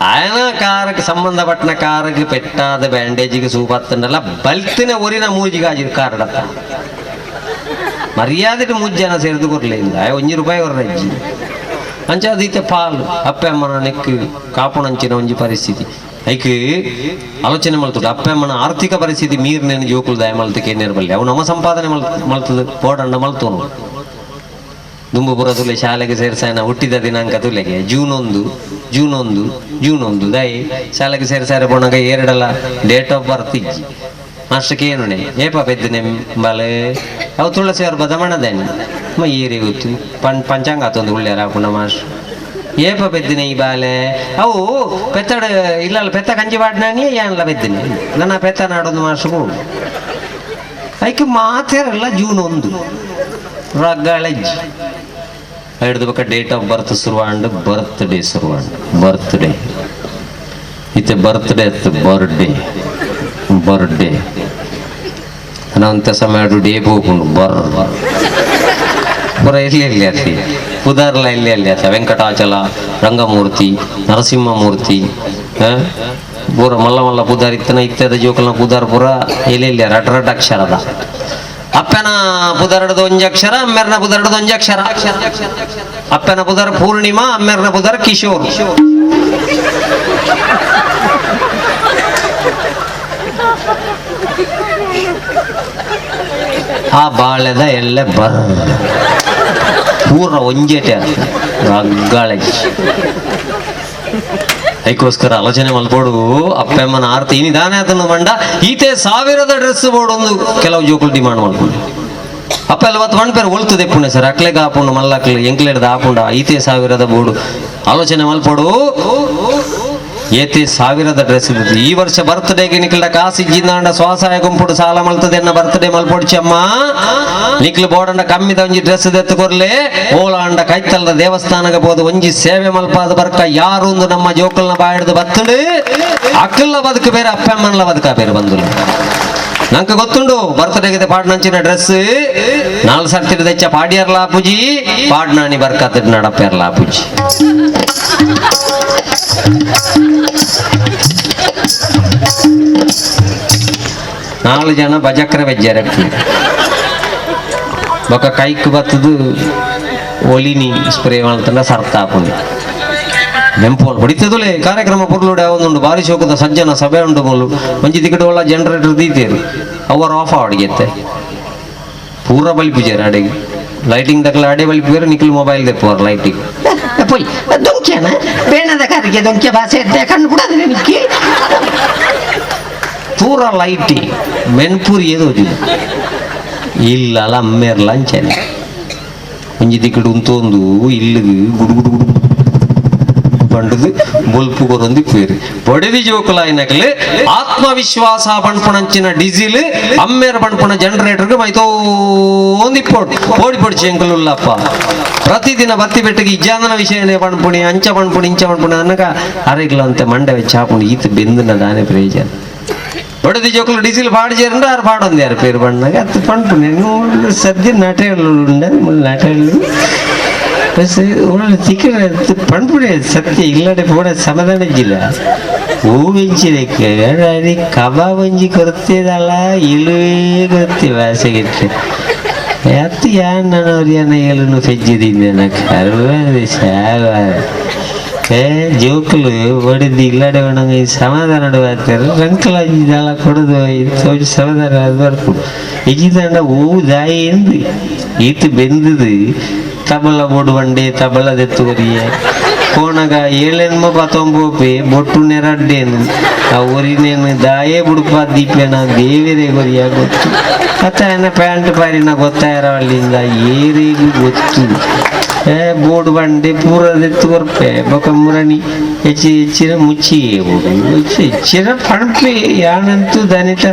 ఆయన ಕಾರಕ್ಕೆ ಸಂಬಂಧಪಟ್ಟನ ಕಾರಿಗೆ ಪೆಟ್ಟಾದ ಬ್ಯಾಂಡೇಜಿಗೆ ಸೂಪತ್ತಂಡಲ್ಲ ಬಲ್ತಿನ ಊರಿನ ಮೂಜಿಗಾಜಿ ಕಾರಡತ್ತ ಮರ್ಯಾದೆಗೆ ಮೂಜ್ ಜನ ಸೇರಿದು ಕೊರ್ಲಿಲ್ಲ ಒಂಜಿ ರೂಪಾಯಿ ಕೊರ್ರಜ್ಜಿ ಅಂಚ ಅದೀತೆ ಪಾಲು ಅಪ್ಪೆ ಅಮ್ಮನ ನೆಕ್ ಕಾಪುಣಂಚಿನ ಒಂಜಿ ಪರಿಸ್ಥಿತಿ ಐಕ್ ಆಲೋಚನೆ ಮಲ್ತುಡು ಅಪ್ಪೆ ಅಮ್ಮನ ಆರ್ಥಿಕ ಪರಿಸ್ಥಿತಿ ಮೀರ್ನೇನು ಜೋಕುಲು ದಯ ಮಲ್ತಕ್ಕೆ ಏನೇರ್ಬಲ್ಲಿ ಅವು ನಮ್ಮ ಸಂಪಾದನೆ ಮಲ್ತದ ಪೋಡಂಡ ಮಲ್ತೋನು ದುಂಬುಪುರ ತುಲೆ ಶಾಲೆಗೆ ಸೇರ್ಸಾಯನ ಹುಟ್ಟಿದ ದಿನಾಂಕ ತುಲೆಗೆ June 1 June 1 June 1 ದೈ ಶಾಲೆಗೆ ಸೇರ್ಸಾರ ಪೋಣಗ ಎರಡಲ್ಲ date of birth ಇಜ್ಜಿ ಮಾಸ್ಟರ್ಗೆ ಏನುಣೆ ಏಪ ಪೆದ್ದನೆ ಬಲೆ ಅವು ತುಳಸಿ ಅವ್ರ ಬದಮಣದೇನೆ ಮ ಏರಿ ಗೊತ್ತು ಪಂಚಾಂಗ ಆತೊಂದು ಉಳ್ಳ್ಯಾರ ಪುಣ ಮಾಸ್ಟರ್ ಏಪ ಪೆದ್ದಿನ ಈ ಬಾಲೆ ಅವು ಪೆತ್ತಡ ಇಲ್ಲ ಪೆತ್ತ ಕಂಜಿ ಬಾಡ್ನಾನಿ ಏನ್ಲ ಪೆದ್ದಿನಿ ನನ್ನ ಪೆತ್ತ ನಾಡೊಂದು ಮಾಸ್ಟರ್ ಉಂಡು ಐಕೆ ಮಾತೇರಲ್ಲ ಜೂನ್ 1 ರಗ್ಗಳೆಜ್ಜಿ ಹಿಡ್ದು ಬಕ್ಕ date of birth ಶುರುವಾಂಡು birth day ಶುರುವಾಂಡು birth day ಇತ್ತೆ ಬರ್ತ್ ಡೇ ಅತ್ತು ಬರ್ಡೇ ಬರ್ಡೇ ಅನಂತ ಸಮಯ ಡೇ ಹೋಗುಂಡು ಬರ್ ಪುರ ಎಲ್ಲಿ ಎಲ್ಲಿ ಅತಿ ಪುದಾರ್ಲ ಎಲ್ಲಿ ಎಲ್ಲಿ ಅತ್ತ ವೆಂಕಟಾಚಲ ರಂಗಮೂರ್ತಿ ನರಸಿಂಹಮೂರ್ತಿ ಪೂರ ಮಲ್ಲ ಮಲ್ಲ ಪುದಾರ್ ಇತ್ತನ ಇತ್ತದ ಜೋಕಲ್ನ ಪುದಾರ್ ಪೂರ ಎಲ್ಲಿ ಎಲ್ಲಿ ರಡ್ ರಡ್ ಅಕ್ಷರದ ಅಪ್ಪನ ಪುದರಡದ ಒಂಜಿ ಅಕ್ಷರ ಅಮ್ಮೆರ್ನ ಪುದರಡದ ಒಂಜಿ ಅಕ್ಷರ ಅಪ್ಪನ ಪುದರ್ ಪೂರ್ಣಿಮಾ ಅಮ್ಮೆರ್ನ ಪುದರ್ ಕಿಶೋರ್ ಆ ಬಾಳೆದ ಎಲ್ಲ ಬರ್ ಪೂರ ಒಂಜೇಟೆ ರಗ್ಗಾಳೆ. ಅದಕ್ಕೋಸ್ಕರ ಆಲೋಚನೆ ಮಲ್ಪೋಡು ಅಪ್ಪಮ್ಮನ ಆರ್ತಿ ಇನಿ ದಾನೆ ಆತನ ಮಂಡ ಈತೆ ಸಾವಿರದ ಡ್ರೆಸ್ ಬೋರ್ಡ್ ಒಂದು ಕೆಲವು ಜೋಕುಲು ಡಿಮಾಂಡ್ ಮಾಡ್ಕೊಂಡು ಅಪ್ಪ ಎಲ್ಲ ಬತ್ತು ಪೇರು ಒಲ್ತದೆ ಪುಣೆ ಸರ್ ಅಕ್ಲೆಗ್ ಆಪುಂಡು ಮಲ್ಲಕ್ಲು ಎಂಕ್ಲೇಡ್ದ ಆಪುಂಡ ಈತೆ ಸಾವಿರದ ಬೋರ್ಡು ಆಲೋಚನೆ ಮಲ್ಪೋಡು ಏತೆ ಸಾವಿರದ ಡ್ರೆಸ್ ಈ ವರ್ಷ ಬರ್ತ್ಡೇಗೆ ನಿಕ್ಲ ಕಾಸು ಇಜ್ಜಿಂದಾಂಡ ಸ್ವಾಸಾಯ ಗುಂಪುಡು ಸಾಲ ಮಲ್ತದೆ ಎನ್ನ ಬರ್ತ್ಡೇ ಮಲ್ಪೊಡ್ಚಮ್ಮ ನಿಕ್ಲು ಬೋಡಂಡ ಕಮ್ಮಿದ ಒಂಜಿ ಡ್ರೆಸ್ ದೆತ್ತುಕೊರ್ಲೆ ಓಲಾಂಡ ಕೈತಲ್ದ ದೇವಸ್ಥಾನಗ ಬೋದು ಒಂಜಿ ಸೇವೆ ಮಲ್ಪಾದ ಬರ್ಕ ಯಾರು ಒಂದು ನಮ್ಮ ಜೋಕಲ್ನ ಬಾಯಿಡ್ದು ಬತ್ತಡು ಅಕ್ಕಲ್ಲ ಬದುಕು ಬೇರೆ ಅಪ್ಪಮ್ಮನ್ಲ ಬದುಕ ಬೇರೆ ಬಂದುಲು. ನಂಗೆ ಗೊತ್ತುಂಡು ಬರ್ತ್ಡೇಗೆ ಪಾಡ್ನಂಚಿನ ಡ್ರೆಸ್ ನಾಲ್ ಸರ್ತಿ ದೆಚ್ಚ ಪಾಡ್ಯರ್ಲಾ ಪೂಜಿ ಪಾಡ್ನಾನಿ ಬರ್ಕತ್ತ ನಡಪೇರ್ಲಾ ಪೂಜಿ. ನಾಲ್ ಜನ ಬಜಕ್ರ ಬೆಜ್ಜಾರ ಬೊಕ ಕೈಕ್ ಬತ್ತದು ಒಲಿನಿ ಸ್ಪ್ರೇ ಮಾಡ್ತಂಡ ಸರ್ತಾಪುಂಡು ನೆಂಪೋಲ್ ಹೊಡಿತದುಲೇ ಕಾರ್ಯಕ್ರಮ ಪೊರ್ಲುಡೆ ಒಂದುಂಡು ಬಾರಿ ಶೋಕದ ಸಜ್ಜನ ಸಭೆ ಉಂಡು ಮೊಲು ಒಂಜಿ ತಿಕ್ಕಡು ಒಳ್ಳ ಜನರೇಟರ್ ದೀತೇರು ಅವರ್ ಆಫ್ ಅಡಿಗೆತ್ತೆ ಪೂರ ಬಲಿ ಪೂಜಾರ ಅಡೆಗೆ ಲೈಟಿಂಗ್ ದಕ್ಕಲ ಅಡೆ ಬಲಿ ಪೂಜಾರ ನಿಖಿಲ್ ಮೊಬೈಲ್ ದೆಪ್ಪುವರು ಲೈಟಿಂಗ್ ಪೊಯ್ ದೊಂಕ್ಯನ ಬೇಣದ ಕಾರಿಗೆ ದೊಂಕ್ಯ ಭಾಷೆ ಇದ್ದೆ ಕಣ್ಣು ಬಿಡೋದು ನಿನಗೆ ಪೂರ ಲೈಟಿ ಮೆನ್ಪುರಿ ಏದೋ ಇಲ್ಲ ಅಲ್ಲ ಅಮ್ಮೇರ್ಲ ಅಂಚನೆ ಒಂಜಿ ದಿಕ್ಕಡು ಉಂತೊಂದು ಇಲ್ಲಿಗೆ ಗುಡು ಗುಡು ಗುಡು ಪಂಡದು ಬೊಲ್ಪು ಕೊರೊಂದು ಪೇರು ಬಡದಿ ಜೋಕುಲಾಯಿನಕಲೆ ಆತ್ಮವಿಶ್ವಾಸ ಪಣ್ಪುಣಂಚಿನ ಡೀಸಿಲ್ ಅಮ್ಮೇರ ಪಣ್ಪುಣ ಜನರೇಟರ್ಗೆ ಮೈತೋಂದು ಇಪ್ಪೋಡು ಪೋಡಿ ಪೊಡಿ ಚೆಂಕುಲುಲ್ಲಪ್ಪ ಪ್ರತಿದಿನ ಬತ್ತಿ ಬೆಟ್ಟಗೆ ಇಜ್ಜಾಂದನ ವಿಷಯನೇ ಪಣ್ಪುಣಿ ಅಂಚ ಪಣ್ಪುಣಿ ಇಂಚ ಪಣ್ಪುಣಿ ಅನ್ನಕ ಅರೆಗ್ಲ ಅಂತೆ ಮಂಡೆ ಚಾಪುಣಿ ಈತ ಬೆಂದನ ದಾನೆ ಪ್ರಯೋಜನ. ಬಡದಿ ಜೋಕುಲು ಡೀಸಿಲ್ ಪಾಡು చేరండు ఆరు పాడుంది ఆరు పేరు పండుగ అత్త పండుపుణి సద్య నాటేళ్ళు ఉండదు ముళ్ళు నాటేళ్ళు ಬಸ್ ಒಳ್ಳೆ ತಿಕ್ಕ ಪಣ್ಪುಣಿ ಸತ್ಯ ಇಲ್ಲಡೆ ಪೋಡ ಸಮಾಧಾನ ಇಜ್ಜಿಲ್ಲ ಹೂವೆಂಚಿದಕ್ಕೆ ಅದು ಕಬಾಬ್ ಒಂಜಿ ಕೊರತೆದಲ್ಲ ಇಳುವೇ ಕೊರತೆ ವಾಸೆಗಿಟ್ಟು ಅತ್ತು ಯಾನ್ ನಾನು ಏಳುನು ಫೆಜ್ಜಿದಿಂದೆ ಕರ್ವ ಸಾವ ಏ ಜೋಕುಲು ಬಡಿದು ಇಲ್ಲಡೆ ಒಣಗ ಈ ಸಮಾಧಾನ ಬರ್ತಾರೆ ರಂಕಲ ಇದೆಲ್ಲ ಕೊಡದು ಇದು ಸಮಾಧಾನ ಅದು ಬರ್ಪು ಇಜ್ಜಿದಂಡ ಹೂ ದಾಯಿ ಎಂದು ಈತು ಬೆಂದದು ತಬಲ ಬೋಡು ಬಂಡೆ ತಬಲ ದೆತ್ತುವರಿಯೆ ಕೋಣಗ ಏಳೆನ್ಮ ಪತ್ತೊಂಬೋಪೆ ಬೊಟ್ಟು ನೆರಡ್ಡೇನು ಆ ಒರಿನೇನು ದಾಯೇ ಬುಡುಪ ದೀಪೇನ ದೇವರೇ ಗೊರಿಯ ಗೊತ್ತು ಅತ್ತ ಏನ ಪ್ಯಾಂಟ್ ಪಾರಿನ ಗೊತ್ತಾಯಿರವಲ್ಲಿಂದ ಏರಿಗೂ ಗೊತ್ತು ಏ ಬೋರ್ಡ್ ಬಂಡೆ ಪೂರ ದೆತ್ತು ಕೊರ್ಪೆ ಬೊಕ ಮುರಣಿ ಹೆಚ್ಚಿ ಹೆಚ್ಚಿನ ಮುಚ್ಚಿ ಹೆಚ್ಚು ಹೆಚ್ಚಿನ ಪಣಪೆ ಯಾನಂತೂ ದನಿತ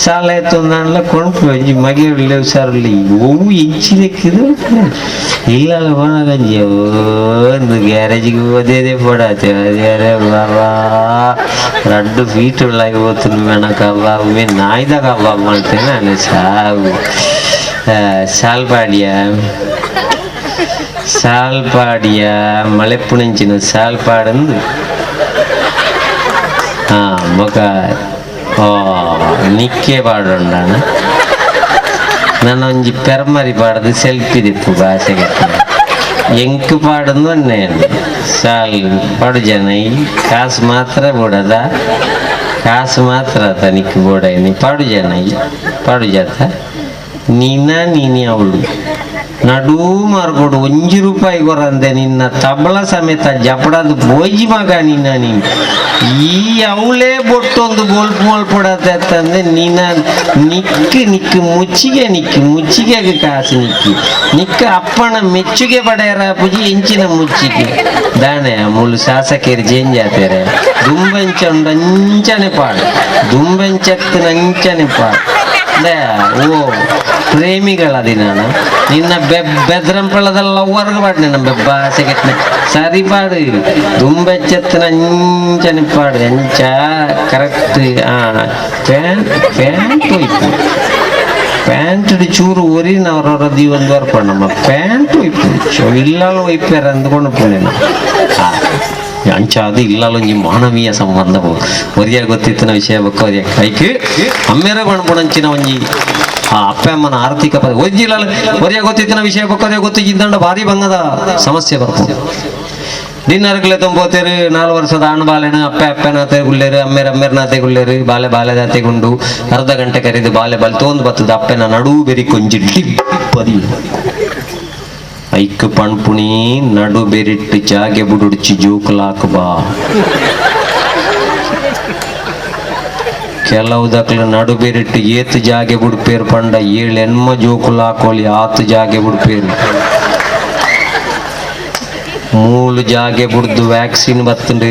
ಸಾಲ ಎತ್ತೊಂದಾನ್ಲ ಕೊಣಪೆ ಒಂಜಿ ಮಗೆ ಹುಷಾರಲ್ಲಿ ಓವು ಎಂಚಿದಕ್ಕಿದು ಇಲ್ಲ ಹೋನಗಂಜಿ ಒಂದು ಗ್ಯಾರೇಜ್ಗೆ ಓದೇದೇ ಪೋಡಾತೆ ಅದೇ ಬಾಬಾ ರಡ್ಡು ಫೀಟ್ ಉಳ್ಳಾಗಿ ಹೋಗ್ತೀನಿ ಮೇಣ ಕಬಾಬ್ ಮೇ ನಾಯ್ದ ಕಬಾಬ್ ಮಾಡ್ತೇನೆ ನಾನು ಸಾವು ಸಾಲ್ಪಾಡಿಯ ಸಾಲ್ಪಾಡಿಯ ಮಳೆಪುಣಂಚಿನ ಸಾಲ್ಪಾಡಂದು ಬೊಕ ಓ ನಿಕ್ಕೆ ಪಾಡೊಂಡಾಣ ನಾನು ಒಂಜಿ ಪೆರ್ಮರಿ ಪಾಡದು ಸೆಲ್ಫಿ ದಿಪ್ಪು ಭಾಷೆಗೆ ಎಂಕ್ ಪಾಡಂದು ಒಂದೇ ಸಾಲ್ ಪಾಡು ಜನ ಈ ಕಾಸು ಮಾತ್ರ ಬೋಡದ ಕಾಸು ಮಾತ್ರ ಆತ ನಿಕ್ಕು ಬೋಡ ನೀ ಪಾಡು ಜನ ಈ ಪಾಡು ಜಾತ ನೀನ ನೀನಿ ಅವಳು ನಡು ಮಾರ್ಕೊಡು ಒಂಜಿ ರೂಪಾಯಿ ಕೊರಂದೆ ನಿನ್ನ ತಬಲ ಸಮೇತ ಜಪಡದು ಬೋಜಿ ಮಗ ನಿನ್ನ ನೀನು ಈ ಅವಳೇ ಬೊಟ್ಟೊಂದು ಬೋಲ್ಪು ಮಲ್ಪಡತ್ತೆ ಅಂತಂದೆ ನಿನ್ನ ನಿಕ್ಕು ನಿಕ್ಕು ಮುಚ್ಚಿಗೆ ನಿಕ್ಕು ಮುಚ್ಚಿಗೆಗೆ ಕಾಸು ನಿಕ್ಕಿ ನಿಕ್ಕ ಅಪ್ಪನ ಮೆಚ್ಚುಗೆ ಪಡೆಯರ ಪುಜಿ ಎಂಚಿನ ಮುಚ್ಚಿಗೆ ದಾನೆ ಮುಳ್ಳು ಶಾಸಕರು ಚೇಂಜ್ ಆತಾರೆ ದುಂಬೆಂಚ ಉಂಡು ಅಂಚನೆ ಪಾಡು ದುಂಬೆಂಚತ್ತಿನ ಅಂಚನೆ ಪಾಡು ಓ ಪ್ರೇಮಿಗಳ ದಿನಾನ ನಿನ್ನ ಬೆದ್ರಂಪಳ್ಳದ ಲವ್ವರ್ಗ ಪಾಡು ನಿನ್ನ ಬೆಬ್ಬ ಸೆಕೆಟ್ನೆ ಸರಿ ಪಾಡು ದುಂಬೆಚ್ಚತ್ತಿನ ಅಂಚನೆ ಪಾಡು ಅಂಚ ಕರೆಕ್ಟ್ ಆ ಪ್ಯಾಂಟ್ ಪ್ಯಾಂಟ್ ಹೋಯ್ತು ಪ್ಯಾಂಟ್ ಚೂರು ಒರಿನ ಅವರವರ ಒಂದು ವರ್ಪ ನಮ್ಮ ಪ್ಯಾಂಟ್ ಒಯ್ಪು ಇಲ್ಲಲ್ಲ ಒಯ್ಪಾರ ಅಂದ್ಕೊಂಡು ಪುಣ್ಯನ ಅಂಚ ಅದು ಇಲ್ಲಲ್ಲ ಒಂಜಿ ಮಾನವೀಯ ಸಂಬಂಧ ಒರಿಯ ಗೊತ್ತಿತ್ತಿನ ವಿಷಯ ಬೊಕ್ಕ ಒರಿಯ ಕೈಕ್ ಅಮ್ಮೆರ ಪಣಪುಣಂಚಿನ ಒಂಜಿ ಆ ಅಪ್ಪ ಅಮ್ಮನ ಆರ್ಥಿಕ ಪದ ಒಜ್ಜಿಲ್ಲ ಒರಿಯ ಗೊತ್ತಿತ್ತಿನ ವಿಷಯ ಬೊಕ್ಕರೆ ಗೊತ್ತಿದ್ದಂಡ ಭಾರಿ ಬಂಗದ ಸಮಸ್ಯೆ ಬರ್ತದೆ. ಡಿನ್ನರ್ಗ್ಲೆ ತುಂಬೋತೇರು 4 ವರ್ಷದ ಆಣ್ ಬಾಲೆನ ಅಪ್ಪೆ ಅಪ್ಪೆನಾತೆ ಗುಲ್ಲೇರು ಅಮ್ಮೇರ ಅಮ್ಮೇರ್ನಾತೆ ಗುಲ್ಲೇರು ಬಾಲೆ ಬಾಲೆದಾತೆ ಗುಂಡು ಅರ್ಧ ಗಂಟೆ ಕರೆದು ಬಾಲೆ ಬಲ್ ತೋಂದು ಬತ್ತದ ಅಪ್ಪೆನ ನಡು ಬೆರಿ ಕೊಂಜಿ ಡಿಪ್ಪದಿ ಐಕ್ ಪಣ್ಪುಣಿ ನಡು ಬೆರಿಟ್ಟು ಜಾಗೆ ಬುಡುಡ್ಚಿ ಜೋಕುಲಾಕ್ ಬಾ. ಕೆಲವು ದಕ್ಲು ನಡು ಬೆರಿಟ್ಟು ಏತು ಜಾಗೆ ಬುಡ್ಪೇರು ಪಂಡ ಏಳು ಎನ್ಮ ಜೋಕುಲಾಕೋಲಿ ಆತು ಜಾಗೆ ಬುಡ್ಪೇರು. ಮೂಲು ಜಾಗೆ ಬುಡ್ದು ವ್ಯಾಕ್ಸಿನ್ ಬತ್ತಂಡು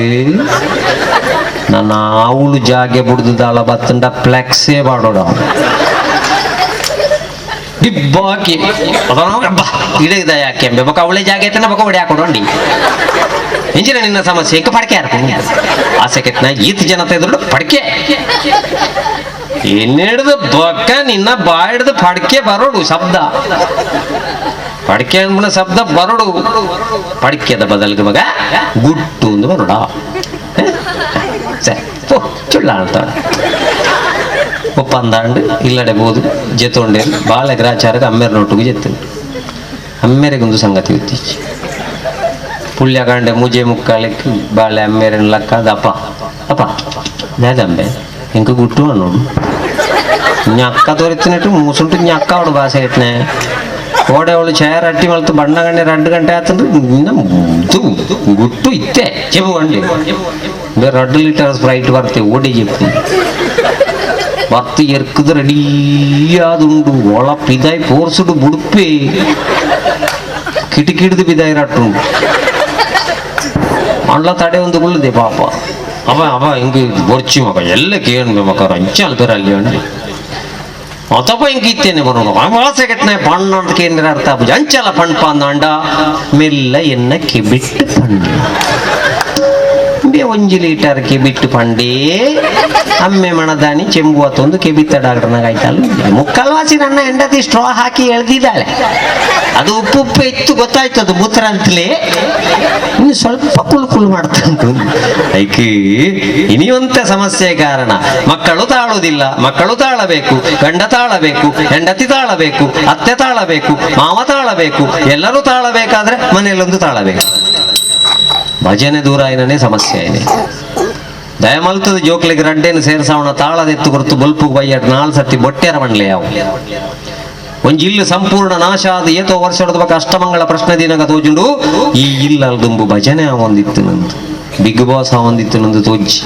ನನ್ನ ಆవులు ಜಾಗೆ ಬುಡ್ದು ದಾಳ ಬತ್ತಂಡ ಫ್ಲೆಕ್ಸೇ ಬಾಡೋಡ ಡಿಬ್ಬಾಕಿ ಅಬ್ಬಾ ಇಡಗಿದ ಯಾಕೆ ಅಂಬೆ ಬೊಕ ಅವಳೆ ಜಾಗೆ ಐತನ ಬೊಕ ಒಡೆ ಹಾಕೊಡೋಂಡಿ ಇಂಜಿನ ನಿನ್ನ ಸಮಸ್ಯೆ ಏಕ ಪಡ್ಕೆ ಯಾರು ಆಸೆ ಕೆತ್ತನ ಈತ ಜನತೆ ಎದುರು ಪಡ್ಕೆ ಎನ್ನಿಡ್ದು ಬೊಕ್ಕ ನಿನ್ನ ಬಾಯಿಡ್ದು ಪಡ್ಕೆ ಬರೋಡು ಶಬ್ದ ಪಡ್ಕೆ ಅಂದ್ಬಿಡ ಶಬ್ದ ಬರೋಡು ಪಡ್ಕೆದ ಬದಲಿಗೆ ಮಗ ಗುಟ್ಟು ಅಂದು ಬರೋಡ ಸರಿ ಪೋ ಚುಳ್ಳ ಅಂತಾಡ ಒಪ್ಪಂದಾಂಡು ಇಲ್ಲಡೆ ಬೋದು ಜೆತ್ತೊಂಡೇರು ಬಾಳೆ ಗ್ರಾಚಾರಕ್ಕೆ ಅಮ್ಮೇರ ನೊಟ್ಟಿಗೆ ಜೆತ್ತು ಅಮ್ಮೇರೆಗೊಂದು ಸಂಗತಿ ಇತ್ತೀಚೆ ಪುಳ್ಯಕಾಂಡೆ ಮುಜೆ ಮುಕ್ಕಾಲಕ್ಕೆ ಬಾಳೆ ಅಮ್ಮೇರನ್ ಲಕ್ಕದ ಅಪ್ಪ ಅಪ್ಪ ದಾದಂಬೆ ಇಂಕ ಗುಟ್ಟು ಅನ್ನೋಡು ഞക്ക തൊരത്തിനിട്ട് മൂസുണ്ട് ഞക്ക അവിടെ ഭാഷ കിട്ടണേ ಓಡೆ ಅವಳು ಚೇರ್ ಅಟ್ಟಿ ಮಲ್ತು ಬಣ್ಣ ಗಂಟೆ 2 ಗಂಟೆ ಆತಂದ್ರೆ ಇದು ಗುಟ್ಟು ಇತ್ತೆ ಚೆಪ್ಪು ಅಂಡಿ ಬೇರೆ 2 ಲೀಟರ್ ಸ್ಪ್ರೈಟ್ ಬರ್ತೆ ಓಡಿ చెప్పు ಬರ್ತು ಎರ್ಕದು ರೆಡಿಯಾದುಂಡು ಒಳ ಪಿದಾಯ್ ಪೋರ್ಸುಡು ಬುಡುಪೆ ಕಿಟಕಿಡ್ದು ಬಿದಾಯಿ ರಟ್ಟುಂಡು ಅಂಡ್ಲ ತಡೆ ಒಂದು ಗುಳ್ಳುದೆ ಪಾಪ ಅವ ಅವ ಹಿಂಗೆ ಬೊರ್ಚಿ ಮಗ ಎಲ್ಲ ಕೇಳ್ಬೆ ಮಗ ರಂಚಾಲ್ ಬೇರೆ ಅಲ್ಲಿ ಅಂಡಿ ಅತಪ ಹಿಂಗೆ ಇತ್ತೇನೆ ಬರೋಣ ವಾಸೆ ಕೆಟ್ಟನೆ ಪಣ್ಣ ಅಂತ ಕೇಂದ್ರ ಅರ್ಥ ಅಂಚಲ ಪಣ್ಪ ಅಂದಾಂಡ ಮೆಲ್ಲ ಎನ್ನ ಕಿಬಿಟ್ಟು ಪಣ್ಣ ಒಂಜಿ ಲೀಟರ್ ಕೆಬಿಟ್ಟು ಪಂಡೇ ಅಮ್ಮೆ ಮಣದಾನಿ ಚೆಂಬು ಅತ್ತೊಂದು ಕೆಬಿತ್ತ ಡಾಕ್ಟರ್ನಾಗ ಆಯ್ತಲ್ಲ ಮುಕ್ಕಲ್ವಾಸಿ ನನ್ನ ಹೆಂಡತಿ ಸ್ಟ್ರಾ ಹಾಕಿ ಎಳ್ದಿದ್ದಾಳೆ ಅದು ಉಪ್ಪು ಉಪ್ಪು ಇತ್ತು ಗೊತ್ತಾಯ್ತು ಅದು ಮೂತ್ರ ಅಂತಲೇ ಇನ್ನು ಸ್ವಲ್ಪ ಕುಳು ಕುಳು ಮಾಡ್ತಾ ಉಂಟು. ಐಕಿ ಇನಿಯೊಂತ ಸಮಸ್ಯೆ ಕಾರಣ ಮಕ್ಕಳು ತಾಳುವುದಿಲ್ಲ, ಮಕ್ಕಳು ತಾಳಬೇಕು, ಗಂಡ ತಾಳಬೇಕು, ಹೆಂಡತಿ ತಾಳಬೇಕು, ಅತ್ತೆ ತಾಳಬೇಕು, ಮಾವ ತಾಳಬೇಕು, ಎಲ್ಲರೂ ತಾಳಬೇಕಾದ್ರೆ ಮನೆಯಲ್ಲೊಂದು ತಾಳಬೇಕು. ಭಜನೆ ದೂರ అయిననే ಸಮಸ್ಯೆ అయినే ದಯಮಲ್ತದ ಜೋಕ್ಲಿಗೆ ರಡ್ಡೇನು ಸೇರ್ಸಾವಣ ತಾಳದೆತ್ತು ಕೊರ್ತು ಬಲ್ಪು ಬಯ್ಯಟ್ 4 ಸತಿ ಬೊಟ್ಟೆರ ಮಂಡ್ಲೆ ಯಾವು ಒಂಜಿ ಇಲ್ಲು ಸಂಪೂರ್ಣ ನಾಶ ಆದ ಏತೋ ವರ್ಷದ ಬಕ ಅಷ್ಟಮಂಗಳ ಪ್ರಶ್ನೆ ದಿನಗ ತೋಜುಂಡು ಈ ಇಲ್ಲ ದುಂಬು ಭಜನೆ ಆವೊಂದಿತ್ತು ನಂದು ಬಿಗ್ ಬಾಸ್ ಆವೊಂದಿತ್ತು ನಂದು ತೋಜಿ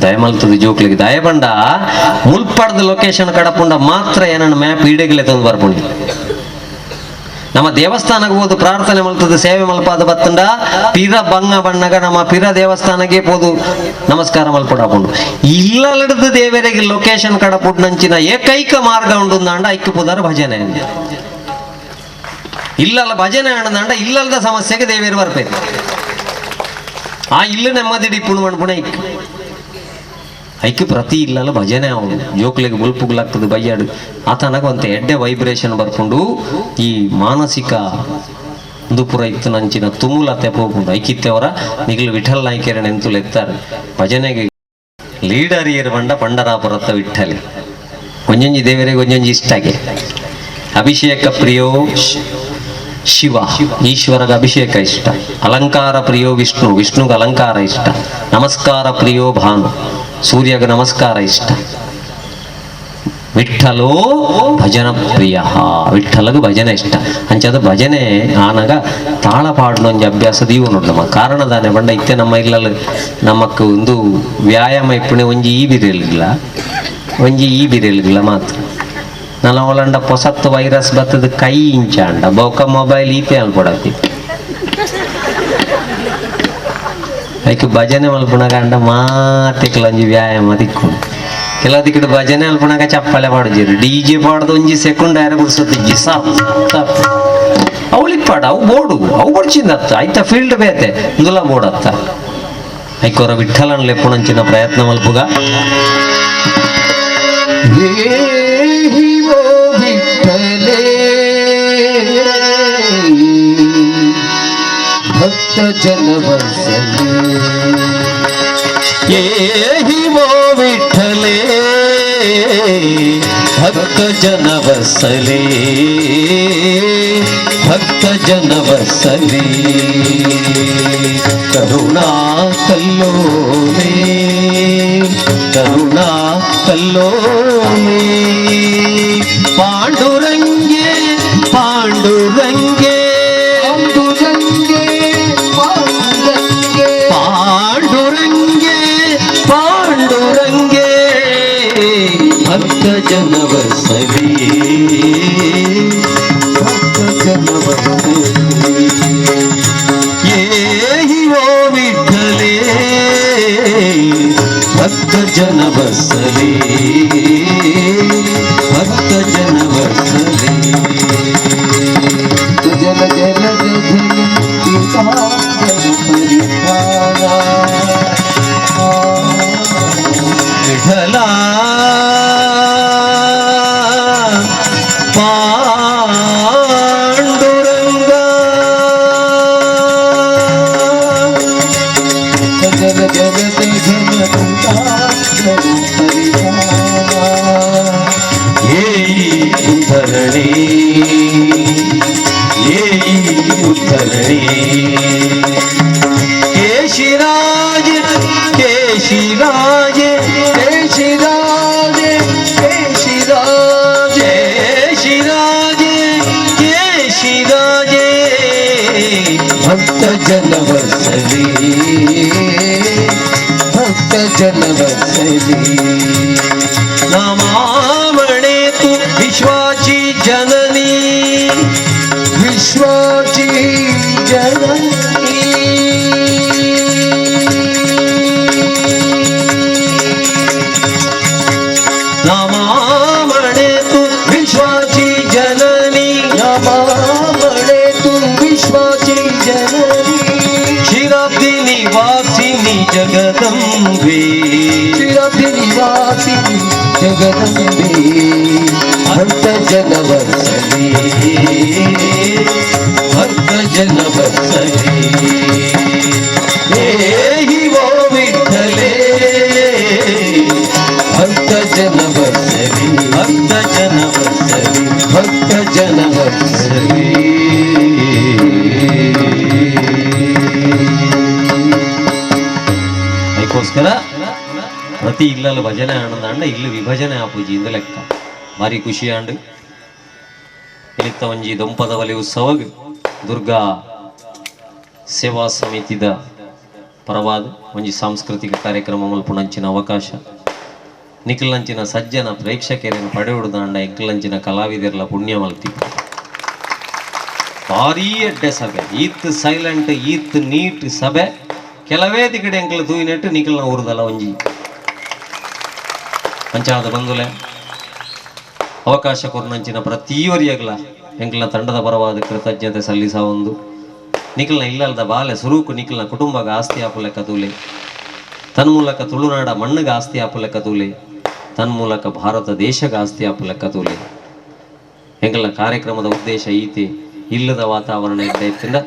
ದಯಮಲ್ತದ ಜೋಕ್ಲಿಗೆ ದಯಬಂಡ ಮುಲ್ಪಡ್ದ ಲೊಕೇಶನ್ ಕಡಪುಂಡ ಮಾತ್ರ ಏನನ್ನ ಮ್ಯಾಪ್ ಈಡೇಗಲೆ ತಂದು ಬರ್ಪುಂಡಿ. ನಮ್ಮ ದೇವಸ್ಥಾನಕ್ಕೆ ಹೋದು ಪ್ರಾರ್ಥನೆ ಮಲ್ತದ ಸೇವೆ ಮಲ್ಪಾದ ಬತ್ತಂಡ ಪಿರ ಬಂಗ ಬಣ್ಣಗ ನಮ್ಮ ಪಿರ ದೇವಸ್ಥಾನಕ್ಕೆ ಪೋದು ನಮಸ್ಕಾರ ಮಲ್ಪಡಾಪುಂಡು ಇಲ್ಲಲಿಡ್ದು ದೇವರಿಗೆ ಲೊಕೇಶನ್ ಕಡಪುಡ್ನಂಚಿನ ಏಕೈಕ ಮಾರ್ಗ ಉಂಡು ಐಕ್ಯ ಪುದಾರ ಭಜನೆ ಇಲ್ಲಲ್ಲ ಭಜನೆ ಆಣದಂಡ ಇಲ್ಲಲ್ದ ಸಮಸ್ಯೆಗೆ ದೇವೇರು ಬರ್ಬೇಕು ಆ ಇಲ್ಲು ನೆಮ್ಮದಿ ಪುಣ್ ಮಣ್ಪುಣ ಐಕ್ ಐಕ್ ಪ್ರತಿ ಇಲ್ಲಲ್ಲ ಭಜನೆ ಅವನು ಜೋಕ್ಲಿಗೆ ಬುಲ್ಪುಗ್ಲಾಗ್ತದೆ ಬಯ್ಯಾಡು ಆತನಗ ಒಂತ ಎಡ್ಡೆ ವೈಬ್ರೇಷನ್ ಬರ್ಕೊಂಡು ಈ ಮಾನಸಿಕ ದುಪುರ ಇತ್ತು ನಂಚಿನ ತುಮುಲತೆ ಪೋಪುಂಡು ಐಕಿತ್ತೆವರ ನಿಗಲು ವಿಠಲ್ ನಾಯ್ಕೆರಣ ಎಂತುಲು ಎತ್ತಾರೆ ಭಜನೆಗೆ ಲೀಡರ್ ಏರು ಬಂಡ ಪಂಡರಾಪುರತ್ತ ವಿಠಲಿ ಒಂಜೊಂಜಿ ದೇವರಿಗೆ ಒಂಜೊಂಜಿ ಇಷ್ಟಾಗೆ ಅಭಿಷೇಕ ಪ್ರಿಯೋ ಶಿವ ಈಶ್ವರಗ ಅಭಿಷೇಕ ಇಷ್ಟ, ಅಲಂಕಾರ ಪ್ರಿಯೋ ವಿಷ್ಣು ವಿಷ್ಣುಗ ಅಲಂಕಾರ ಇಷ್ಟ, ನಮಸ್ಕಾರ ಪ್ರಿಯೋ ಭಾನು ಸೂರ್ಯಗ ನಮಸ್ಕಾರ ಇಷ್ಟ, ವಿಠಲೋ ಭಜನ ಪ್ರಿಯ ವಿಠಲಗ ಭಜನೆ ಇಷ್ಟ. ಅಂಚಾದ ಭಜನೆ ಆನಗ ತಾಳ ಪಾಡನೊಂಜಿ ಅಭ್ಯಾಸ ದೀವು ನೋಡು ನಮ್ಮ ಕಾರಣದಾನೆ ಬಂಡ ಇತ್ತೆ ನಮ್ಮ ಇಲ್ಲಲ್ಲಿ ನಮಕ್ ಒಂದು ವ್ಯಾಯಾಮ ಇಪ್ಪಣೆ ಒಂಜಿ ಈ ಬಿರಿಯಲಿಲ್ಲ ಒಂಜಿ ಈ ಬಿರಿಯಲಿಲ್ಲ ಮಾತ್ರ ನನ್ನ ಒಳಂಡ ಪೊಸತ್ತು ವೈರಸ್ ಬತ್ತದ ಕೈ ಇಂಚಾಂಡ ಬೌಕ ಮೊಬೈಲ್ ಈತೆ ಅನ್ಕೊಡತಿ ಐಕ್ ಭಜನೆ ಮಲ್ಪುಣಗ ಅಂಡ ಮಾತೆಕ್ಲೊಂಜಿ ವ್ಯಾಯಾಮ ತಿಕ್ಕು ಕೆಲವು ದಿಕ್ಕಡು ಭಜನೆ ಅಲ್ಪುಣಗ ಚಪ್ಪಾಳೆ ಪಾಡುಜೀರು ಡಿ ಜೆ ಪಾಡ್ದು ಒಂಜಿ ಸೆಕೆಂಡ್ ಆರ ಗುಡ್ಸತ್ತಿಜ್ಜಿ ಸಾಪ್ ಸಾಪ್ ಅವಳಿಗೆ ಪಾಡ ಅವು ಬೋರ್ಡು ಅವು ಬಡ್ಚಿಂದತ್ತ ಐತ ಫೀಲ್ಡ್ ಬೇತೆ ಇಂದುಲ ಬೋರ್ಡ್ ಅತ್ತ ಐಕೋರ ವಿಠಲನ್ ಲೆಪ್ಪುಣಂಚಿನ ಪ್ರಯತ್ನ ಮಲ್ಪುಗ. ಭಕ್ತ ಜನವತ್ಸಲೇ ಏಹಿ ಓ ವಿಠಲೇ ಭಕ್ತ ಜನವಸಲಿ ಭಕ್ತ ಜನವಸಲಿ ಕರುಣಾ ಕಲ್ಲೋಲೆ ಕರುಣಾ ಕಲ್ಲೋಲೆ ಪಾಂಡುರಂಗೆ ಪಾಂಡುರಂಗೆ ಪಾಂಡುರಂಗೆ ಪಾಂಡುರಂಗೆ ಪಾಂಡುರಂಗೆ ಭಕ್ತ ಜನವಸಲಿ ಭಕ್ತ ಜನವಸಲಿ ಏಹಿ ಓ ವಿಠಲೇ ಭಕ್ತ ಜನವಸಲಿ ಭಕ್ತ ಜನವಸಲಿ ಜಲ ಜಲ ವಿಠಲ ಪಾಂಡುರಂಗ ಜಲ ಜಲ ಏಯಿ ಉದ್ಧರಣಿ ಏಯಿ ಉದ್ಧರಣಿ ಕೇಶಿರಾಜ ಕೇಶಿರಾಜ ಕೇಶಿರಾಜ ಕೇಶಿರಾಜ ಕೇಶಿರಾಜ ಕೇಶಿರಾಜ ಭಕ್ತ ಜನವಸಲಿ ಭಕ್ತ ಜನವಸಲಿ ನಮಾಮಣೆ ತು ವಿಶ್ವಾಚಿ ಜನನಿ ವಿಶ್ವಾಚಿ ಜನನಿ ನಮಾಮಣೆ ತು ವಿಶ್ವಾಚಿ ಜನನಿ ನಮಾಮಣೆ ತು ವಿಶ್ವಾಚಿ ಜನನಿ ಕ್ಷೀರಾಬ್ಧಿ ನಿವಾಸಿನಿ ಜಗದಂಬೆ ಕ್ಷೀರಾಬ್ಧಿ ನಿವಾಸಿನಿ ಜಗದಂಬೆ ಭಕ್ತ ಜನವಸಲಿ ಭಕ್ತ ಜನವಸಲಿ ಏಹಿ ಓ ವಿಠಲೇ ಭಕ್ತ ಜನವಸಲಿ ಭಕ್ತ ಜನವಸಲಿ ಭಕ್ತ ಜನವಸಲಿ ಅದಕ್ಕೋಸ್ಕರ ಪ್ರತಿ ಇಲ್ಲಲ್ಲಿ ಭಜನೆ ಆನಂದ ಇಲ್ಲು ವಿಭಜನೆ ಆಪುಜಿ ಇಂದ ಲೆಕ್ಕ ಭಾರಿ ಖುಷಿ ಆಂಡು ಇಳಿತ ಒಂಜಿ ದೊಂಪದ ಬಲಿ ಉತ್ಸವಗ್ ದುರ್ಗಾ ಸೇವಾ ಸಮಿತಿದ ಪರವಾದ ಒಂಜಿ ಸಾಂಸ್ಕೃತಿಕ ಕಾರ್ಯಕ್ರಮ ಮಲ್ಪುನಂಚಿನ ಅವಕಾಶ ನಿಖಿಲಂಚಿನ ಸಜ್ಜನ ಪ್ರೇಕ್ಷಕರನ್ನು ಪಡೆಯುವುದಾಂಡ ಎಂಕಲಂಚಿನ ಕಲಾವಿದರ್ಲ ಪುಣ್ಯ ಮಲ್ತಿ ಭಾರೀ ಎಡ್ಡೆ ಸಭೆ ಈತ್ ಸೈಲೆಂಟ್ ಈತ್ ನೀಟ್ ಸಭೆ ಕೆಲವೇ ತಿಕಡೆ ಎಂಕಲ್ ತೂಯಿನೆಟ್ಟು ನಿಖಿಲ್ನ ಊರುದಲ್ಲ ಒಂಜಿ ಪಂಚಾಯತ್ ಬಂಧುಲೆ ಅವಕಾಶ ಕೊರ್ನಂಚಿನ ಪ್ರತಿಯೊರಿಯಗ್ಲ ಎಂಕಲ್ನ ತಂಡದ ಪರವಾದ ಕೃತಜ್ಞತೆ ಸಲ್ಲಿಸ ಒಂದು ನಿಖಿಲ್ನ ಇಲ್ಲಲ್ದ ಬಾಲೆ ಸುರೂಕು ನಿಖಿಲ್ನ ಕುಟುಂಬಗ ಆಸ್ತಿ ಆಪುಲೆಕ್ಕ ತೂಲೆ ತನ್ಮೂಲಕ ತುಳುನಾಡ ಮಣ್ಣಿಗೆ ಆಸ್ತಿ ಆಪುಲೆಕ್ಕ ತೂಲೆ ತನ್ಮೂಲಕ ಭಾರತ ದೇಶಗ ಆಸ್ತಿ ಆಪುಲೆಕ್ಕ ತೂಲೆ ಎಂಕಲ್ನ ಕಾರ್ಯಕ್ರಮದ ಉದ್ದೇಶ ಈತೆ ಇಲ್ಲದ ವಾತಾವರಣ ಎಡ್ಡೆ ಇತ್ತಿಂದ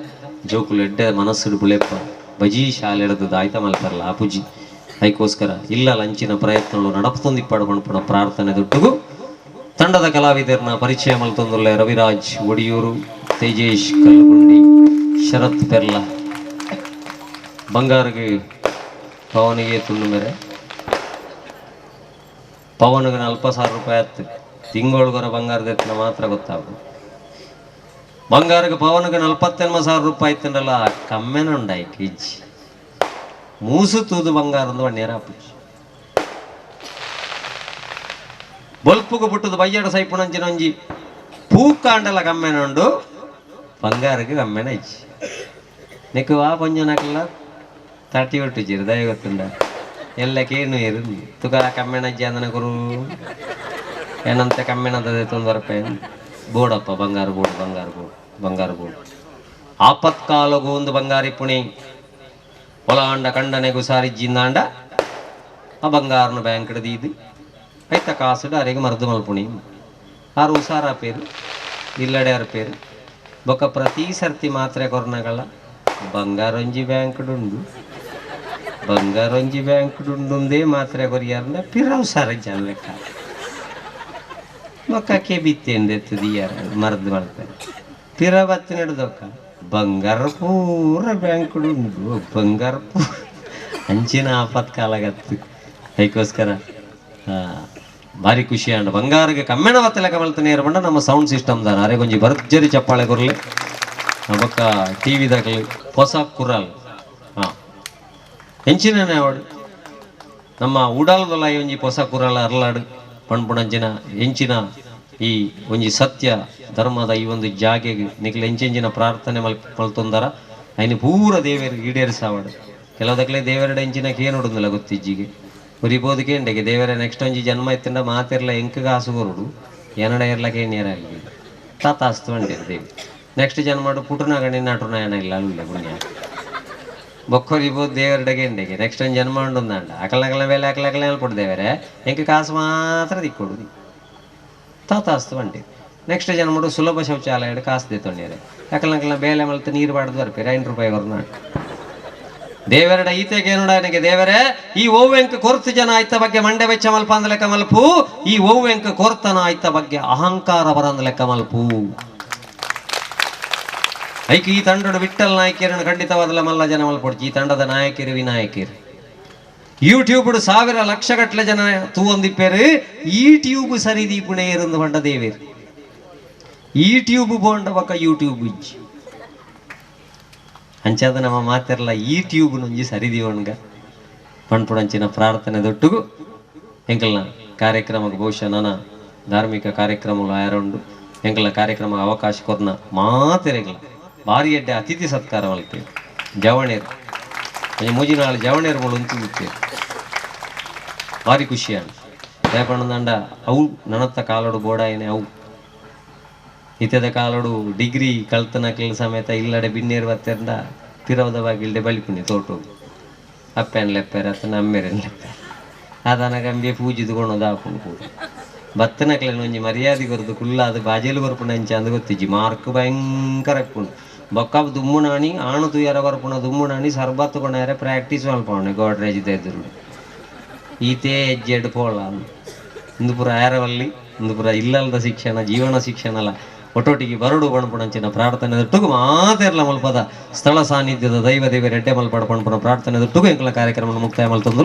ಜೋಕುಲು ಎಡ್ಡೆ ಮನಸ್ಸುಡು ಬುಳೆಪ್ಪ ಬಜೀ ಶಾಲೆಡ್ದು ದಾಯ್ತ ಮಲ್ಪರ್ಲ ಆಪುಜಿ ಅದಕ್ಕೋಸ್ಕರ ಇಲ್ಲ ಲಂಚಿನ ಪ್ರಯತ್ನಗಳು ನಡಪುತ್ತೊಂದು ಇಪ್ಪಾಡು ಪಣಪುಣ ಪ್ರಾರ್ಥನೆ ದುಟ್ಟುಗು ತಂಡದ ಕಲಾವಿದರನ್ನ ಪರಿಚಯ ಮಲ್ತೊಂದುಲ್ಲೆ ರವಿರಾಜ್ ಒಡಿಯೂರು, ತೇಜೇಶ್ ಕಲ್ಲುಗುಂಡಿ, ಶರತ್ ಪೆರ್ಲ, ಬಂಗಾರಗೆ ಪವನಿಗೆ ತುಂಡು ಮೇರೆ ಪವನಿಗೆ 40,000 ರೂಪಾಯಿ ಆಯ್ತು ತಿಂಗಳೊಳಗರ ಬಂಗಾರದ ಎತ್ತಿನ ಮಾತ್ರ ಗೊತ್ತಾಗು ಬಂಗಾರಗೆ ಪವನಿಗೆ 48,000 ರೂಪಾಯಿ ಆಯ್ತಂಡಲ್ಲ ಕಮ್ಮೆನ ಉಂಡಾಯಿ ಕೆಜಿ ಮೂಸು ತೂದು ಬಂಗಾರದ ಒಣ್ಣೇರ ಆಪುಜಿ ಬೊಲ್ಪುಗು ಪುಟ್ಟದ ಬಯ್ಯಡ ಸೈಪುಣಂಚಿನೊಂಜಿ ಪೂಕಾಂಡಲ ಕಮ್ಮೆನುಂಡು ಬಂಗಾರಕ್ಕೆ ಕಮ್ಮೆನ ಇಜ್ಜಿ ನಿಕ್ಕು ಆ ಪಂಜನಕಲ್ಲ ತಟಿ ಒಟ್ಟಿಜಿರು ದಯ ಗೊತ್ತುಂಡ ಎಲ್ಲ ಕೇಣು ಇರು ತುಕ ಕಮ್ಮೆನ ಅಜ್ಜಿ ಅಂದನ ಗುರು ಏನಂತ ಕಮ್ಮೆನದ ತೊಂದರೆ ರೂಪಾಯಿ ಬೋಡಪ್ಪ ಬಂಗಾರ ಬೋಡು ಬಂಗಾರ ಬೋಡು ಬಂಗಾರ ಬೋಡು ಆಪತ್ಕಾಲಗೂ ಒಂದು ಬಂಗಾರಿ ಪುಣಿ ಹೊಲ ಆಂಡ ಕಂಡನೆಗೂ ಸಾರಿಜ್ಜಿಂದಾಂಡ ಆ ಬಂಗಾರನ ಬ್ಯಾಂಕ್ ಹಿಡ್ದು ಐತ ಕಾಸುಡು ಅರೆಗೆ ಮರ್ದು ಮಲ್ಪುಣಿ ಆರು ಉಸಾರ ಪೇರು ಇಲ್ಲಡೆ ಪೇರು ಬೊಕ್ಕ ಪ್ರತಿ ಸರ್ತಿ ಮಾತ್ರೆ ಕೊರ್ನಗಳ ಬಂಗಾರೊಂಜಿ ಬ್ಯಾಂಕ್ಡುಂಡು ಬಂಗಾರೊಂಜಿ ಬ್ಯಾಂಕ್ಡುಂಡುಂದೇ ಮಾತ್ರೆ ಕೊರಿಯಾರಂದ ಪಿರ ಉಸಾರ ಜನ ಲೆಕ್ಕ. ಬೊಕ್ಕ ಕೆಬಿತ್ತೇಂದು ಎತ್ತು ದಿಯಾರ ಮರ್ದ್ ಮಲ್ಪೆ ಪಿರ ಬತ್ತಿ ನಡ್ದೊಕ್ಕ ಬಂಗಾರ ಪೂರ ಬ್ಯಾಂಕ್ ಉಂಡು ಬಂಗಾರ ಪೂರ ಅಂಚಿನ ಆಪತ್ ಕಾಲಗತ್ತು. ಅದಕ್ಕೋಸ್ಕರ ಭಾರಿ ಖುಷಿ ಅಂಡ್ ಬಂಗಾರಗೆ ಕಮ್ಮೆಣ ಬತ್ತಲೆ ಕಮಲ್ತನೇ ಇರಬಂಡ ನಮ್ಮ ಸೌಂಡ್ ಸಿಸ್ಟಮ್ ದಾನ ಅರೆ ಕೊಂಜಿ ಭರ್ಜರಿ ಚಪ್ಪಾಳೆ ಕೊರ್ಲೆ. ಬೊಕ್ಕ ಟಿ ವಿ ಹೊಸ ಕುರಲ್ ಹಾಂ ಎಂಚಿನ ಅವಡು ನಮ್ಮ ಉಡಾಲ್ದೊಲ ಒಂಜಿ ಹೊಸ ಕುರಲ್ ಅರ್ಲಾಡು ಪಣ್ಪುಣಂಚಿನ ಎಂಚಿನ ಈ ಒಂಜಿ ಸತ್ಯ ಧರ್ಮದ ಈ ಒಂದು ಜಾಗೆಗೆ ನಿಕ್ಲೆ ಎಂಚೆಂಚಿನ ಪ್ರಾರ್ಥನೆ ಮಲ್ತೊಂದರ ಐನ ಪೂರ ದೇವೆರ್ ಈಡೇರಿಸಾವಡು. ಕೆಲವದಕ್ಲೆ ದೇವರಡ ಎಂಚಿನ ಕೇನೋಡುಂದಿಲ್ಲ ಗೊತ್ತಿಜ್ಜಿಗೆ ಉರಿಬೋದು ಕೇಂಡೆಗೆ ದೇವರ ನೆಕ್ಸ್ಟ್ ಒಂಜಿ ಜನ್ಮ ಇತ್ತಂಡ ಮಾತಿರ್ಲ ಎಂಕ್ ಕಾಸು ಕೊರಡು ಏನಡ ಇರ್ಲ ಕೇಣಿಯರಾಗಿ ತಾತಾಸ್ತು ಅಂಡೇರು ದೇವಿ ನೆಕ್ಸ್ಟ್ ಜನ್ಮಡು ಪುಟುನ ಗಣಿ ನಟುನ ಏನ ಇಲ್ಲ ಅಲ್ಲ ಪುಣ್ಯ ಬೊಕ್ಕೊರಿಬೋದು ದೇವರಡ ಕೇಂಡೆಗೆ ನೆಕ್ಸ್ಟ್ ಒಂದು ಜನ್ಮ ಉಂಡೊಂದಾಂಡ ಅಕಲ್ನಕಲ್ನ ಬೇಲೆ ಅಕಲ ಅಕಲ ಅಲ್ಪಡು ದೇವರೇ ಎಂಕ್ ಕಾಸು ಮಾತ್ರ ದಿಕ್ಕೊಡು ತಾತಾಸ್ತು ಅಂಟೆ ನೆಕ್ಸ್ಟ್ ಜನ್ಮಡು ಸುಲಭ ಶೌಚಾಲಯ ಕಾಸು ದೇತೊಂಡೇರೆ ಅಕಲ್ನಕಲ್ನ ಬೇಲೆ ಮಲ್ತು ನೀರು ಬಾಡ್ದು ಬರ್ಪೇರೆ 5 ರೂಪಾಯಿ ಕೊರ್ನಾಂಡ ದೇವರಡ ಈತೆಗೆ ನನಗೆ ದೇವರೇ ಈ ಓವೆಂಕ ಕೊರ್ತು ಜನ ಆಯ್ತ ಬಗ್ಗೆ ಮಂಡೆ ಬೆಚ್ಚ ಮಲ್ಪ ಅಂದ ಲೆಕ್ಕ ಮಲ್ಪು, ಈ ಓವೆಂಕ ಕೊರ್ತನ ಆಯ್ತ ಬಗ್ಗೆ ಅಹಂಕಾರ ಬರಂದ ಲೆಕ್ಕ ಮಲ್ಪು. ಐಕ್ ಈ ತಂಡಡು ವಿಠಲ್ ನಾಯಕಿಯರನ್ನು ಖಂಡಿತವಾದಲ ಮಲ್ಲ ಜನ ಮಲ್ಪೊಡ್ಚಿ. ಈ ತಂಡದ ನಾಯಕಿರು ವಿನಾಯಕಿರು ಯೂಟ್ಯೂಬ್ ಸಾವಿರ ಲಕ್ಷ ಗಟ್ಟಲೆ ಜನ ತೂವೊಂದಿಪ್ಪೇರು ಈ ಟ್ಯೂಬ್ ಸರಿ ದೀಪುಣೆ ಇರಂದು ಬಂಡ ದೇವೇರು ಈ ಟ್ಯೂಬ್ ಬೋಂಡ ಬಕ್ಕ ಯೂಟ್ಯೂಬ್ ಇಜ್ಜಿ ಅಂಚಾದ ನಮ್ಮ ಮಾತಿರಲ್ಲ ಈ ಟ್ಯೂಬ್ ನೊಂಜಿ ಸರಿ ದೀವಣ್ಗ ಪಣ್ಪುಡಂಚಿನ ಪ್ರಾರ್ಥನೆ ದೊಟ್ಟುಗು ಎಂಕಲ್ನ ಕಾರ್ಯಕ್ರಮಕ್ಕೆ ಬಹುಶಃ ನನ್ನ ಧಾರ್ಮಿಕ ಕಾರ್ಯಕ್ರಮಗಳು ಆಯರುಂಡು ಎಂಕಲ್ನ ಕಾರ್ಯಕ್ರಮ ಅವಕಾಶ ಕೊರ್ನ ಮಾತೆರೆಗಳ ಭಾರಿ ಎಡ್ಡೆ ಅತಿಥಿ ಸತ್ಕಾರ ಮಲ್ತೇವೆ ಜವಣೇರು ಒಂಜಿ ಮೂಜಿನಾಳು ಜವಣೇರು ಮೂಳು ಉಂತುದಿತ್ತೇವೆ ಭಾರಿ ಖುಷಿಯಾಣ ದಾಯಪಂಡ ಅವು ನನತ್ತ ಕಾಲೋಡು ಬೋಡಾಯನೆ ಅವು ಇತ್ಯದ ಕಾಲೋಡು ಡಿಗ್ರಿ ಕಲ್ತನಕ್ಲ ಸಮೇತ ಇಲ್ಲಡೆ ಬಿನ್ನೇರು ಬತ್ತೆಂದ ಪಿರವದ ಬಾಗಿಲ್ಡೆ ಬಲಿಪುಣಿ ತೋಟು ಅಪ್ಪೆನ್ ಲೆಪ್ಪೆರ್ ಅತ್ತನ ಅಮ್ಮೆರೆನ್ ಲೆಪ್ಪೆರ್ ಆದನ ಗಂಬೆ ಪೂಜಿದು ಕೊಣೋದು ಆಪುಂಡು ಪೂರ ಬತ್ತನಕ್ಲೆನ ಒಂಜಿ ಮರ್ಯಾದೆ ಕೊರ್ದು ಕುಲ್ಲಾದ ಬಾಜೆಲು ಕೊರ್ಪುಂಡು ಅಂಚ ಅಂದ್ ಗೊತ್ತಿಜ್ಜಿ ಮಾರ್ಕ್ ಭಯಂಕರ ಇಪ್ಪುಂಡು ಬೊಕ್ಕ ದುಮ್ಮುನಾಣಿ ಆಣು ತುಯರ ಬರ್ಪುಣ ದುಮ್ಮುನಾಣಿ ಸರ್ಬತ್ತು ಕೊಣಾರೆ ಪ್ರಾಕ್ಟೀಸ್ ಮಲ್ಪವಣೆ ಗೋಡ್ರೇಜ್ ಎದುರು ಈತೇ ಹೆಜ್ಜೆಡ್ ಪೋಳ ಇಂದು ಪೂರ ಆರವಲ್ಲಿ ಇಂದು ಪೂರ ಇಲ್ಲಲ್ದ ಶಿಕ್ಷಣ ಜೀವನ ಶಿಕ್ಷಣ ಅಲ್ಲ ಒಟ್ಟೊಟ್ಟಿಗೆ ಬರಡು ಪಣಪುಣಂಚಿನ ಪ್ರಾರ್ಥನೆ ದೊಟ್ಟುಗು ಮಾತೆರ್ಲ ಮಲ್ಪದ ಸ್ಥಳ ಸಾನ್ನಿಧ್ಯದ ದೈವ ದೇವರ ಎಡ್ಡೆ ಮಲ್ಪಡ ಪಣಪುಣ ಪ್ರಾರ್ಥನೆ ದೊಟ್ಟುಗು ಎಂಕಲ ಕಾರ್ಯಕ್ರಮ ಮುಕ್ತಾಯ ಮಲ್ತೊಂದು.